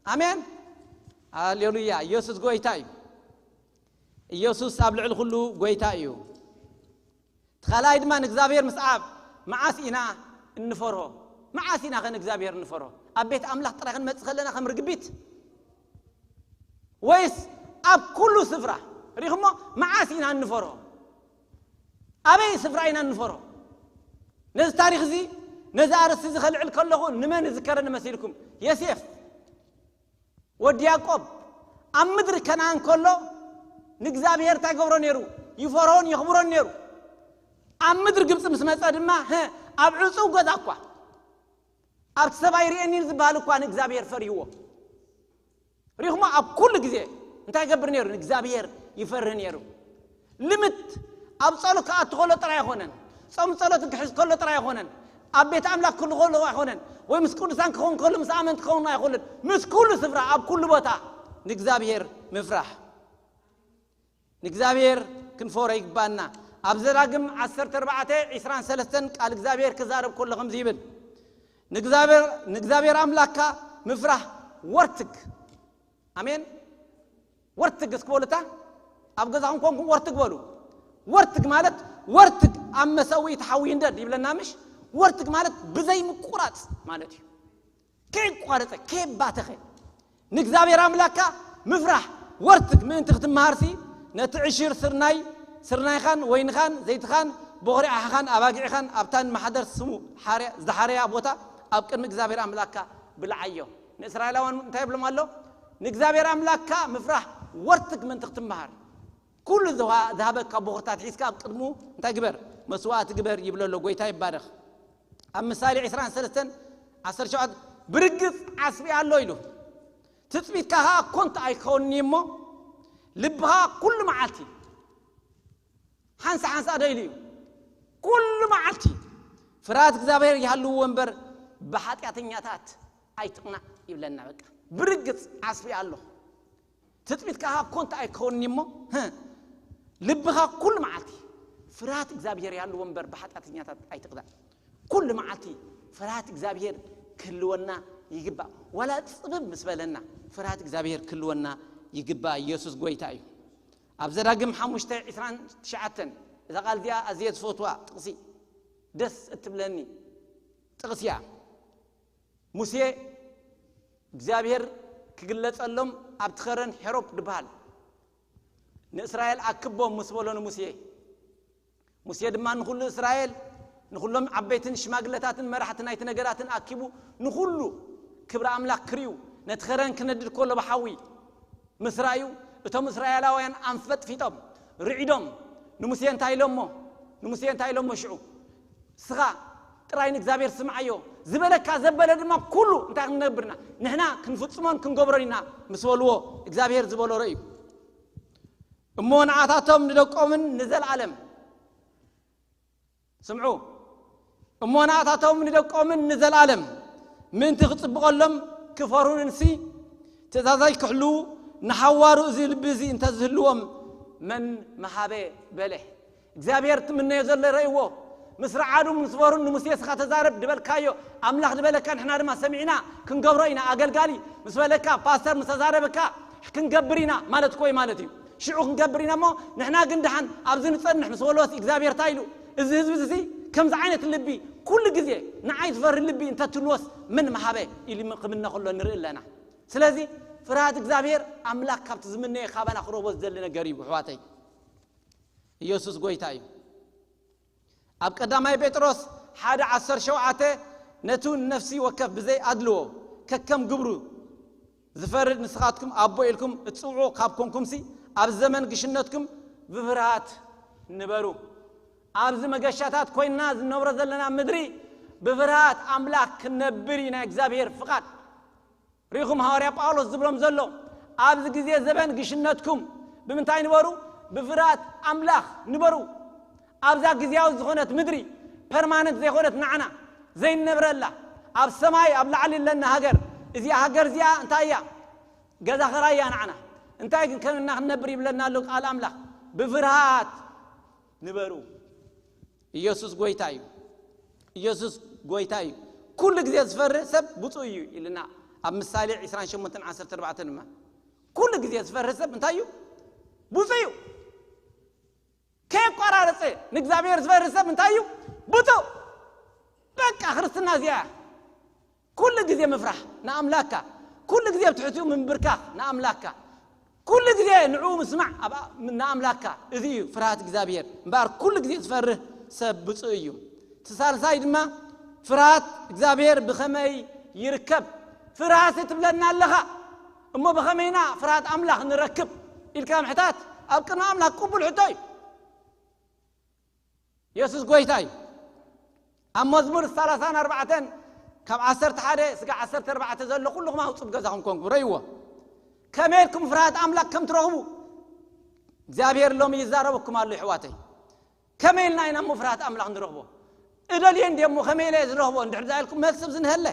ኣሜን። ሃሌሉያ። ኢየሱስ ጎይታ እዩ። ኢየሱስ ኣብ ልዕሊ ኩሉ ጎይታ እዩ። እቲ ካልኣይ ድማ ንእግዚኣብሔር ምስዓብ። መዓስ ኢና እንፈርሆ? መዓስ ኢና ኸ ንእግዚኣብሔር እንፈርሆ? ኣብ ቤት ኣምላኽ ጥራይ ክንመጽእ ከለና ከም ርግቢት? ወይስ ኣብ ኩሉ ስፍራ? ሪኢኹሞ? መዓስ ኢና እንፈርሆ? ኣበይ ስፍራ ኢና እንፈርሆ? ነዚ ታሪኽ እዚ፣ ነዚ ኣርእስቲ እዚ ከልዕል ከለኹ ንመን እዝከረኒ መሲልኩም? ዮሴፍ። ወዲ ያዕቆብ ኣብ ምድሪ ከነኣን ከሎ ንእግዚኣብሔር እንታይ ገብሮ ነይሩ? ይፈርሆን የኽብሮን ነይሩ። ኣብ ምድሪ ግብፂ ምስ መፀ ድማ፣ ህ፣ ኣብ ዕፁው ገዛ እኳ፣ ኣብቲ ሰብ ኣይርእየኒን ዝበሃል እኳ ንእግዚኣብሔር ፈሪህዎ። ሪኹሞ? ኣብ ኩሉ ግዜ እንታይ ይገብር ነይሩ? ንእግዚኣብሔር ይፈርህ ነይሩ። ልምድ ኣብ ጸሎት ክኣቱ ከሎ ጥራይ ኣይኮነን። ጾም ጸሎት ክሕዝ ከሎ ጥራይ ኣይኮነን። ኣብ ቤት ኣምላኽ ክህሉ ከሎ ኣይኮነን። ወይ ምስ ቅዱሳን ክኸውን ከሎ፣ ምስ ኣመንቲ ክኸውን ኣይኮነን። ምስ ኩሉ ስፍራ፣ ኣብ ኩሉ ቦታ ንእግዚኣብሔር ምፍራሕ። ንእግዚኣብሔር ክንፈሮ ይግባና። ኣብ ዘዳግም ዓሰርተ ኣርባዕተ፣ ዕስራን ሰለስተን ቃል እግዚኣብሔር ክዛረብ ከሎ ከምዚ ይብል፣ "ንእግዚኣብሔር፣ ንእግዚኣብሔር ኣምላኽካ ምፍራሕ ወርትግ." ኣሜን። ወርትግ እስኪ በሉ እታ። ኣብ ገዛኹም ኮንኩም ወርትግ በሉ። ወርትግ ማለት፣ ወርትግ ኣብ መሰውኢ ተሓዊ ይንደድ ይብለና ምሽ? ወርትግ ማለት ብዘይ ምቁራጽ ማለት እዩ። ከይቋረጸ ከይባተኸ ንእግዚኣብሔር ኣምላካ ምፍራሕ ወርትግ ምእንቲ ክትመሃርሲ፣ ነቲ ዕሽር ስርናይ፣ ስርናይኻን ወይንኻን ዘይትኻን ቦኽሪ ኣሓኻን ኣባጊዕኻን ኣብታን ማሓደር ስሙ ሓርያ- ዝሓረያ ቦታ ኣብ ቅድሚ እግዚኣብሔር ኣምላካ ብልዓዮ። ንእስራኤላውያን እንታይ ይብሎም ኣሎ? ንእግዚኣብሔር ኣምላካ ምፍራሕ ወርትግ ምእንቲ ክትመሃር፣ ኩሉ ዝሃ- ዝሃበካ ቦኽርታት ሒዝካ ኣብ ቅድሙ እንታይ ግበር? መስዋእቲ ግበር ይብሎ ኣሎ። ጎይታ ይባረኽ። ኣብ ምሳሌ ዕስራን ሰለስተን ዓሰርተ ሸውዓተ፣ ብርግጽ ዓስቢ ኣሎ ኢሉ፣ ትጽቢትካ ኸዓ ኮንት ኣይከውንኒ እሞ፣ ልብኻ ኩሉ መዓልቲ ሓንሳ ሓንሳ ደይሉ እዩ። ኩሉ መዓልቲ ፍርሃት እግዚኣብሔር ይሃልዎ እምበር፣ ብሓጢኣተኛታት ኣይትቕናእ ይብለና። በቃ ብርግጽ ዓስቢ ኣሎ። ትጽቢትካ ኸዓ ኮንት ኣይከውንኒ እሞ፣ ህ፣ ልብኻ ኩሉ መዓልቲ ፍርሃት እግዚኣብሔር ይሃልዎ እምበር፣ ብሓጢኣተኛታት ኣይትቕናእ። ኩሉ መዓልቲ ፍርሃት እግዚኣብሔር ክህልወና ይግባእ። ዋላ ጽብብ ምስ በለና ፍርሃት እግዚኣብሔር ክህልወና ይግባእ። ኢየሱስ ጎይታ እዩ። ኣብ ዘዳግም ሓሙሽተ ዕስራን ትሽዓተን፣ እዛ ቃል እዚኣ ኣዝየ ዝፈትዋ ጥቕሲ፣ ደስ እትብለኒ ጥቕሲ እያ። ሙሴ እግዚኣብሔር ክግለጸሎም ኣብቲ ኸረን ሄሮፕ ዝበሃል ንእስራኤል ኣክቦም ምስ በሎ ንሙሴ፣ ሙሴ ድማ ንኹሉ እስራኤል፣ ንኹሎም ዓበይትን ሽማግለታትን መራሕቲ ናይቲ ነገዳትን ኣኪቡ፣ ንኹሉ ክብሪ ኣምላኽ ክርእዩ፣ ነቲ ኸረን ክነድድ ከሎ ብሓዊ ምስ ረኣዩ፣ እቶም እስራኤላውያን ኣንፈጥፊጦም፣ ርዒዶም፣ ንሙሴ እንታይ ኢሎሞ? ንሙሴ እንታይ ኢሎሞ ሽዑ? "እስኻ ጥራይ ንእግዚኣብሔር ስምዓዮ፣ ዝበለካ ዘበለ ድማ ኩሉ እንታይ ክንነብርና? ንሕና ክንፍጽሞን ክንገብሮን ኢና" ምስ በልዎ፣ እግዚኣብሔር ዝበሎ ረእዩ። "እሞ ንዓታቶም ንደቆምን ንዘለኣለም" ስምዑ፣ "እሞ ንዓታቶም ንደቆምን ንዘለኣለም ምእንቲ ክጽብቐሎም ክፈሩንሲ ትእዛዛይ ክሕልዉ ንሓዋሩ እዚ ልቢ እዚ እንተዝህልዎም መን መሃበ?" በለ። እግዚኣብሔር ትምነዮ ዘሎ ረእይዎ። ምስ ረዓዱ ምስ ፈሩን ንሙሴ "እስኻ ተዛረብ ድበልካዮ ኣምላኽ ድበለካ ንሕና ድማ ሰሚዕና ክንገብሮ ኢና፣ ኣገልጋሊ ምስ በለካ ፓስተር ምስ ተዛረበካ ክንገብር ኢና" ማለት እኮ እዩ ማለት እዩ። ሽዑ ክንገብር ኢና እሞ ንሕና ግን ደሓን ኣብዚ ንጸንሕ ምስ በልዎስ እግዚኣብሔር እንታይ ኢሉ? "እዚ ህዝቢ እዚ ከምዚ ዓይነት ልቢ ኩሉ ግዜ ንዓይ ዝፈሪ ልቢ እንተትህልዎስ መን መሃበ?" ኢሉ ክምነ ከሎ ንርኢ ኣለና። ስለዚ ፍርሃት እግዚኣብሔር ኣምላኽ ካብቲ ዝምነዮ ካባና ክረኽቦ ዝደሊ ነገር እዩ ኣሕዋተይ። ኢየሱስ ጎይታ እዩ። ኣብ ቀዳማይ ጴጥሮስ ሓደ ዓሰርተ ሸውዓተ፣ "ነቱ ንነፍሲ ወከፍ ብዘይ ኣድልዎ ከከም ግብሩ ዝፈርድ ንስኻትኩም ኣቦ ኢልኩም እትጽውዑ ካብ ኮንኩምሲ፣ ኣብ ዘመን ግሽነትኩም ብፍርሃት ንበሩ።" ኣብዚ መገሻታት ኮይንና ዝነብሮ ዘለና ምድሪ ብፍርሃት ኣምላኽ ክንነብር እዩ ናይ እግዚኣብሔር ፍቓድ። ርኢኹም ሃዋርያ ጳውሎስ ዝብሎም ዘሎ፣ ኣብዚ ግዜ ዘበን ግሽነትኩም ብምንታይ ንበሩ? ብፍርሃት ኣምላኽ ንበሩ። ኣብዛ ግዜያዊ ዝኾነት ምድሪ፣ ፐርማነንት ዘይኮነት ንዓና ዘይንነብረላ፣ ኣብ ሰማይ ኣብ ላዕሊ ኣለና ሃገር። እዚኣ ሃገር እዚኣ እንታይ እያ? ገዛ ኸራይ እያ ንዓና። እንታይ ግን ከምና ክንነብር ይብለና ኣሎ ቃል ኣምላኽ። ብፍርሃት ንበሩ። ኢየሱስ ጎይታ እዩ። ኢየሱስ ጎይታ እዩ። ኩሉ ግዜ ዝፈርህ ሰብ ብፁዕ እዩ ኢልና ኣብ ምሳሌ ዕስራን ሸሞንተን ዓሰርተ ኣርባዕተን ድማ። ኩሉ ግዜ ዝፈርህ ሰብ እንታይ እዩ? ብፁዕ እዩ። ከየቋራረጸ ንእግዚኣብሔር ዝፈርህ ሰብ እንታይ እዩ? ብፁዕ። በቃ ክርስትና እዚኣ እያ። ኩሉ ግዜ ምፍራሕ ንኣምላካ፣ ኩሉ ግዜ ኣብ ትሕቲኡ ምንብርካኽ ንኣምላካ፣ ኩሉ ግዜ ንዕኡ ምስማዕ ኣብ-፣ ንኣምላካ። እዚ እዩ ፍርሃት እግዚኣብሔር። እምበኣር ኩሉ ግዜ ዝፈርህ ሰብ ብፁዕ እዩ። እቲ ሳልሳይ ድማ ፍርሃት እግዚኣብሔር ብኸመይ ይርከብ? ፍርሃት ትብለና ኣለኻ፣ እሞ ብኸመይ ኢና ፍርሃት ኣምላኽ ንረክብ ኢልካ ምሕታት ኣብ ቅድሚ ኣምላኽ ቅቡል ሕቶ እዩ። የሱስ ጎይታ እዩ። ኣብ መዝሙር ሰላሳን ኣርባዕተን ካብ ዓሰርተ ሓደ ስጋዕ ዓሰርተ ኣርባዕተ ዘሎ ኩልኹም ኣውጽኡ ብገዛኹም ኮንኩም ረእይዎ። ከመይ ኢልኩም ፍርሃት ኣምላኽ ከም ትረኽቡ እግዚኣብሔር ሎሚ ይዛረበኩም ኣሎ ይሕዋተይ። ከመይ ኢልና ኢና እሞ ፍርሃት ኣምላኽ ንረኽቦ? እደልየ እንድየ እሞ ከመይ ኢለ እየ ዝረኽቦ? እንድሕር ዛ ኢልኩም መልሲ ብዝንሀለ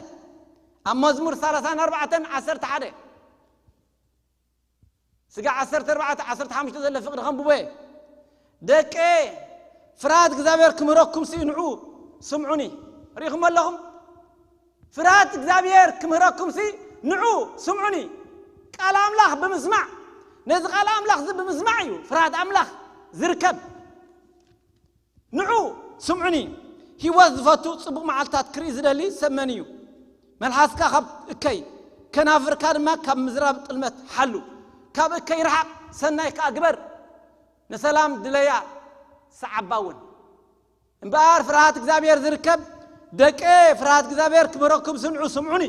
ኣብ መዝሙር ሰላሳን ኣርባዕተን ዓሰርተ ሓደ ስጋ ዓሰርተ ኣርባዕተ ዓሰርተ ሓሙሽተ ዘሎ ፍቕሪ ከንብቦ እየ። ደቀ ፍርሃት እግዚኣብሔር ክምህረኩም ሲ ንዑ ስምዑኒ። ርኢኹም ኣለኹም? ፍርሃት እግዚኣብሔር ክምህረኩም ሲ ንዑ ስምዑኒ። ቃል ኣምላኽ ብምስማዕ፣ ነዚ ቃል ኣምላኽ እዚ ብምስማዕ እዩ ፍርሃት ኣምላኽ ዝርከብ። ንዑ ስምዑኒ። ህይወት ዝፈቱ ጽቡቕ መዓልታት ክርኢ ዝደሊ ሰብ መን እዩ? መልሓስካ ካብ እከይ፣ ከናፍርካ ድማ ካብ ምዝራብ ጥልመት ሓሉ። ካብ እከይ ርሓቕ፣ ሰናይ ከኣ ግበር፣ ንሰላም ድለያ፣ ሰዓባ እውን። እምበኣር ፍርሃት እግዚኣብሔር ዝርከብ፣ ደቀ ፍርሃት እግዚኣብሔር ክምህረኩም ስምዑ፣ ስምዑኒ።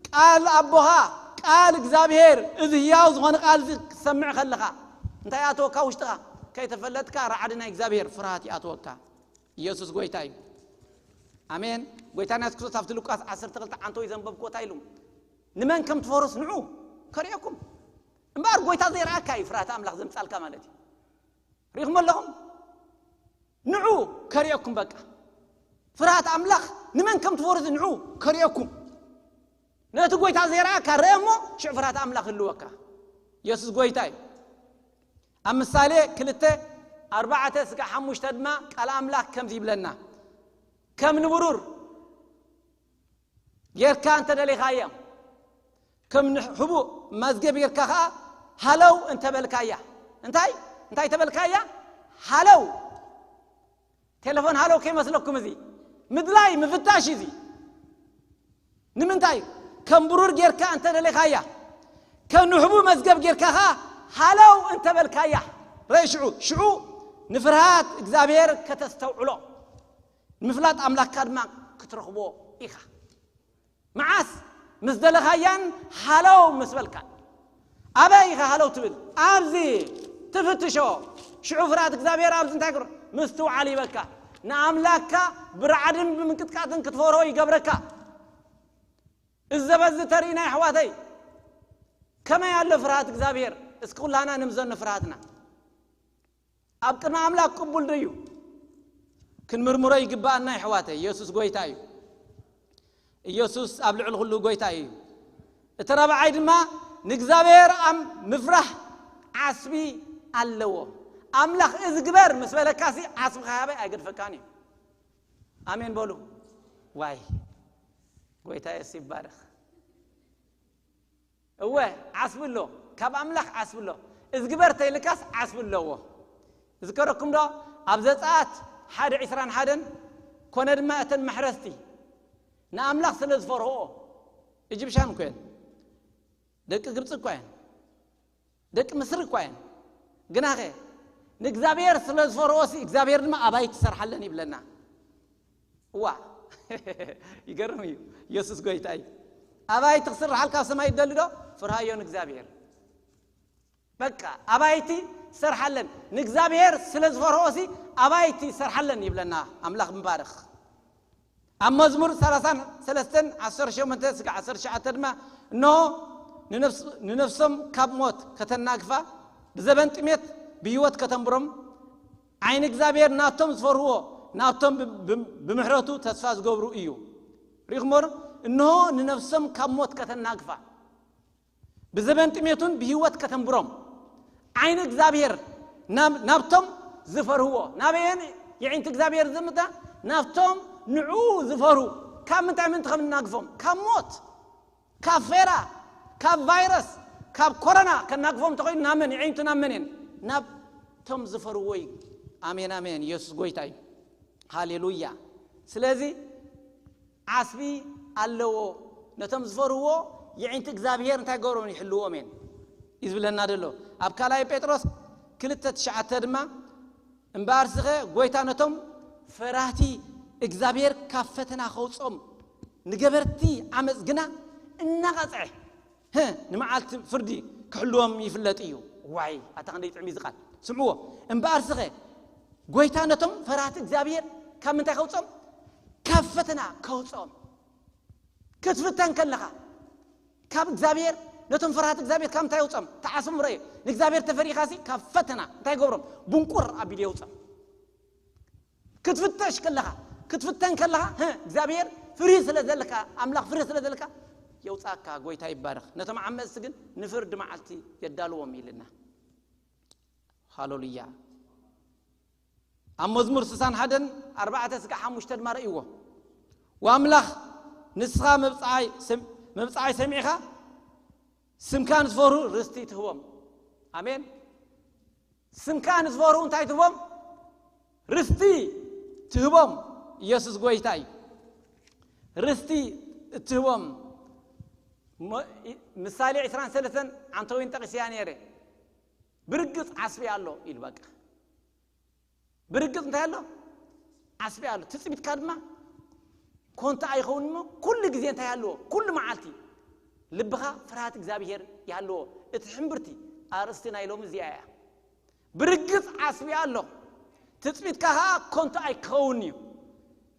ቃል ኣቦኻ፣ ቃል እግዚኣብሔር፣ እዚ ህያው ዝኾነ ቃል እዚ ክትሰምዕ ከለኻ፣ እንታይ ይኣትወካ ውሽጥኻ? ከይተፈለጥካ ራዕዲ ናይ እግዚኣብሔር ፍርሃት ይኣትወካ። ኢየሱስ ጎይታ እዩ። ኣሜን። ጎይታና የሱስ ክርስቶስ ኣብቲ ሉቃስ ዓሰርተ ክልተ ዓንተው ዘንበብኩዎ እንታይ ኢሉ? ንመን ከም ትፈርስ ንዑ ከርእየኩም። እምበኣር ጎይታ ዘይረኣካ እዩ ፍርሃት ኣምላኽ ዘምጻልካ ማለት እዩ። ርኢኹም ኣለኹም? ንዑ ከርእየኩም በቃ። ፍርሃት ኣምላኽ ንመን ከም ትፈርስ ንዑ ከርእየኩም። ነቲ ጎይታ ዘይረኣካ ርአ እሞ ሽዕ ፍርሃት ኣምላኽ ህልወካ። ኢየሱስ ጎይታ እዩ። ኣብ ምሳሌ ክልተ ኣርባዕተ ስጋዕ ሓሙሽተ ድማ ቃል ኣምላኽ ከምዚ ይብለና። ከም ንብሩር ጌርካ እንተ ደሊኻዮም፣ ከም ንሕቡእ መዝገብ ጌርካ ኸኣ ሃለው እንተ በልካያ። እንታይ? እንታይ ተበልካያ? ሃለው። ቴሌፎን ሃለው ከይመስለኩም፣ እዚ ምድላይ ምፍታሽ እዚ። ንምንታይ? ከም ብሩር ጌርካ እንተ ደሊኻያ፣ ከም ንሕቡእ መዝገብ ጌርካ ኸኣ ሃለው እንተ በልካያ። ርእ ሽዑ፣ ሽዑ ንፍርሃት እግዚኣብሔር ከተስተውዕሎ፣ ንምፍላጥ ኣምላኽካ ድማ ክትረኽቦ ኢኻ። መዓስ? ምስ ደለኻያን ሃለው ምስ በልካን። ኣበይ ኢኻ ሃለው ትብል? ኣብዚ ትፍትሾ። ሽዑ ፍርሃት እግዚኣብሔር ኣብዚ እንታይ ክሮ? ምስትውዓል ይበካ። ንኣምላክካ ብራዕድን ብምንቅጥቃጥን ክትፈርሆ ይገብረካ። እዚ ዘበዚ ተርእና ኣሕዋተይ። ከመይ ኣሎ ፍርሃት እግዚኣብሔር? እስኪ ኩላና ንምዘኖ ፍርሃትና። ኣብ ቅድሚ ኣምላኽ ቅቡል ድዩ? ክንምርምሮ ይግባኣና ኣሕዋተይ። ኢየሱስ ጎይታ እዩ። ኢየሱስ ኣብ ልዕሊ ኩሉ ጎይታ እዩ። እቲ ራብዓይ ድማ ንእግዚኣብሔር ኣብ ምፍራህ ዓስቢ ኣለዎ። ኣምላኽ እዚ ግበር ምስ በለካሲ ዓስቢ ከሃበይ ኣይገድፈካን እዩ። ኣሜን በሉ። ዋይ ጎይታ የሱስ ይባረኽ። እወ ዓስቢ ኣሎ፣ ካብ ኣምላኽ ዓስቢ ኣሎ። እዚ ግበር ተይልካስ ዓስቢ ኣለዎ። ዝከረኩም ዶ? ኣብ ዘጸኣት ሓደ ዒስራን ሓደን ኮነ ድማ እተን መሕረስቲ ንኣምላኽ ስለ ዝፈርህኦ፣ ኢጅፕሻን እኮ እየን፣ ደቂ ግብጺ እኮ እየን፣ ደቂ ምስሪ እኮ እየን። ግናኸ ንእግዚኣብሔር ስለ ዝፈርህኦ ሲ እግዚኣብሔር ድማ ኣባይቲ ትሰርሓለን ይብለና። እዋ ይገርም እዩ። ኢየሱስ ጎይታ እዩ። ኣባይቲ ክስርሓልካ ኣብ ሰማይ ይደሊ ዶ? ፍርሃዮ ንእግዚኣብሔር። በቃ ኣባይቲ ሰርሓለን። ንእግዚኣብሔር ስለ ዝፈርሆ ሲ ኣባይቲ ሰርሓለን ይብለና ኣምላኽ ምባርኽ። ኣብ መዝሙር ሰላሳን ሰለስተን ዓሰርተ ሸሞንተ ስጋዕ ዓሰርተ ትሽዓተ ድማ፣ እነሆ ንነፍስ-፣ ንነፍሶም ካብ ሞት ከተናግፋ፣ ብዘበን ጥሜት ብህይወት ከተንብሮም፣ ዓይኒ እግዚኣብሔር ናብቶም ዝፈርህዎ፣ ናብቶም ብ-፣ ብ-፣ ብምሕረቱ ተስፋ ዝገብሩ እዩ። ርኢኹሞ ዶ? እንሆ ንነፍሶም ካብ ሞት ከተናግፋ፣ ብዘበን ጥሜቱን ብህይወት ከተንብሮም። ዓይኒ እግዚኣብሔር ናብ-፣ ናብቶም ዝፈርህዎ። ናበየን የዒንቲ እግዚኣብሔር ዝምታ? ናብቶም ንዑ ዝፈርሁ። ካብ ምንታይ ምንቲ ከም እናግፎም? ካብ ሞት፣ ካብ ፌራ፣ ካብ ቫይረስ፣ ካብ ኮሮና ከናግፎም እንተኾይኑ ናብ መን? የዒንቱ ናብ መን እየን? ናብቶም ዝፈርዎ እዩ። ኣሜን፣ ኣሜን። ኢየሱስ ጎይታ እዩ። ሃሌሉያ። ስለዚ ዓስቢ ኣለዎ። ነቶም ዝፈርዎ የዒንቲ እግዚኣብሔር እንታይ ገብሮም? ይሕልዎም እየን እዩ ዝብለና ዘሎ። ኣብ ካልኣይ ጴጥሮስ ክልተ ትሽዓተ ድማ፣ እምበኣር ስኸ ጎይታ ነቶም ፈራህቲ እግዚኣብሔር ካብ ፈተና ከውጾም፣ ንገበርቲ ዓመፅ ግና እናቐጽዐ፣ ህ፣ ንመዓልቲ ፍርዲ ክሕልዎም ይፍለጥ እዩ። ዋይ፣ ኣታ ክንደይ ጥዕሚ እዚ ቃል። ስምዕዎ። እምበኣር ስኸ ጎይታ ነቶም ፈራህቲ እግዚኣብሔር ካብ ምንታይ ከውጾም? ካብ ፈተና ከውጾም። ክትፍተን ከለኻ ካብ እግዚኣብሔር፣ ነቶም ፈራህቲ እግዚኣብሔር ካብ ምንታይ የውጾም? ተዓስቦም ረእየ። ንእግዚኣብሔር ተፈሪኻሲ ካብ ፈተና እንታይ ገብሮም? ብንቁር ኣቢሉ የውጾም። ክትፍተሽ ከለኻ፣ ክትፍተን ከለኻ፣ ህ፣ እግዚኣብሔር ፍርሂ ስለ ዘለካ፣ ኣምላኽ ፍርሂ ስለ ዘለካ የውጻካ። ጎይታ ይባረኽ። ነቶም ዓመፅቲ ግን ንፍርዲ መዓልቲ የዳልዎም ኢልና። ሃሌሉያ። ኣብ መዝሙር ስሳን ሓደን ኣርባዕተ ስጋዕ ሓሙሽተ ድማ ረእይዎ። ወኣምላኽ ንስኻ መብጽዓይ ሰም-፣ መብጽዓይ ሰሚዕኻ ስምካ ንዝፈርሁ ርስቲ ትህቦም። ኣሜን። ስምካ ንዝፈርሁ እንታይ ትህቦም? ርስቲ ትህቦም። ኢየሱስ ጎይታ እዩ። ርስቲ እትህቦም። ምሳሌ ዕስራን ሰለስተን ዓንተዊን ጠቂስያ ነይረ። ብርግጽ ዓስቢ ኣሎ ኢሉ። በቃ ብርግጽ እንታይ ኣሎ? ዓስቢ ኣሎ። ትጽቢትካ ድማ ኮንታ ኣይኸውን እሞ ኩሉ ግዜ እንታይ ኣለዎ? ኩሉ መዓልቲ ልብኻ ፍርሃት እግዚኣብሔር ይሃልዎ። እቲ ሕምብርቲ ኣርእስቲ ናይ ሎሚ እዚኣ እያ። ብርግጽ ዓስቢ ኣሎ፣ ትጽቢትካ ኸኣ ኮንቱ ኣይክኸውን እዩ።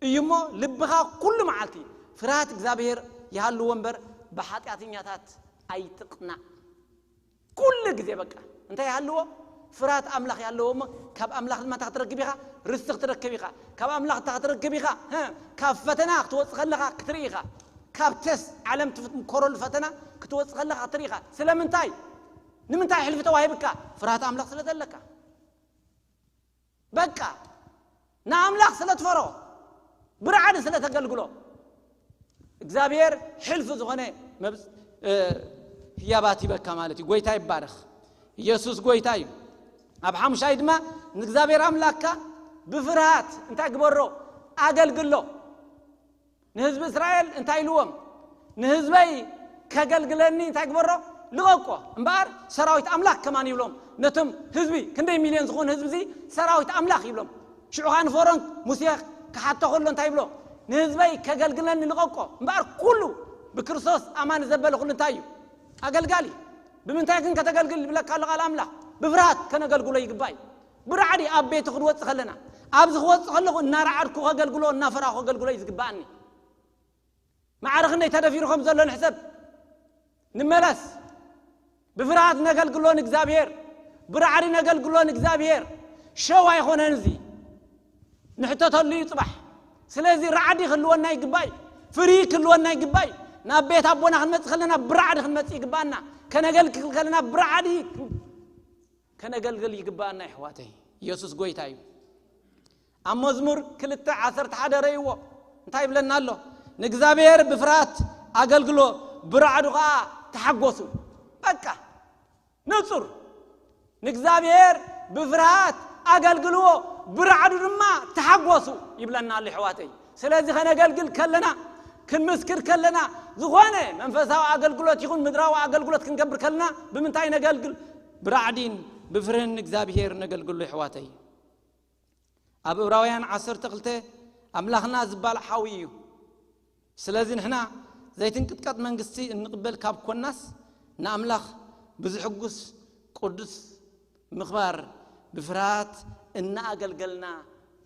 እዩ እሞ ልብኻ ኩሉ መዓልቲ ፍርሃት እግዚኣብሔር ይሃልዎ እምበር ብሓጢኣተኛታት ኣይትቕናእ። ኩሉ ግዜ በቃ እንታይ ይሃልዎ? ፍርሃት ኣምላኽ ይሃልዎ እሞ ካብ ኣምላኽ ድማ እንታይ ክትረክብ ኢኻ? ርስቲ ክትረክብ ኢኻ። ካብ ኣምላኽ እንታይ ክትረክብ ኢኻ? ካብ ፈተና ክትወጽእ ከለኻ ክትርኢ ኢኻ። ካብ ቴስት ዓለም ትምኮረሉ ፈተና ክትወጽእ ከለኻ ክትርኢ ኢኻ። ስለምንታይ? ንምንታይ ሕልፊ ተዋሂብካ? ፍርሃት ኣምላኽ ስለ ዘለካ። በቃ ንኣምላኽ ስለ ትፈሮ፣ ብርዓድ ስለ ተገልግሎ፣ እግዚኣብሔር ሕልፊ ዝኾነ ህያባት ይበካ ማለት እዩ። ጎይታ ይባረኽ። ኢየሱስ ጎይታ እዩ። ኣብ ሓሙሻይ ድማ ንእግዚኣብሔር ኣምላኽካ ብፍርሃት እንታይ ግበሮ? ኣገልግሎ። ንህዝቢ እስራኤል እንታይ ኢልዎም? ንህዝበይ ከገልግለኒ እንታይ ግበሮ? ልቐቆ። እምበኣር ሰራዊት ኣምላኽ ከማን ይብሎም። ነቶም ህዝቢ ክንደይ ሚልዮን ዝኾኑ ህዝቢ እዚ ሰራዊት ኣምላኽ ይብሎም። ሽዑ ኸኣ ንፈርዖን ሙሴ ክሓቶ ከሎ እንታይ ይብሎ? ንህዝበይ ከገልግለኒ ልቐቆ። እምበኣር ኩሉ ብክርስቶስ ኣማኒ ዘበለ ኩሉ እንታይ እዩ? ኣገልጋሊ። ብምንታይ ግን ከተገልግል ይብለካ ኣሎ ቃል ኣምላኽ? ብፍርሃት ከነገልግሎ ይግባእ እዩ። ብራዕዲ ኣብ ቤቱ ክንወጽእ ከለና፣ ኣብዚ ክወጽእ ከለኹ እናረዓድኩ ከገልግሎ፣ እናፈራኹ ከገልግሎ እዩ ዝግባኣኒ። ማዕረ ክንደይ ተደፊሩ ከም ዘሎ ንሕሰብ። ንመለስ። ብፍርሃት ነገልግሎ ንእግዚኣብሔር፣ ብራዕዲ ነገልግሎ ንእግዚኣብሔር። ሸው ኣይኮነን እዚ። ንሕተተሉ እዩ ጽባሕ። ስለዚ ራዕዲ ክህልወና ይግባእ እዩ። ፍሪ ክህልወና ይግባእ እዩ። ናብ ቤት ኣቦና ክንመጽእ ከለና ብራዕዲ ክንመጽእ ይግባኣና። ከነገልግል ከለና ብራዕዲ ከነገልግል ይግባኣና የሕዋተይ። ኢየሱስ ጎይታ እዩ። ኣብ መዝሙር ክልተ ዓሰርተ ሓደ ረእይዎ እንታይ ይብለና ኣሎ? ንእግዚኣብሔር ብፍርሃት ኣገልግሎ፣ ብራዕዱ ኸኣ ተሓጎሱ። በቃ ንጹር። ንእግዚኣብሔር ብፍርሃት ኣገልግልዎ፣ ብራዕዱ ድማ ተሓጎሱ ይብለና ኣሎ የሕዋተይ። ስለዚ ከነገልግል ከለና፣ ክንምስክር ከለና፣ ዝኾነ መንፈሳዊ ኣገልግሎት ይኹን ምድራዊ ኣገልግሎት ክንገብር ከለና ብምንታይ ነገልግል? ብራዕዲን ብፍርህን ንእግዚኣብሔር ነገልግሎ የሕዋተይ። ኣብ ዕብራውያን ዓሰርተ ክልተ ኣምላኽና ዝባላዕ ሓዊ እዩ። ስለዚ ንሕና ዘይትንቅጥቀጥ መንግስቲ እንቕበል ካብ ኮናስ ንኣምላኽ ብዝሕጉስ ቅዱስ ምኽባር ብፍርሃት እናኣገልገልና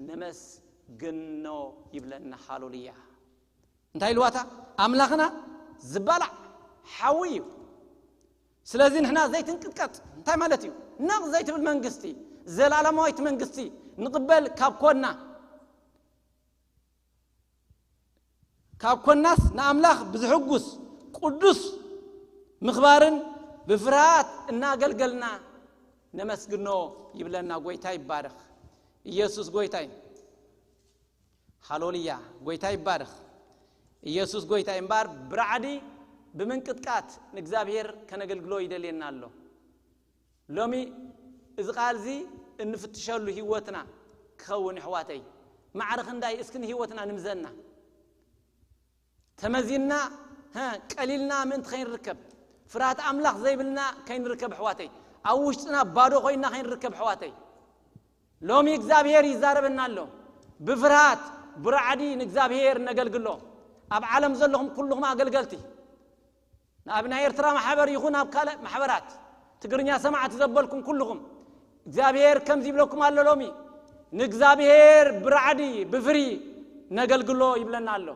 ነመስግኖ ይብለና። ሃሌሉያ። እንታይ ኢልዋታ? ኣምላኽና ዝባላዕ ሓዊ እዩ። ስለዚ ንሕና ዘይትንቅጥቀጥ እንታይ ማለት እዩ? ነቕ ዘይትብል መንግስቲ፣ ዘላለማዊት መንግስቲ ንቕበል ካብ ኮና፣ ካብ ኮናስ ንኣምላኽ ብዝሕጉስ ቅዱስ ምኽባርን ብፍርሃት እናገልገልና ነመስግኖ ይብለና። ጎይታ ይባረኽ። ኢየሱስ ጎይታ እዩ። ሃሌሉያ። ጎይታ ይባረኽ። ኢየሱስ ጎይታ እዩ። እምበኣር ብራዕዲ ብምንቅጥቃት ንእግዚኣብሔር ከነገልግሎ ይደልየና ኣሎ። ሎሚ እዚ ቃል እዚ እንፍትሸሉ ህይወትና ክኸውን፣ ኣሕዋተይ። ማዕረ ክንዳይ እስኪ ንህይወትና ንምዘና። ተመዚንና፣ ሀ፣ ቀሊልና ምእንቲ ከይንርከብ፣ ፍርሃት ኣምላኽ ዘይብልና ከይንርከብ፣ ኣሕዋተይ። ኣብ ውሽጥና ባዶ ኮይንና ከይንርከብ፣ ኣሕዋተይ። ሎሚ እግዚኣብሔር ይዛረበና ኣሎ። ብፍርሃት ብራዕዲ ንእግዚኣብሔር ነገልግሎ። ኣብ ዓለም ዘለኹም ኩልኹም ኣገልገልቲ፣ ናብ ናይ ኤርትራ ማሕበር ይኹን ኣብ ካልእ ማሕበራት ትግርኛ ሰማዕቲ ዘበልኩም ኩልኹም፣ እግዚኣብሔር ከምዚ ይብለኩም ኣሎ ሎሚ። ንእግዚኣብሔር ብራዕዲ ብፍሪ ነገልግሎ ይብለና ኣሎ።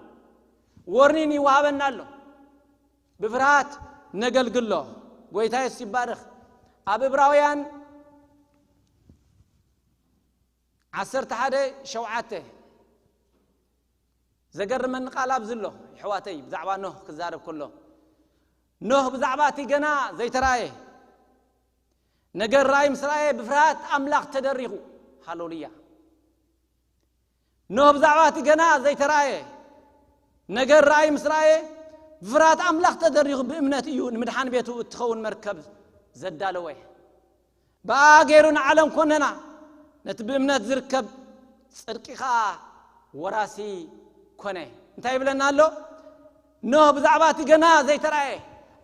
ወርኒን ይወሃበና ኣሎ። ብፍርሃት ነገልግሎ። ጎይታ የሱስ ይባረኽ። ኣብ ዕብራውያን ዓሰርተ ሓደ ሸውዓተ ዘገርመኒ ቃል ኣብዚ ኣሎ፣ የሕዋተይ፣ ብዛዕባ ኖህ ክዛረብ ከሎ። ኖህ ብዛዕባ እቲ ገና ዘይተራእየ ነገር ራእይ ምስ ረኣየ ብፍርሃት ኣምላኽ ተደሪኹ። ሃሌሉያ። ኖህ ብዛዕባ እቲ ገና ዘይተራእየ ነገር ራእይ ምስ ረኣየ ብፍርሃት ኣምላኽ ተደሪኹ ብእምነት እዩ ንምድሓን ቤቱ እትኸውን መርከብ ዘዳለወ። ብኣ ገይሩ ንዓለም ኮነና፣ ነቲ ብእምነት ዝርከብ ጽድቂ ኸኣ ወራሲ ኮነ። እንታይ ይብለና ኣሎ? ኖህ ብዛዕባ እቲ ገና ዘይተራእየ፣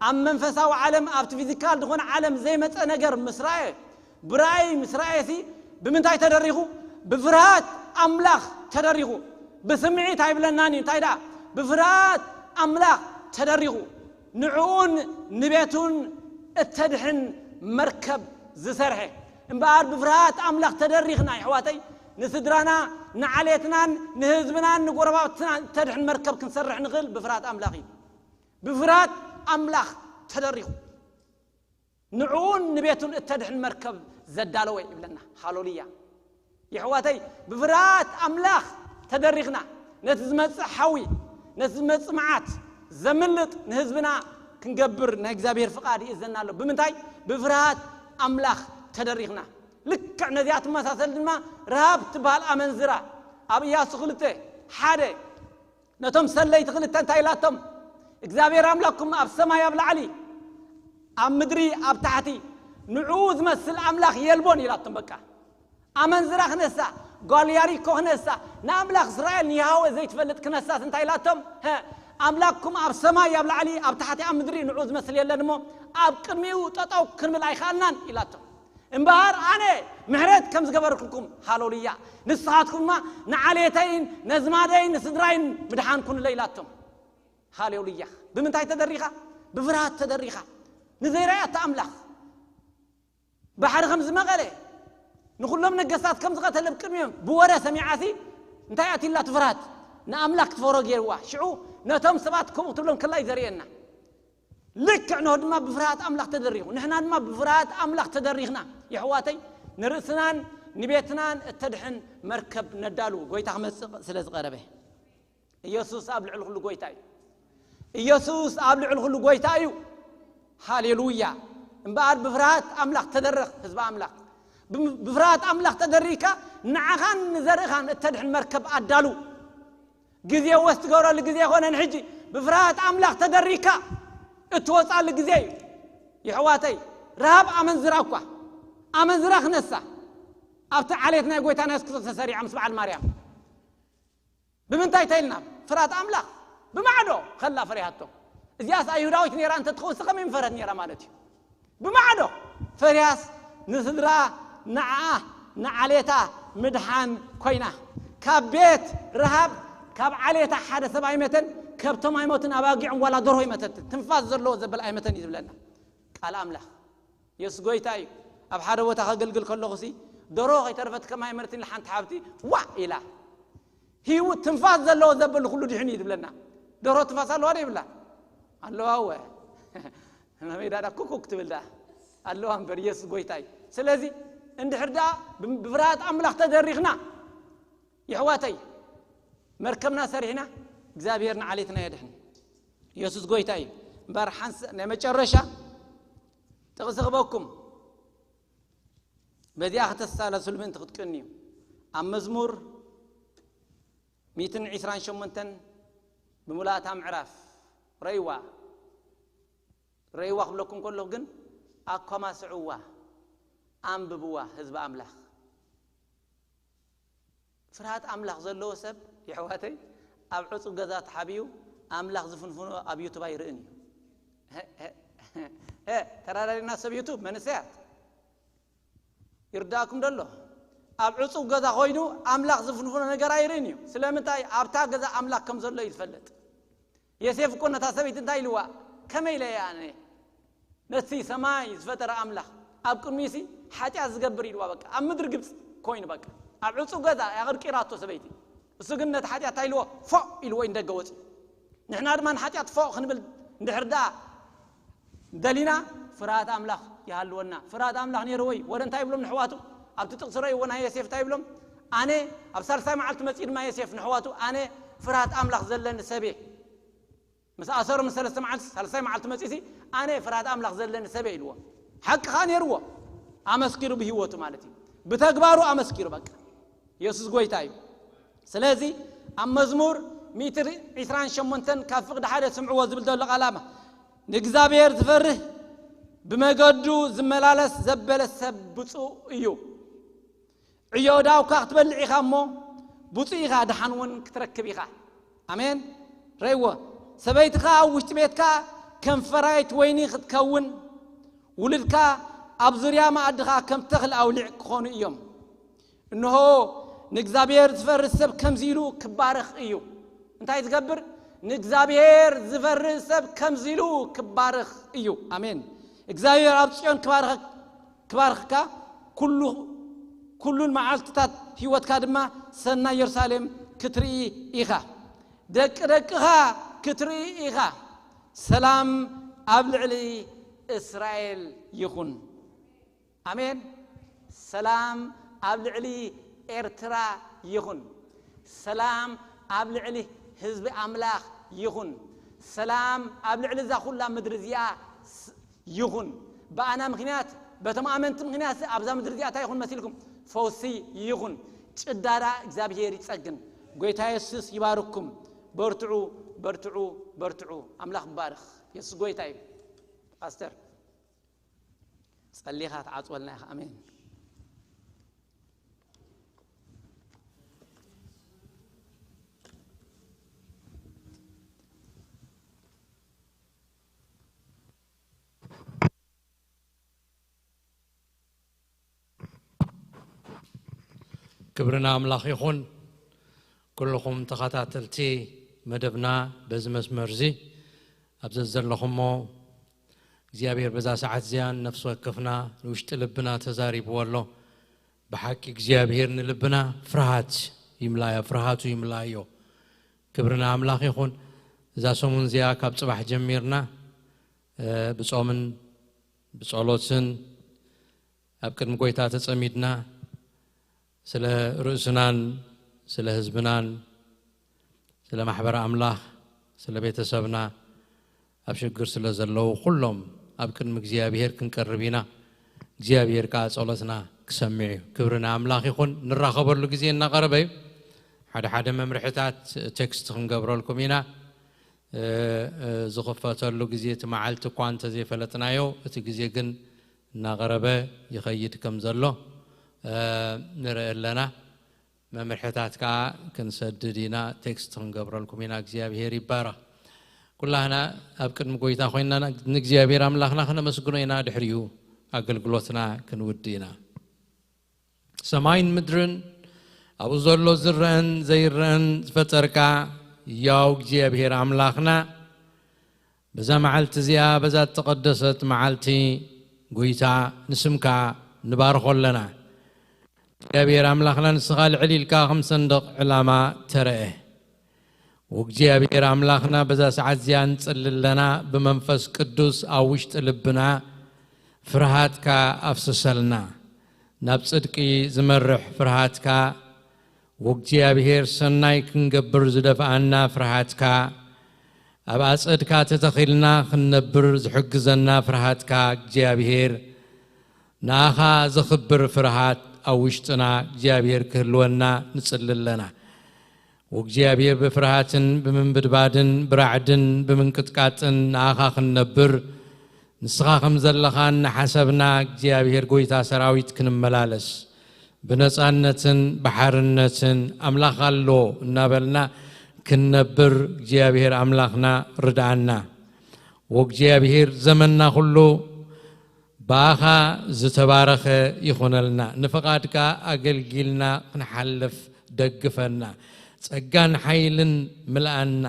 ኣብ መንፈሳዊ ዓለም፣ ኣብቲ ፊዚካል ዝኾነ ዓለም ዘይመጸ ነገር ምስ ረኣየ፣ ብራእይ ምስ ረኣየሲ፣ ብምንታይ ተደሪኹ? ብፍርሃት ኣምላኽ ተደሪኹ። ብስምዒት ኣይብለናን እዩ። እንታይ ደኣ? ብፍርሃት ኣምላኽ ተደሪኹ። ንዕኡን ንቤቱን እተድሕን መርከብ ዝሰርሐ። እምበኣር ብፍርሃት ኣምላኽ ተደሪኽና፣ ይሕዋተይ፣ ንስድራና፣ ንዓሌትናን ንህዝብናን ንጎረባብትናን እተድሕን መርከብ ክንሰርሕ ንኽእል ብፍርሃት ኣምላኽ እዩ። ብፍርሃት ኣምላኽ ተደሪኹ። ንዕኡን ንቤቱን እተድሕን መርከብ ዘዳለወ ይብለና። ሃሌሉያ። የሕዋተይ፣ ብፍርሃት ኣምላኽ ተደሪኽና፣ ነቲ ዝመጽእ ሓዊ፣ ነቲ ዝመጽእ መዓት ዘምልጥ ንህዝብና ክንገብር ናይ እግዚኣብሔር ፍቓድ ይእዘና ኣሎ። ብምንታይ? ብፍርሃት ኣምላኽ ተደሪኽና። ልክዕ ነዚኣ ትመሳሰል ድማ ረሃብ ትበሃል ኣመንዝራ ኣብ ኢያሱ ክልተ ሓደ ነቶም ሰለይቲ ክልተ እንታይ ኢላቶም? እግዚኣብሔር ኣምላኽኩም ኣብ ሰማይ ኣብ ላዕሊ፣ ኣብ ምድሪ ኣብ ታሕቲ፣ ንዕኡ ዝመስል ኣምላኽ የልቦን ኢላቶም። በቃ ኣመንዝራ ክነሳ፣ ጓል ያሪኮ ክነሳ፣ ንኣምላኽ እስራኤል ንያህወ ዘይትፈልጥ ክነሳስ እንታይ ኢላቶም? ኣምላኽኩም ኣብ ሰማይ ኣብ ላዕሊ፣ ኣብ ታሕቲ ኣብ ምድሪ ንዕኡ ዝመስል የለን እሞ ኣብ ቅድሚኡ ጠጠው ክንብል ኣይከኣልናን ኢላቶም። እምበኣር ኣነ ምሕረት ከም ዝገበርኩልኩም፣ ሃሌሉያ፣ ንስኻትኩም ድማ ንዓሌተይን ነዝማደይን ንስድራይን ምድሓንኩንለ ኢላቶም። ሃሌሉያ። ብምንታይ ተደሪኻ? ብፍርሃት ተደሪኻ። ንዘይረኣያ ኣምላኽ ባሕሪ ከም ዝመቐለ፣ ንኹሎም ነገስታት ከም ዝቐተለ ብቅድሚኦም ብወረ ሰሚዓሲ እንታይ ኣትላ? እቲ ፍርሃት ንኣምላኽ ክትፈሮ ገይርዋ። ሽዑ ነቶም ሰባት ከምኡ ክትብሎም ከላ እዩ ዘርእየና። ልክዕ ኖህ ድማ ብፍርሃት ኣምላኽ ተደሪኹ፣ ንሕና ድማ ብፍርሃት ኣምላኽ ተደሪኽና። የሕዋተይ፣ ንርእስናን ንቤትናን እተድሕን መርከብ ነዳሉ፣ ጎይታ ክመጽእ ስለ ዝቐረበ። ኢየሱስ ኣብ ልዕሊ ኩሉ ጎይታ እዩ። ኢየሱስ ኣብ ልዕሊ ኩሉ ጎይታ እዩ። ሃሌሉያ። እምበኣር ብፍርሃት ኣምላኽ ተደረኽ፣ ህዝቢ ኣምላኽ። ብም-፣ ብፍርሃት ኣምላኽ ተደሪካ፣ ንዓኻን ንዘርእኻን እተድሕን መርከብ ኣዳሉ። ግዜ ወስ ትገብረሉ ግዜ ኣይኮነን። ሕጂ ብፍርሃት ኣምላኽ ተደሪካ እትወጻሉ ግዜ እዩ። የሕዋተይ፣ ረሃብ ኣመንዝራ እኳ፣ ኣመንዝራ ክነሳ ኣብቲ ዓሌት ናይ ጎይታና የሱስ ክርስቶስ ተሰሪዓ ምስ በዓል ማርያም። ብምንታይ ተይልና? ፍርሃት ኣምላኽ። ብማዕዶ ከላ ፈሪሃቶ። እዚኣስ ኣይሁዳዊት ነይራ እንተትኸውን ከመይ ምፈረት ነይራ ማለት እዩ? ብማዕዶ ፈሪሃስ ንስድራ፣ ንዓኣ፣ ንዓሌታ ምድሓን ኮይና። ካብ ቤት ረሃብ፣ ካብ ዓሌታ ሓደ ሰብ ኣይመተን፣ ከብቶም ኣይሞትን፣ ኣባጊዕን ዋላ ደርሆ ኣይመተትን። ትንፋስ ዘለዎ ዘበል ኣይመተን እዩ ዝብለና ቃል ኣምላኽ። የሱስ ጎይታ እዩ። ኣብ ሓደ ቦታ ከገልግል ከለኹሲ፣ ደርሆ ከይተረፈት ከማይ መርቲን ሓንቲ ሓብቲ ዋዕ ኢላ። ህይወት ትንፋስ ዘለዎ ዘበል ኩሉ ድሕን እዩ ዝብለና። ደርሆ ትንፋስ ኣለዋ ዶ ይብላ? ኣለዋ እወ። መመይ ዳዳ ኩኩክ ትብል ደኣ ኣለዋ እምበር፣ የሱስ ጎይታ እዩ። ስለዚ እንድሕር ደኣ ብ-፣ ብፍርሃት ኣምላኽ ተደሪኽና፣ የሕዋተይ፣ መርከብና ሰሪሕና፣ እግዚኣብሔር ንዓሌትና የድሕን። የሱስ ጎይታ እዩ። እምበር ሓንስ-፣ ናይ መጨረሻ ጥቕሲ ክበኩም። በዚኣ ከተሳለሱሉ ምእንቲ ክትቅንዩ። ኣብ መዝሙር ሚእትን ዕስራን ሸሞንተን ብምሉኣታ ምዕራፍ ረእይዋ። ረእይዋ ክብለኩም ከለኹ ግን ኣኮማስዕዋ፣ ኣንብብዋ ህዝቢ ኣምላኽ። ፍርሃት ኣምላኽ ዘለዎ ሰብ፣ የሕዋተይ፣ ኣብ ዕጹብ ገዛ ተሓቢኡ ኣምላኽ ዝፍንፍኖ ኣብ ዩቱብ ኣይርእን እዩ። ሀ፣ ሀ፣ ሀ፣ ተራዳሪና ሰብ ዩቱብ መንእሰያት። ይርዳእኩም ደሎ? ኣብ ዕጹብ ገዛ ኮይኑ ኣምላኽ ዝፍንፍኖ ነገር ኣይርእን እዩ። ስለምንታይ? ኣብታ ገዛ ኣምላኽ ከም ዘሎ እዩ ዝፈልጥ። የሴፍ እኮ ነታ ሰበይቲ እንታይ ኢልዋ? ከመይ ኢለ እየ ኣነ ነቲ ሰማይ ዝፈጠረ ኣምላኽ ኣብ ቅድሚሲ ሓጢኣት ዝገብር ኢልዋ። በቃ ኣብ ምድሪ ግብፂ ኮይኑ በቃ ኣብ ዕጹብ ገዛ ያቕርቂራቶ ሰበይቲ። እሱ ግን ነቲ ሓጢኣት እንታይ ኢልዎ? ፎእ ኢልዎ እዩ ንደገ ወፂኡ። ንሕና ድማ ንሓጢኣት ፎእ ክንብል እንድሕር ደኣ ደሊና ፍርሃት ኣምላኽ ይሃልወና። ፍርሃት ኣምላኽ ነይርዎ እዩ። ወደ እንታይ ይብሎም ንሕዋቱ? ኣብቲ ጥቕሲ ረእይዎ ናይ ዮሴፍ እንታይ ይብሎም? ኣነ ኣብ ሳልሳይ መዓልቲ መጺኡ ድማ ዮሴፍ ንሕዋቱ፣ ኣነ ፍርሃት ኣምላኽ ዘለኒ ሰብ እየ። ምስ ኣሰሩ ምስ ሰለስተ መዓልቲ፣ ሳልሳይ መዓልቲ መጺኡሲ፣ ኣነ ፍርሃት ኣምላኽ ዘለኒ ሰብ እየ ኢልዎ። ሓቂ ኸኣ ነይርዎ። ኣመስኪሩ ብህይወቱ ማለት እዩ። ብተግባሩ ኣመስኪሩ በቃ። የሱስ ጎይታ እዩ። ስለዚ ኣብ መዝሙር ሚእቲ ዕስራን ሸሞንተን ካብ ፍቕዲ ሓደ ስምዕዎ ዝብል ዘሎ ቃል ኣማ፣ ንእግዚኣብሔር ዝፈርህ ብመገዱ ዝመላለስ ዘበለ ሰብ ብፁዕ እዩ። ዕዮ ዳውካ ክትበልዕ ኢኻ እሞ ብፁዕ ኢኻ፣ ደሓን እውን ክትረክብ ኢኻ። ኣሜን። ረይዎ። ሰበይትኻ ኣብ ውሽጢ ቤትካ ከም ፈራይት ወይኒ ክትከውን፣ ውሉድካ ኣብ ዙርያ መኣድኻ ከም ተኽሊ ኣውሊዕ ክኾኑ እዮም። እንሆ፣ ንእግዚኣብሔር ዝፈርህ ሰብ ከምዚ ኢሉ ክባረኽ እዩ። እንታይ ዝገብር? ንእግዚኣብሔር ዝፈርህ ሰብ ከምዚ ኢሉ ክባረኽ እዩ። ኣሜን። እግዚኣብሔር ኣብ ጽዮን ክባርኸ-፣ ክባርኽካ፣ ኩሉ፣ ኩሉን መዓልትታት ህይወትካ ድማ ሰናይ የሩሳሌም ክትርኢ ኢኻ። ደቂ ደቅኻ ክትርኢ ኢኻ። ሰላም ኣብ ልዕሊ እስራኤል ይኹን። ኣሜን። ሰላም ኣብ ልዕሊ ኤርትራ ይኹን። ሰላም ኣብ ልዕሊ ህዝቢ ኣምላኽ ይኹን። ሰላም ኣብ ልዕሊ እዛ ኩላ ምድሪ እዚኣ ስ-፣ ይኹን። ብኣና ምኽንያት፣ በቶም ኣመንቲ ምኽንያት ኣብዛ ምድሪ እዚኣ እንታይ ይኹን መሲልኩም? ፈውሲ ይኹን። ጭዳዳ እግዚኣብሔር ይጸግን። ጎይታ የሱስ ይባርኩም። በርትዑ፣ በርትዑ፣ በርትዑ። ኣምላኽ ይባርኽ። የሱስ ጎይታ እዩ። ፓስተር፣ ጸሊኻ ትዓጽወልና ኢኻ። ኣሜን። ክብሪ ንኣምላኽ ይኹን። ኩልኹም ተኸታተልቲ መደብና በዚ መስመር እዚ ኣብ ዘዘለኹሞ እግዚኣብሔር በዛ ሰዓት እዚኣ ነፍሲ ወከፍና ንውሽጢ ልብና ተዛሪብዎ ኣሎ። ብሓቂ እግዚኣብሔር ንልብና ፍርሃት ይምላዮ፣ ፍርሃቱ ይምላዮ። ክብሪ ንኣምላኽ ይኹን። እዛ ሰሙን እዚኣ ካብ ጽባሕ ጀሚርና፣ እ፣ ብጾምን ብጸሎትን ኣብ ቅድሚ ጎይታ ተጸሚድና ስለ ርእስናን ስለ ህዝብናን ስለ ማሕበረ ኣምላኽ ስለ ቤተሰብና ኣብ ሽግር ስለ ዘለዉ ኩሎም ኣብ ቅድሚ እግዚኣብሔር ክንቀርብ ኢና። እግዚኣብሔር ከኣ ጸሎትና ክሰምዕ እዩ። ክብሪ ንኣምላኽ ይኹን። ንራኸበሉ ግዜ እናቐረበ እዩ። ሓደ ሓደ መምርሕታት ቴክስት ክንገብረልኩም ኢና። እ፣ እ፣ ዝኽፈተሉ ግዜ እቲ መዓልቲ እኳ እንተዘይፈለጥናዮ፣ እቲ ግዜ ግን እናቐረበ ይኸይድ ከም ዘሎ፣ እ፣ ንርኢ ኣለና። መምርሕታት ከኣ ክንሰድድ ኢና፣ ቴክስት ክንገብረልኩም ኢና። እግዚኣብሔር ይባረኽ። ኩላህና ኣብ ቅድሚ ጎይታ ኮይንና ንእግዚኣብሔር ኣምላኽና ክነመስግኖ ኢና፣ ድሕሪኡ ኣገልግሎትና ክንውድእ ኢና። ሰማይን ምድርን ኣብኡ ዘሎ ዝረአን ዘይረአን ዝፈጠርካ ያው እግዚኣብሔር ኣምላኽና፣ በዛ መዓልቲ እዚኣ፣ በዛ እተቐደሰት መዓልቲ ጎይታ ንስምካ ንባርኾ ኣለና። እግዚኣብሔር ኣምላኽና ንስኻ ልዕል ኢልካ ከም ሰንደቕ ዕላማ ተረአ። ወእግዚኣብሔር ኣምላኽና በዛ ሰዓት እዚኣ ንጽሊ ኣለና። ብመንፈስ ቅዱስ ኣብ ውሽጢ ልብና ፍርሃትካ ኣፍስሰልና። ናብ ጽድቂ ዝመርሕ ፍርሃትካ፣ ወእግዚኣብሔር ሰናይ ክንገብር ዝደፍኣና ፍርሃትካ፣ ኣብ ኣጸድካ ተተኺልና ክንነብር ዝሕግዘና ፍርሃትካ፣ እግዚኣብሔር ንኣኻ ዘኽብር ፍርሃት ኣብ ውሽጥና እግዚኣብሔር ክህልወና ንጽሊ ኣለና። ወእግዚኣብሔር ብፍርሃትን ብምንብድባድን ብራዕድን ብምንቅጥቃጥን ንኣኻ ክንነብር፣ ንስኻ ከም ዘለኻ እናሓሰብና እግዚኣብሔር ጎይታ ሰራዊት ክንመላለስ፣ ብነጻነትን ብሓርነትን ኣምላኽ ኣሎ እናበልና ክንነብር እግዚኣብሔር ኣምላኽና ርድኣና። ወእግዚኣብሔር ዘመንና ኩሉ ብኣኻ ዝተባረኸ ይኹነልና። ንፍቓድካ ኣገልጊልና ክንሓልፍ ደግፈና። ጸጋን ሓይልን ምልኣና።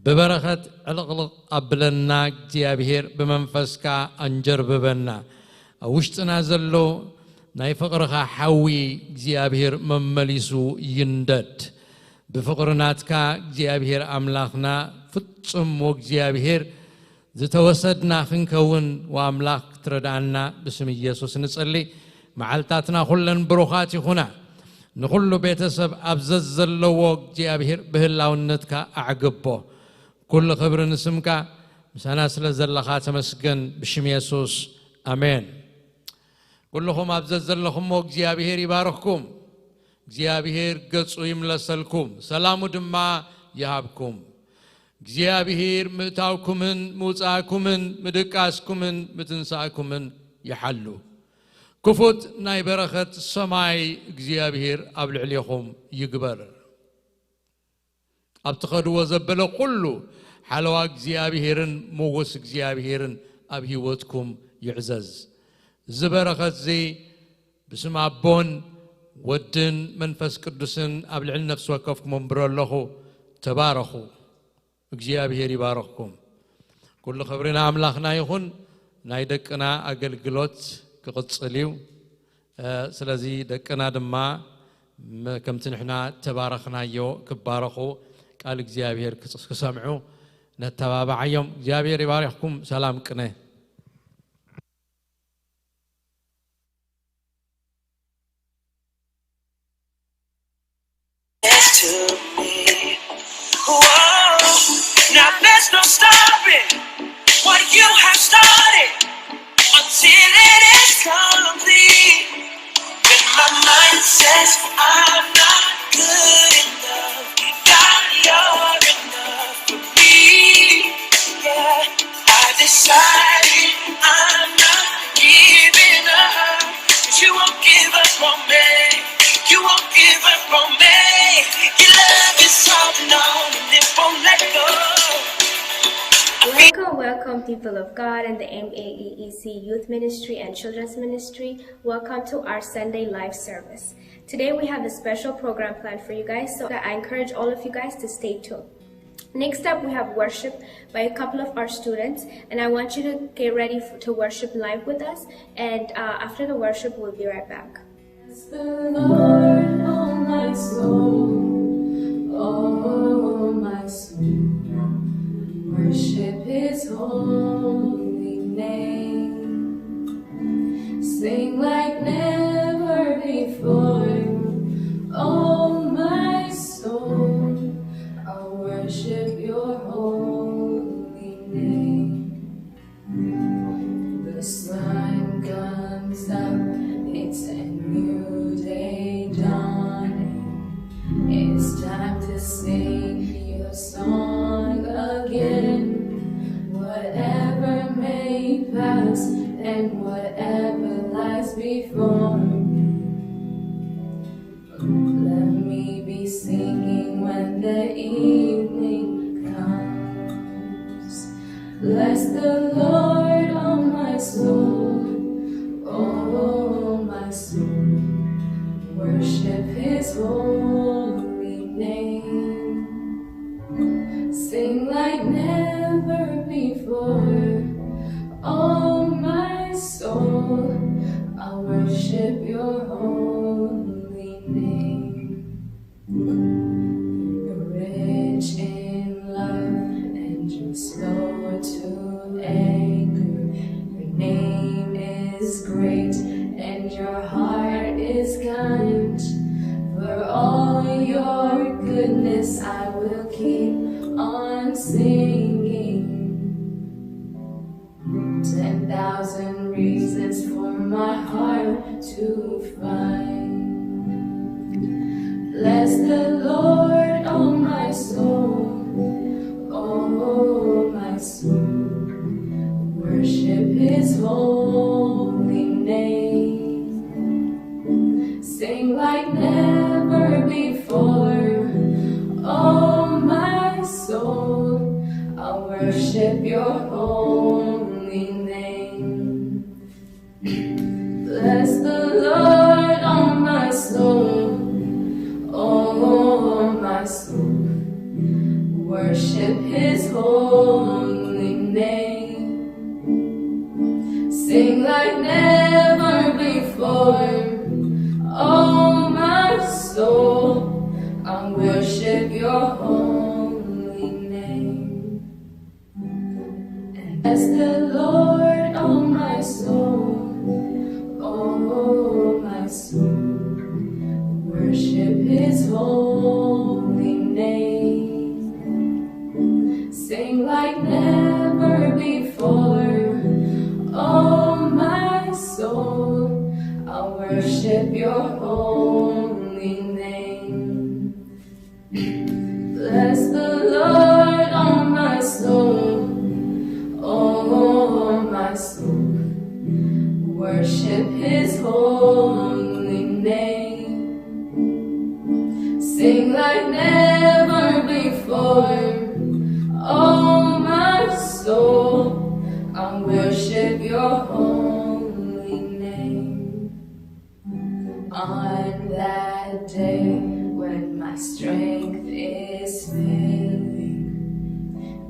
ብበረኸት ዕልቕልቕ ኣብለና እግዚኣብሔር፣ ብመንፈስካ ኣንጀርብበና። ኣብ ውሽጥና ዘሎ ናይ ፍቕርኻ ሓዊ እግዚኣብሔር መመሊሱ ይንደድ። ብፍቕሪ ናትካ እግዚኣብሔር ኣምላኽና ፍጹም ወእግዚኣብሔር ዝተወሰድና ክንከውን ወኣምላኽ ክትረድኣና ብስም ኢየሱስ ንጽሊ። መዓልታትና ኩለን ብሩኻት ይኹና። ንኹሉ ቤተሰብ ኣብ ዘዘለዎ እግዚኣብሔር ብህላውነትካ ኣዕግቦ። ኩሉ ክብሪ ንስምካ። ምሳና ስለ ዘለኻ ተመስገን ብሽም የሱስ። ኣሜን። ኩልኹም ኣብ ዘዘለኹሞ እግዚኣብሔር ይባርኽኩም። እግዚኣብሔር ገጹ ይምለሰልኩም፣ ሰላሙ ድማ ይሃብኩም። እግዚኣብሔር ምእታውኩምን ምውጻእኩምን ምድቃስኩምን ምትንሳእኩምን ይሓሉ። ክፉት ናይ በረኸት ሰማይ እግዚኣብሔር ኣብ ልዕሌኹም ይግበር። ኣብ ትኸድዎ ዘበለ ኩሉ ሓለዋ እግዚኣብሄርን ሞጎስ እግዚኣብሄርን ኣብ ህይወትኩም ይዕዘዝ። እዚ በረኸት እዚ ብስም ኣቦን ወድን መንፈስ ቅዱስን ኣብ ልዕሊ ነፍሲ ወከፍኩም እምብሮ ኣለኹ። ተባረኹ። እግዚኣብሄር ይባርኽኩም። ኩሉ ክብሪ ንኣምላኽና ይኹን። ናይ ደቅና ኣገልግሎት ክቕጽል እዩ። እ፣ ስለዚ ደቅና ድማ ም-፣ ከምቲ ንሕና ተባረኽናዮ ክባረኹ፣ ቃል እግዚኣብሄር ክጽ-፣ ክሰምዑ ነተባብዓዮም። እግዚኣብሄር ይባርኽኩም። ሰላም ቅነ። To me. Whoa. Now there's no stopping what you have started until it is complete. When my mind says I'm not good enough, God, you're enough for me. Yeah, I decided I'm not giving up. 'Cause you won't give up on me. You won't give up on me. Your love is holding on and it won't let go. Welcome, welcome, people of God and the M A E E C Youth Ministry and Children's Ministry. Welcome to our Sunday live service. Today we have a special program planned for you guys, so I encourage all of you guys to stay tuned. Next up, we have worship by a couple of our students, and I want you to get ready f- to worship live with us. And uh, after the worship, we'll be right back. Bless the Lord, oh my soul, oh my soul, worship his holy name. Sing like never before, oh my soul, I worship your holy name. The sun comes up, it's a new day dawning. It's time to sing your song again. Whatever may pass and whatever lies before me. Let me be singing when the evening comes. Bless the Lord, oh my soul, oh my soul. Worship his holy name. Sing like never before, oh my soul. I worship your holy name. You're rich in love and you're slow to anger. Your name is great and your heart is kind. For all your goodness, I will keep on singing. Ten thousand reasons for my heart to find. Bless the Lord, oh my soul, oh my soul. Worship his holy name. Sing like never before. Oh, my soul, I worship your holy name. Bless the Lord, oh, my soul, oh, my soul, worship his holy name. Sing like never before. Oh, my soul, I worship your holy name. And bless the Lord, oh, my soul, oh, my soul, worship his holy name. Sing like never before. Oh, my soul, I worship your holy name. Bless the Lord, oh, my soul, oh, my soul, worship his holy name. Sing like never before. Oh,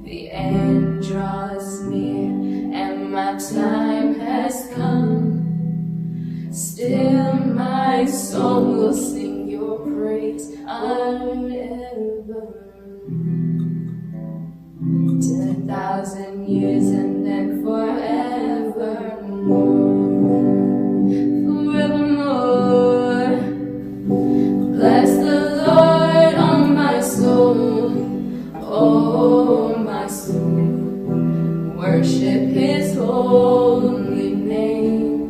The end draws near and my time has come. Still, my soul will sing your praise forever. Ten thousand years and then forevermore. Forevermore. Bless the Lord, oh my soul, oh my soul. Worship his holy name.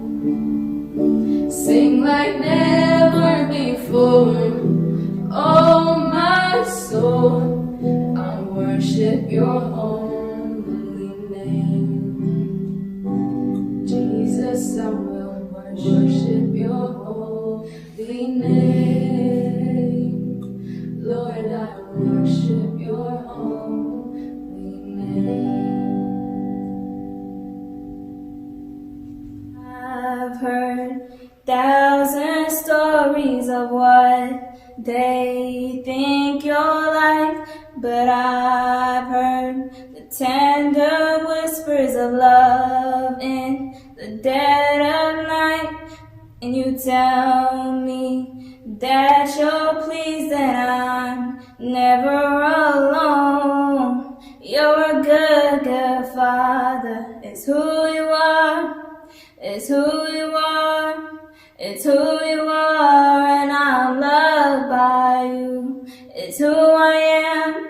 Sing like never before. Oh, my soul, I worship your holy name. Jesus, I will worship your holy name. Lord, I worship your holy name. I've heard thousand stories of what they think you're like, but I've heard the tender whispers of love in the dead of night. And you tell me that you're pleased that I'm never alone. You're a good, good father. It's who you are. It's who you are. It's who you are, and I'm loved by you. It's who I am.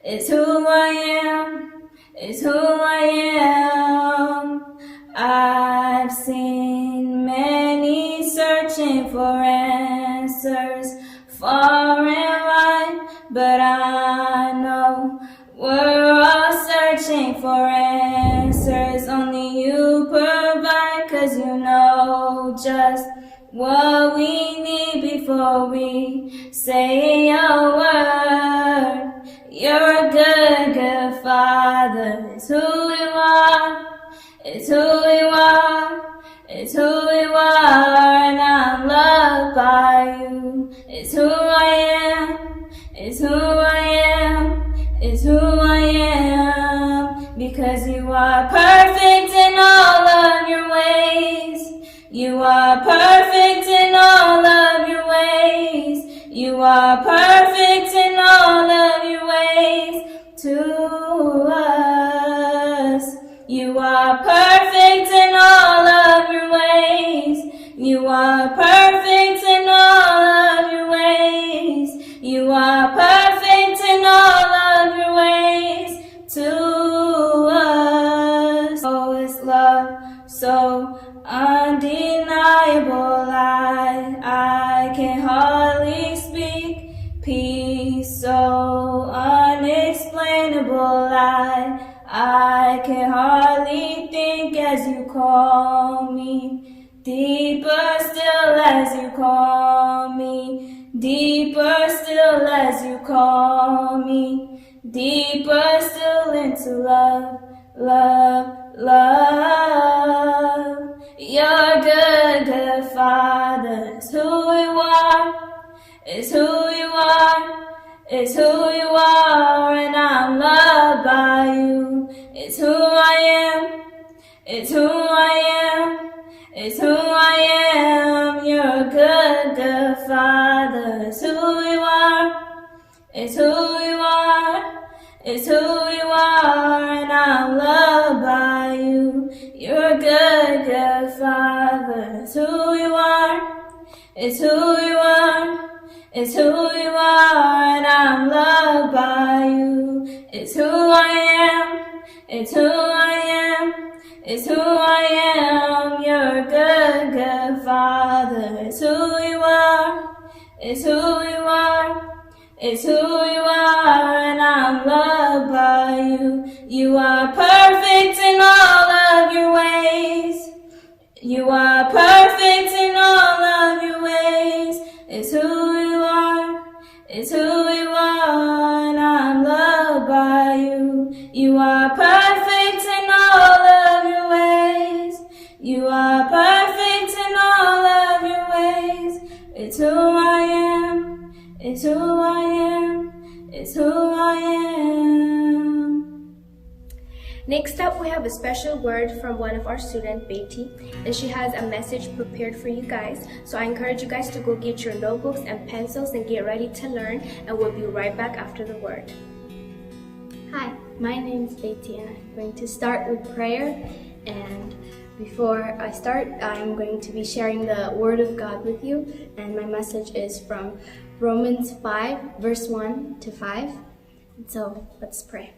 It's who I am. It's who I am. I've seen many searching for answers far and wide, but I know we're all searching for answers only you provide, 'cause you know just what we need before we say a word. You're a good, good father. It's who you are. It's who you are. It's who you are, and I'm loved by you. It's who I am. It's who I am. It's who I am. Because you are perfect in all of your ways. You are perfect in all of your ways. You are perfect in all of your ways to us. You are perfect in all of your ways. You are perfect in all of your ways. You are perfect in all of your ways to us. Oh, it's love so undeniable. I, I can hardly speak. Peace so unexplainable. I, I can hardly think as you call me. Deeper still as you call me. Deeper still as you call me. Deeper still into love, love, love. You're a good, good father. It's who you are. It's who you are. It's who you are, and I'm loved by you. It's who I am. It's who I am. It's who I am. You're a good, good father. It's who you are. It's who you are. It's who you are, and I'm loved by you. You're a good, good father. It's who you are. It's who you are. It's who you are, and I'm loved by you. It's who I am. It's who I am. It's who I am. You're a good, good father. It's who you are. It's who you are. It's who you are, and I'm loved by you. You are perfect in all of your ways. You are perfect in all of your ways. It's who you are. It's who you are, and I'm loved by you. You are perfect in all of your ways. You are perfect in all of your ways. It's who I am. It's who I am. It's who I am. Next up, we have a special word from one of our students, Betty, and she has a message prepared for you guys. So I encourage you guys to go get your notebooks and pencils and get ready to learn, and we'll be right back after the word. Hi, my name is Betty, and I'm going to start with prayer. And before I start, I'm going to be sharing the Word of God with you, and my message is from Romans five, verse one to five. So let's pray.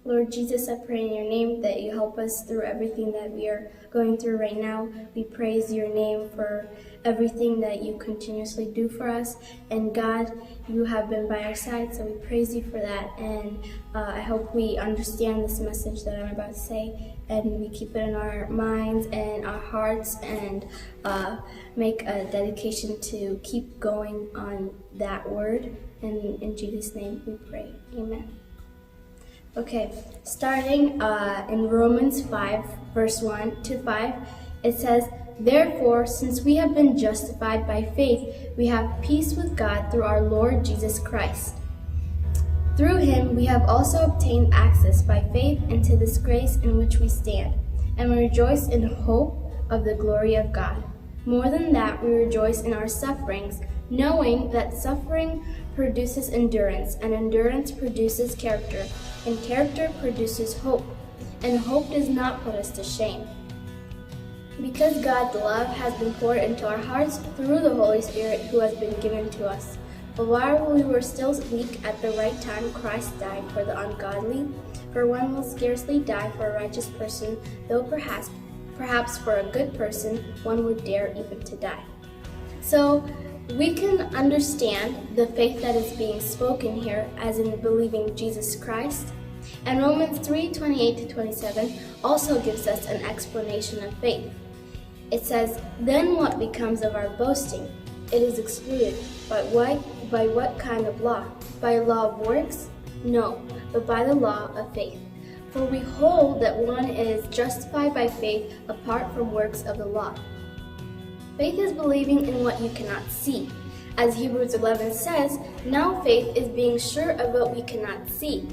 Lord Jesus, I pray in your name that you help us through everything that we are going through right now. We praise your name for everything that you continuously do for us. And God, you have been by our side, so we praise you for that. And uh, I hope we understand this message that I'm about to say, and we keep it in our minds and our hearts, and uh, make a dedication to keep going on that word. And in Jesus' name we pray. Amen. Okay, starting uh, in Romans five, verse one to five, it says, "Therefore, since we have been justified by faith, we have peace with God through our Lord Jesus Christ. Through him, we have also obtained access by faith into this grace in which we stand, and we rejoice in hope of the glory of God. More than that, we rejoice in our sufferings, knowing that suffering produces endurance, and endurance produces character, and character produces hope, and hope does not put us to shame." Because God's love has been poured into our hearts through the Holy Spirit who has been given to us. But while we were still weak, at the right time Christ died for the ungodly. For one will scarcely die for a righteous person, though perhaps, perhaps for a good person one would dare even to die. So we can understand the faith that is being spoken here as in believing Jesus Christ. And Romans three twenty-eight to twenty-seven also gives us an explanation of faith. It says, "Then what becomes of our boasting? It is excluded. By what, by what kind of law? By a law of works? No, but by the law of faith. For we hold that one is justified by faith apart from works of the law." Faith is believing in what you cannot see. As Hebrews eleven says, "Now faith is being sure of what we cannot see."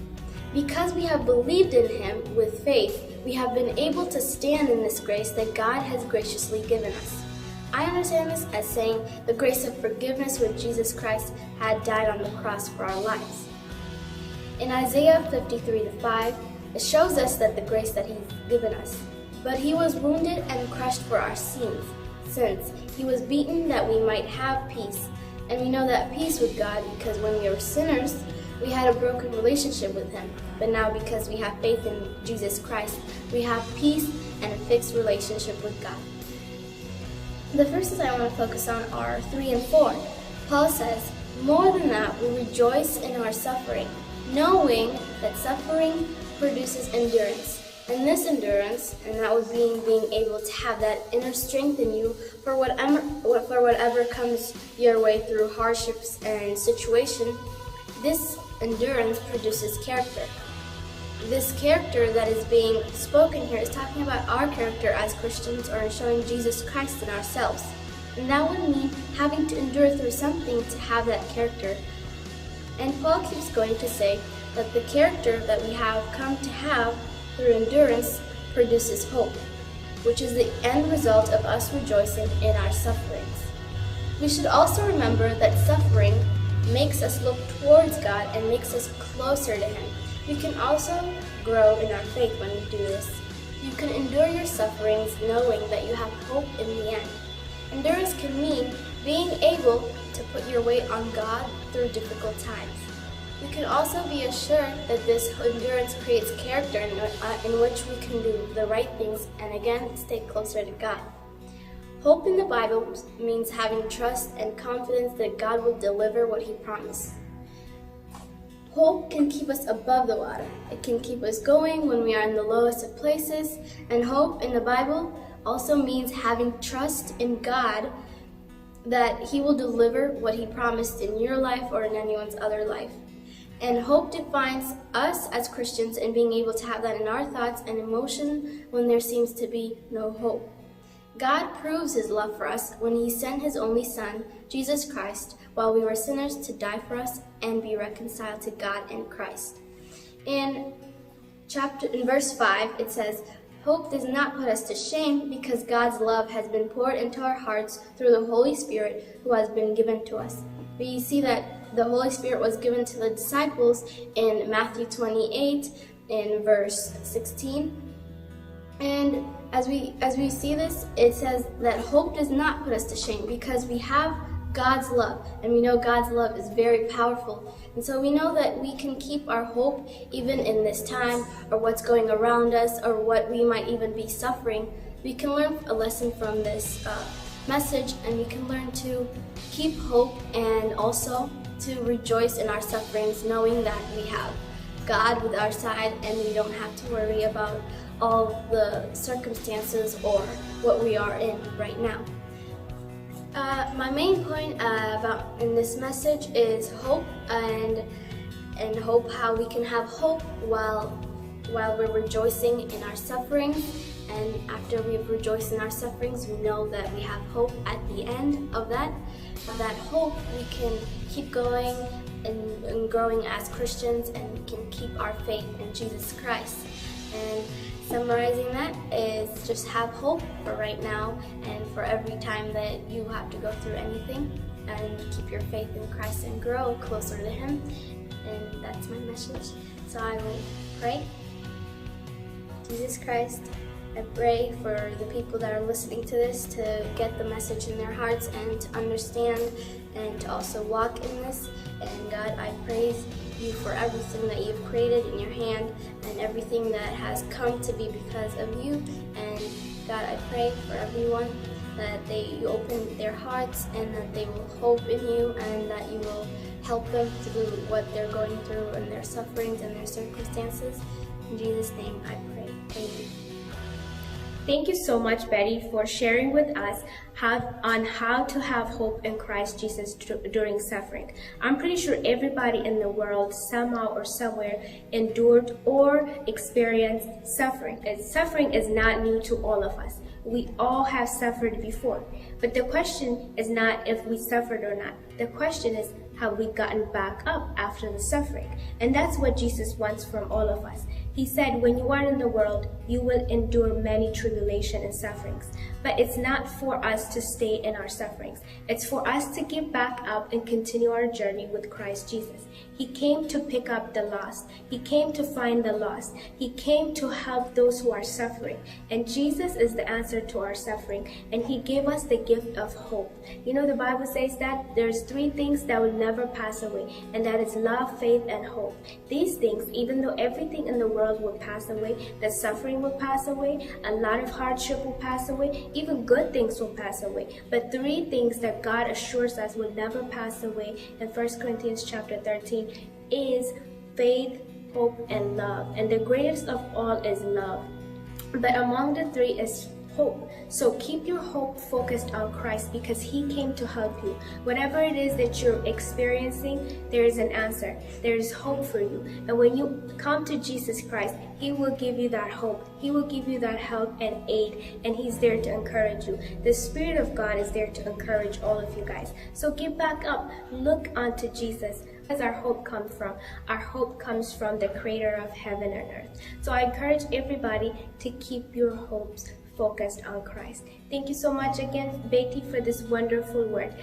Because we have believed in him with faith, we have been able to stand in this grace that God has graciously given us. I understand this as saying the grace of forgiveness when Jesus Christ had died on the cross for our lives. In Isaiah fifty-three to five, it shows us that the grace that he's given us. "But he was wounded and crushed for our sins, sins. He was beaten that we might have peace." And we know that peace with God because when we were sinners, we had a broken relationship with him. But now because we have faith in Jesus Christ, we have peace and a fixed relationship with God. The verses I want to focus on are three and four. Paul says, "More than that, we rejoice in our suffering, knowing that suffering produces endurance." And this endurance, and that would mean being able to have that inner strength in you for whatever, for whatever comes your way through hardships and situation, this endurance produces character. This character that is being spoken here is talking about our character as Christians or in showing Jesus Christ in ourselves. And that would mean having to endure through something to have that character. And Paul keeps going to say that the character that we have come to have through endurance produces hope, which is the end result of us rejoicing in our sufferings. We should also remember that suffering makes us look towards God and makes us closer to him. You can also grow in our faith when you do this. You can endure your sufferings knowing that you have hope in the end. Endurance can mean being able to put your weight on God through difficult times. We can also be assured that this endurance creates character in, uh, in which we can do the right things and again stay closer to God. Hope in the Bible means having trust and confidence that God will deliver what he promised. Hope can keep us above the water. It can keep us going when we are in the lowest of places. And hope in the Bible also means having trust in God that he will deliver what he promised in your life or in anyone's other life. And hope defines us as Christians in being able to have that in our thoughts and emotion when there seems to be no hope. God proves his love for us when he sent his only Son, Jesus Christ, while we were sinners to die for us and be reconciled to God in Christ. In Chapter in verse five, it says, "Hope does not put us to shame because God's love has been poured into our hearts through the Holy Spirit who has been given to us." We see that the Holy Spirit was given to the disciples in Matthew twenty-eight, in verse sixteen. And as we as we see this, it says that hope does not put us to shame because we have God's love, and we know God's love is very powerful. And so we know that we can keep our hope even in this time, or what's going around us, or what we might even be suffering. We can learn a lesson from this uh, message, and we can learn to keep hope and also to rejoice in our sufferings, knowing that we have God with our side and we don't have to worry about all the circumstances or what we are in right now. Uh, my main point uh, about in this message is hope and and hope, how we can have hope while while we're rejoicing in our sufferings. And after we've rejoiced in our sufferings, we know that we have hope at the end of that. That hope, we can keep going and, and growing as Christians, and we can keep our faith in Jesus Christ. And summarizing that is just have hope for right now and for every time that you have to go through anything, and keep your faith in Christ and grow closer to Him. And that's my message. So I will pray. Jesus Christ, I pray for the people that are listening to this to get the message in their hearts and to understand and to also walk in this. And God, I praise you for everything that you've created in your hand and everything that has come to be because of you. And God, I pray for everyone that they you open their hearts and that they will hope in you and that you will help them through what they're going through and their sufferings and their circumstances. In Jesus' name I pray. Amen. Thank you so much, Betty, for sharing with us how, on how to have hope in Christ Jesus dur- during suffering. I'm pretty sure everybody in the world, somehow or somewhere, endured or experienced suffering. And suffering is not new to all of us. We all have suffered before. But the question is not if we suffered or not. The question is, have we gotten back up after the suffering? And that's what Jesus wants from all of us. He said, "When you are in the world, you will endure many tribulation and sufferings." But it's not for us to stay in our sufferings. It's for us to get back up and continue our journey with Christ Jesus. He came to pick up the lost. He came to find the lost. He came to help those who are suffering. And Jesus is the answer to our suffering. And He gave us the gift of hope. You know, the Bible says that there's three things that will never pass away, and that is love, faith, and hope. These things, even though everything in the world will pass away, the suffering will pass away, a lot of hardship will pass away, even good things will pass away. But three things that God assures us will never pass away in First Corinthians chapter thirteen is faith, hope, and love. And the greatest of all is love. But among the three is hope. So keep your hope focused on Christ, because He came to help you. Whatever it is that you're experiencing, there is an answer. There is hope for you. And when you come to Jesus Christ, He will give you that hope. He will give you that help and aid. And He's there to encourage you. The Spirit of God is there to encourage all of you guys. So get back up. Look unto Jesus. Where does our hope come from? Our hope comes from the Creator of heaven and earth. So I encourage everybody to keep your hopes focused on Christ. Thank you so much again, Betty, for this wonderful word.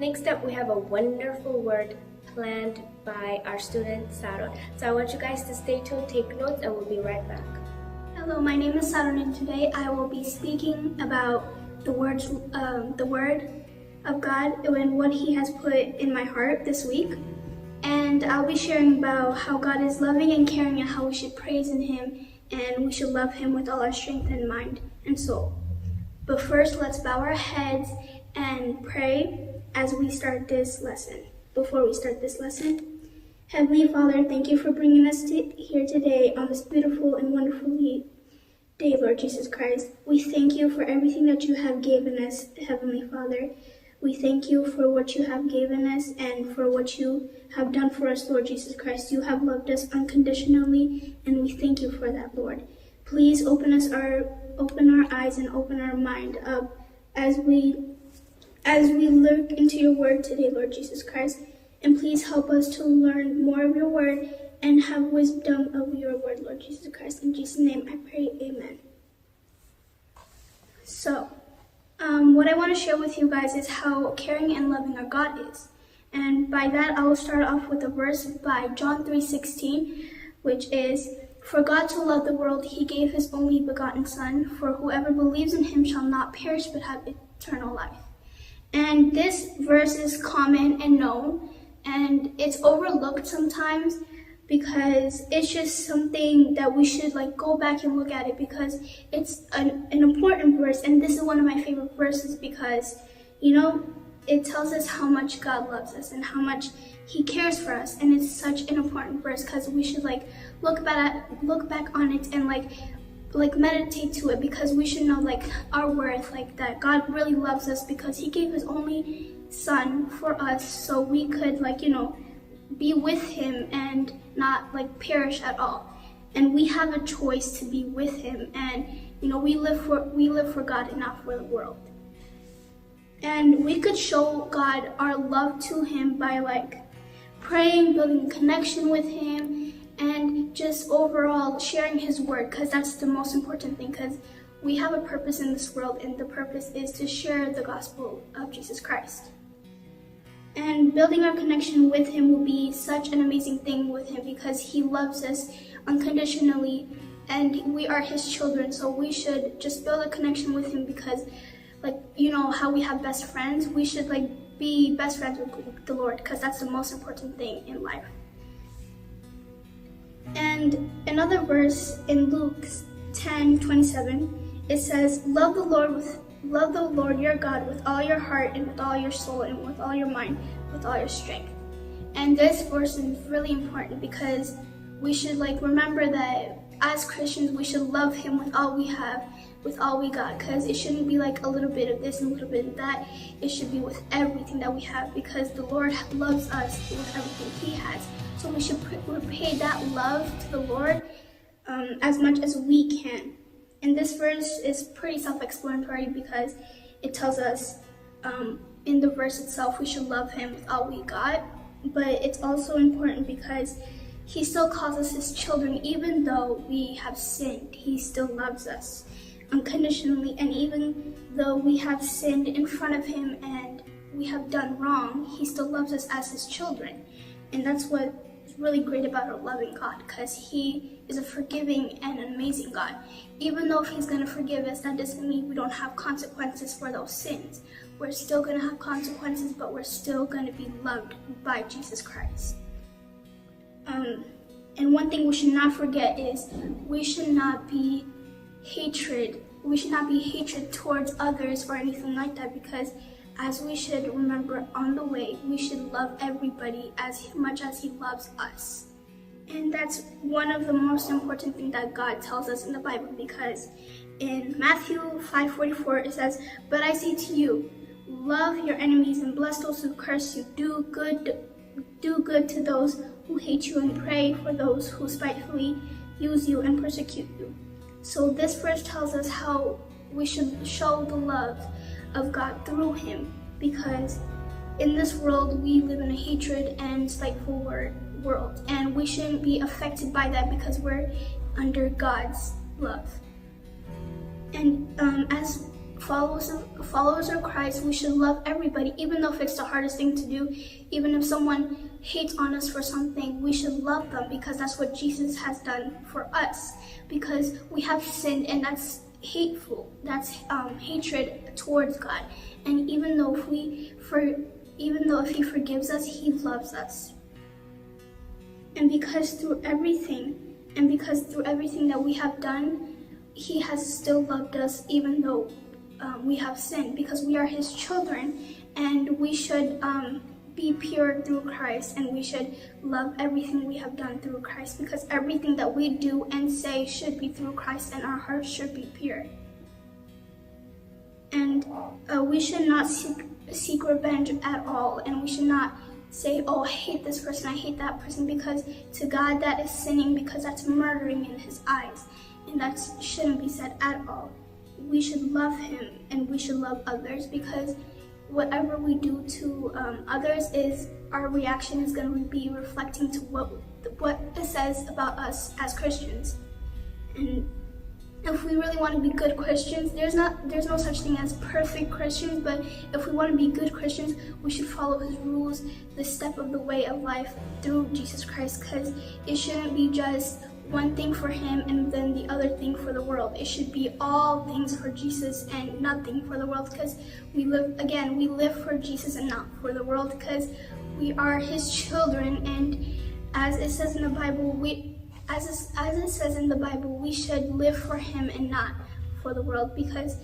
Next up, we have a wonderful word planned by our student Saron. So I want you guys to stay tuned, take notes, and we'll be right back. Hello, my name is Saron, and today I will be speaking about the words, um, the word of God and what He has put in my heart this week. And I'll be sharing about how God is loving and caring and how we should praise in Him and we should love Him with all our strength and mind and soul. But first, let's bow our heads and pray as we start this lesson. Before we start this lesson, Heavenly Father, thank you for bringing us to here today on this beautiful and wonderful day, Lord Jesus Christ. We thank you for everything that you have given us, Heavenly Father. We thank you for what you have given us and for what you have done for us, Lord Jesus Christ. You have loved us unconditionally, and we thank you for that, Lord. Please open us our open our eyes and open our mind up as we as we look into your word today, Lord Jesus Christ. And please help us to learn more of your word and have wisdom of your word, Lord Jesus Christ. In Jesus' name I pray, amen. So, um, what I want to share with you guys is how caring and loving our God is. And by that, I will start off with a verse by John three sixteen, which is, "For God so loved the world, he gave his only begotten Son, for whoever believes in him shall not perish but have eternal life." And this verse is common and known, and it's overlooked sometimes because it's just something that we should, like, go back and look at it because it's an, an important verse, and this is one of my favorite verses because, you know, it tells us how much God loves us and how much he cares for us, and it's such an important verse because we should, like, look back look back on it and, like, like, meditate to it because we should know, like, our worth, like, that God really loves us because he gave his only Son for us so we could, like, you know, be with him and not, like, perish at all. And we have a choice to be with him, and, you know, we live for we live for God and not for the world. And we could show God our love to him by, like, praying, building a connection with him, and just overall sharing his word, because that's the most important thing, because we have a purpose in this world, and the purpose is to share the gospel of Jesus Christ. And building our connection with him will be such an amazing thing with him because he loves us unconditionally and we are his children. So we should just build a connection with him because, like, you know how we have best friends, we should, like, be best friends with the Lord because that's the most important thing in life. And another verse in Luke ten twenty-seven, it says, "Love the Lord with love the Lord your God with all your heart and with all your soul and with all your mind, with all your strength." And this verse is really important because we should, like, remember that as Christians we should love him with all we have, with all we got, because it shouldn't be, like, a little bit of this and a little bit of that. It should be with everything that we have because the Lord loves us with everything he has. So we should pr- repay that love to the Lord, um, as much as we can. And this verse is pretty self-explanatory because it tells us, um, in the verse itself we should love him with all we got, but it's also important because he still calls us his children. Even though we have sinned, he still loves us unconditionally, and even though we have sinned in front of him and we have done wrong, he still loves us as his children. And that's what is really great about our loving God, because he is a forgiving and an amazing God. Even though he's going to forgive us, that doesn't mean we don't have consequences for those sins. We're still going to have consequences, but we're still going to be loved by Jesus Christ. Um, and one thing we should not forget is we should not be hatred. We should not be hatred towards others or anything like that, because as we should remember on the way, we should love everybody as much as he loves us. And that's one of the most important things that God tells us in the Bible, because in Matthew five forty-four it says, "But I say to you, love your enemies and bless those who curse you. Do good, do good to those who hate you and pray for those who spitefully use you and persecute you." So this verse tells us how we should show the love of God through him, because in this world we live in a hatred and spiteful wor- world, and we shouldn't be affected by that because we're under God's love. And, um, as followers of, followers of Christ, we should love everybody, even though if it's the hardest thing to do, even if someone hates on us for something, we should love them because that's what Jesus has done for us. Because we have sinned, and that's hateful. That's, um, hatred towards God. And even though if we for even though if he forgives us, he loves us. And because through everything, and because through everything that we have done, he has still loved us, even though, um, we have sinned, because we are his children, and we should, um, be pure through Christ, and we should love everything we have done through Christ, because everything that we do and say should be through Christ, and our hearts should be pure. And, uh, we should not seek, seek revenge at all, and we should not say, "Oh, I hate this person, I hate that person," because to God that is sinning, because that's murdering in his eyes, and that shouldn't be said at all. We should love him, and we should love others, because whatever we do to, um, others is our reaction is going to be reflecting to what what it says about us as Christians. And if we really want to be good Christians, there's not there's no such thing as perfect Christians, but if we want to be good Christians, we should follow his rules, the step of the way of life through Jesus Christ, because it shouldn't be just one thing for him and then the other thing for the world. It should be all things for Jesus and nothing for the world, because we live, again, we live for Jesus and not for the world, because we are his children. And as it says in the Bible, we as it, as it says in the Bible, we should live for him and not for the world, because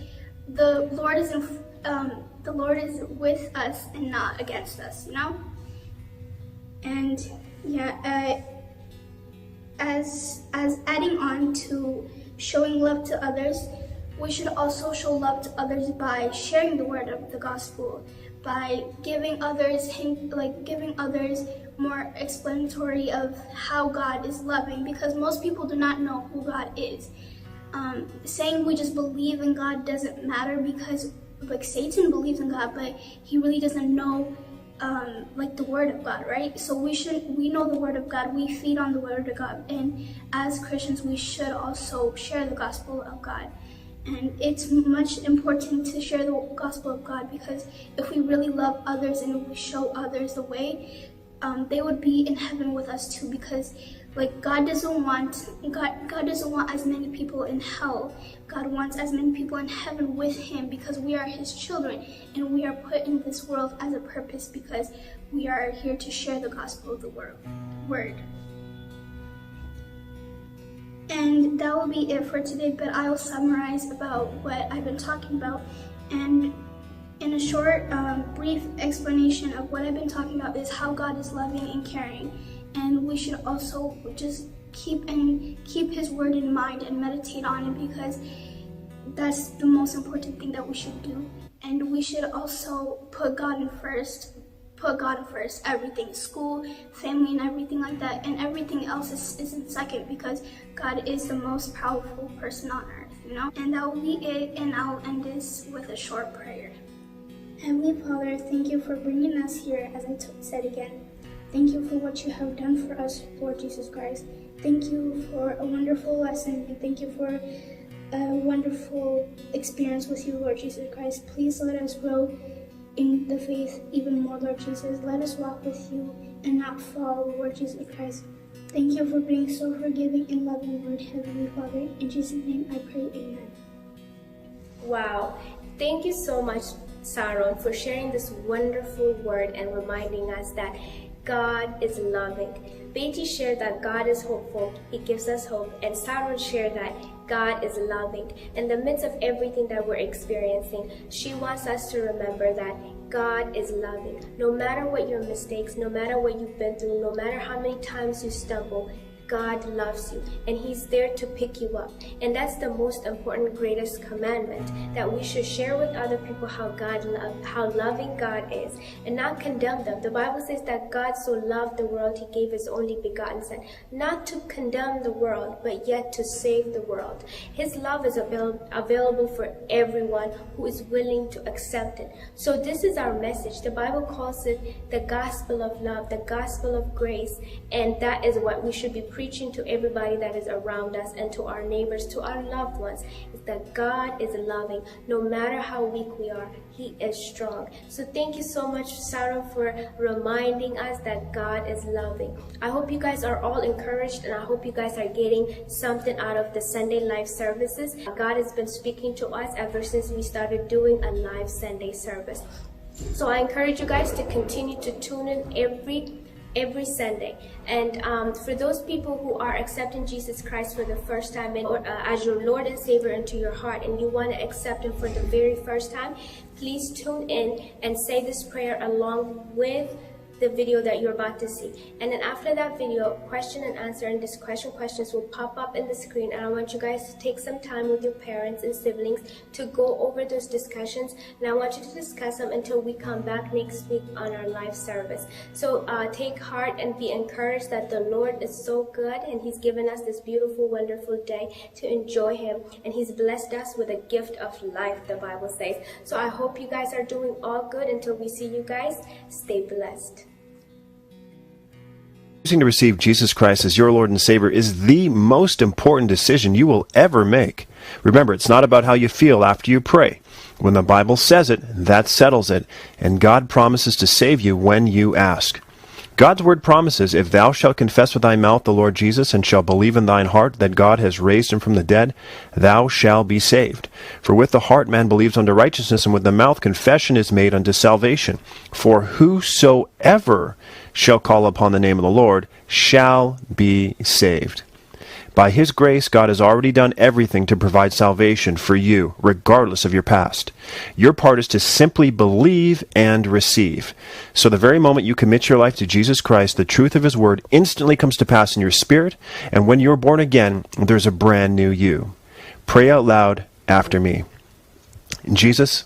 the Lord is in, um, the Lord is with us and not against us, you know. And yeah, uh, as as adding on to showing love to others, we should also show love to others by sharing the word of the gospel, by giving others hint, like giving others more explanatory of how God is loving, because most people do not know who God is. Um, saying we just believe in God doesn't matter, because like Satan believes in God, but he really doesn't know um, like the word of God, right? So we should we know the word of God. We feed on the word of God, and as Christians, we should also share the gospel of God. And it's much important to share the gospel of God, because if we really love others and if we show others the way, um, they would be in heaven with us too, because like God doesn't want God, God doesn't want as many people in hell. God wants as many people in heaven with him, because we are his children and we are put in this world as a purpose, because we are here to share the gospel of the world, word. And that will be it for today, but I'll summarize about what I've been talking about. And in a short, um, brief explanation of what I've been talking about is how God is loving and caring. And we should also just keep and keep his word in mind and meditate on it, because that's the most important thing that we should do. And we should also put God in first, put God first, everything, school, family, and everything like that. And everything else is, is in second, because God is the most powerful person on earth, you know? And that will be it. And I'll end this with a short prayer. Heavenly Father, thank you for bringing us here, as I t- said again. Thank you for what you have done for us, Lord Jesus Christ. Thank you for a wonderful lesson, and thank you for a wonderful experience with you, Lord Jesus Christ. Please let us grow in the faith even more, Lord Jesus. Let us walk with you and not fall, Lord Jesus Christ. Thank you for being so forgiving and loving, Lord Heavenly Father. In Jesus' name I pray, amen. Wow. Thank you so much, Saron, for sharing this wonderful word and reminding us that God is loving. Betty shared that God is hopeful, He gives us hope, and Saron shared that God is loving. In the midst of everything that we're experiencing, she wants us to remember that God is loving. No matter what your mistakes, no matter what you've been through, no matter how many times you stumble, God loves you and He's there to pick you up. And that's the most important, greatest commandment, that we should share with other people how God love, how loving God is, and not condemn them. The Bible says that God so loved the world, He gave His only begotten Son. Not to condemn the world, but yet to save the world. His love is avail- available for everyone who is willing to accept it. So this is our message. The Bible calls it the gospel of love, the gospel of grace, and that is what we should be preaching to everybody that is around us and to our neighbors, to our loved ones, is that God is loving. No matter how weak we are, He is strong. So thank you so much, Sarah, for reminding us that God is loving. I hope you guys are all encouraged, and I hope you guys are getting something out of the Sunday live services. God has been speaking to us ever since we started doing a live Sunday service. So I encourage you guys to continue to tune in every every Sunday. And um, for those people who are accepting Jesus Christ for the first time and, or, uh, as your Lord and Savior into your heart, and you want to accept Him for the very first time, please tune in and say this prayer along with the video that you're about to see. And then after that video, question and answer and discussion questions will pop up in the screen, and I want you guys to take some time with your parents and siblings to go over those discussions, and I want you to discuss them until we come back next week on our live service. So uh, take heart and be encouraged that the Lord is so good, and He's given us this beautiful, wonderful day to enjoy Him, and He's blessed us with a gift of life, the Bible says. So I hope you guys are doing all good. Until we see you guys, stay blessed. Choosing to receive Jesus Christ as your Lord and Savior is the most important decision you will ever make. Remember, it's not about how you feel after you pray. When the Bible says it, that settles it, and God promises to save you when you ask. God's word promises, "If thou shalt confess with thy mouth the Lord Jesus and shalt believe in thine heart that God has raised him from the dead, thou shalt be saved. For with the heart man believes unto righteousness, and with the mouth confession is made unto salvation. For whosoever shall call upon the name of the Lord shall be saved." By his grace, God has already done everything to provide salvation for you, regardless of your past. Your part is to simply believe and receive. So the very moment you commit your life to Jesus Christ, the truth of his word instantly comes to pass in your spirit, and when you're born again, there's a brand new you. Pray out loud after me. Jesus,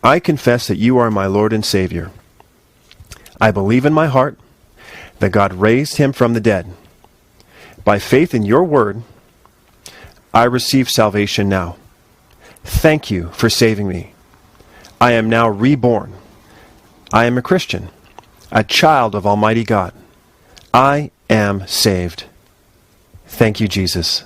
I confess that you are my Lord and Savior. I believe in my heart that God raised him from the dead. By faith in your word, I receive salvation now. Thank you for saving me. I am now reborn. I am a Christian, a child of Almighty God. I am saved. Thank you, Jesus.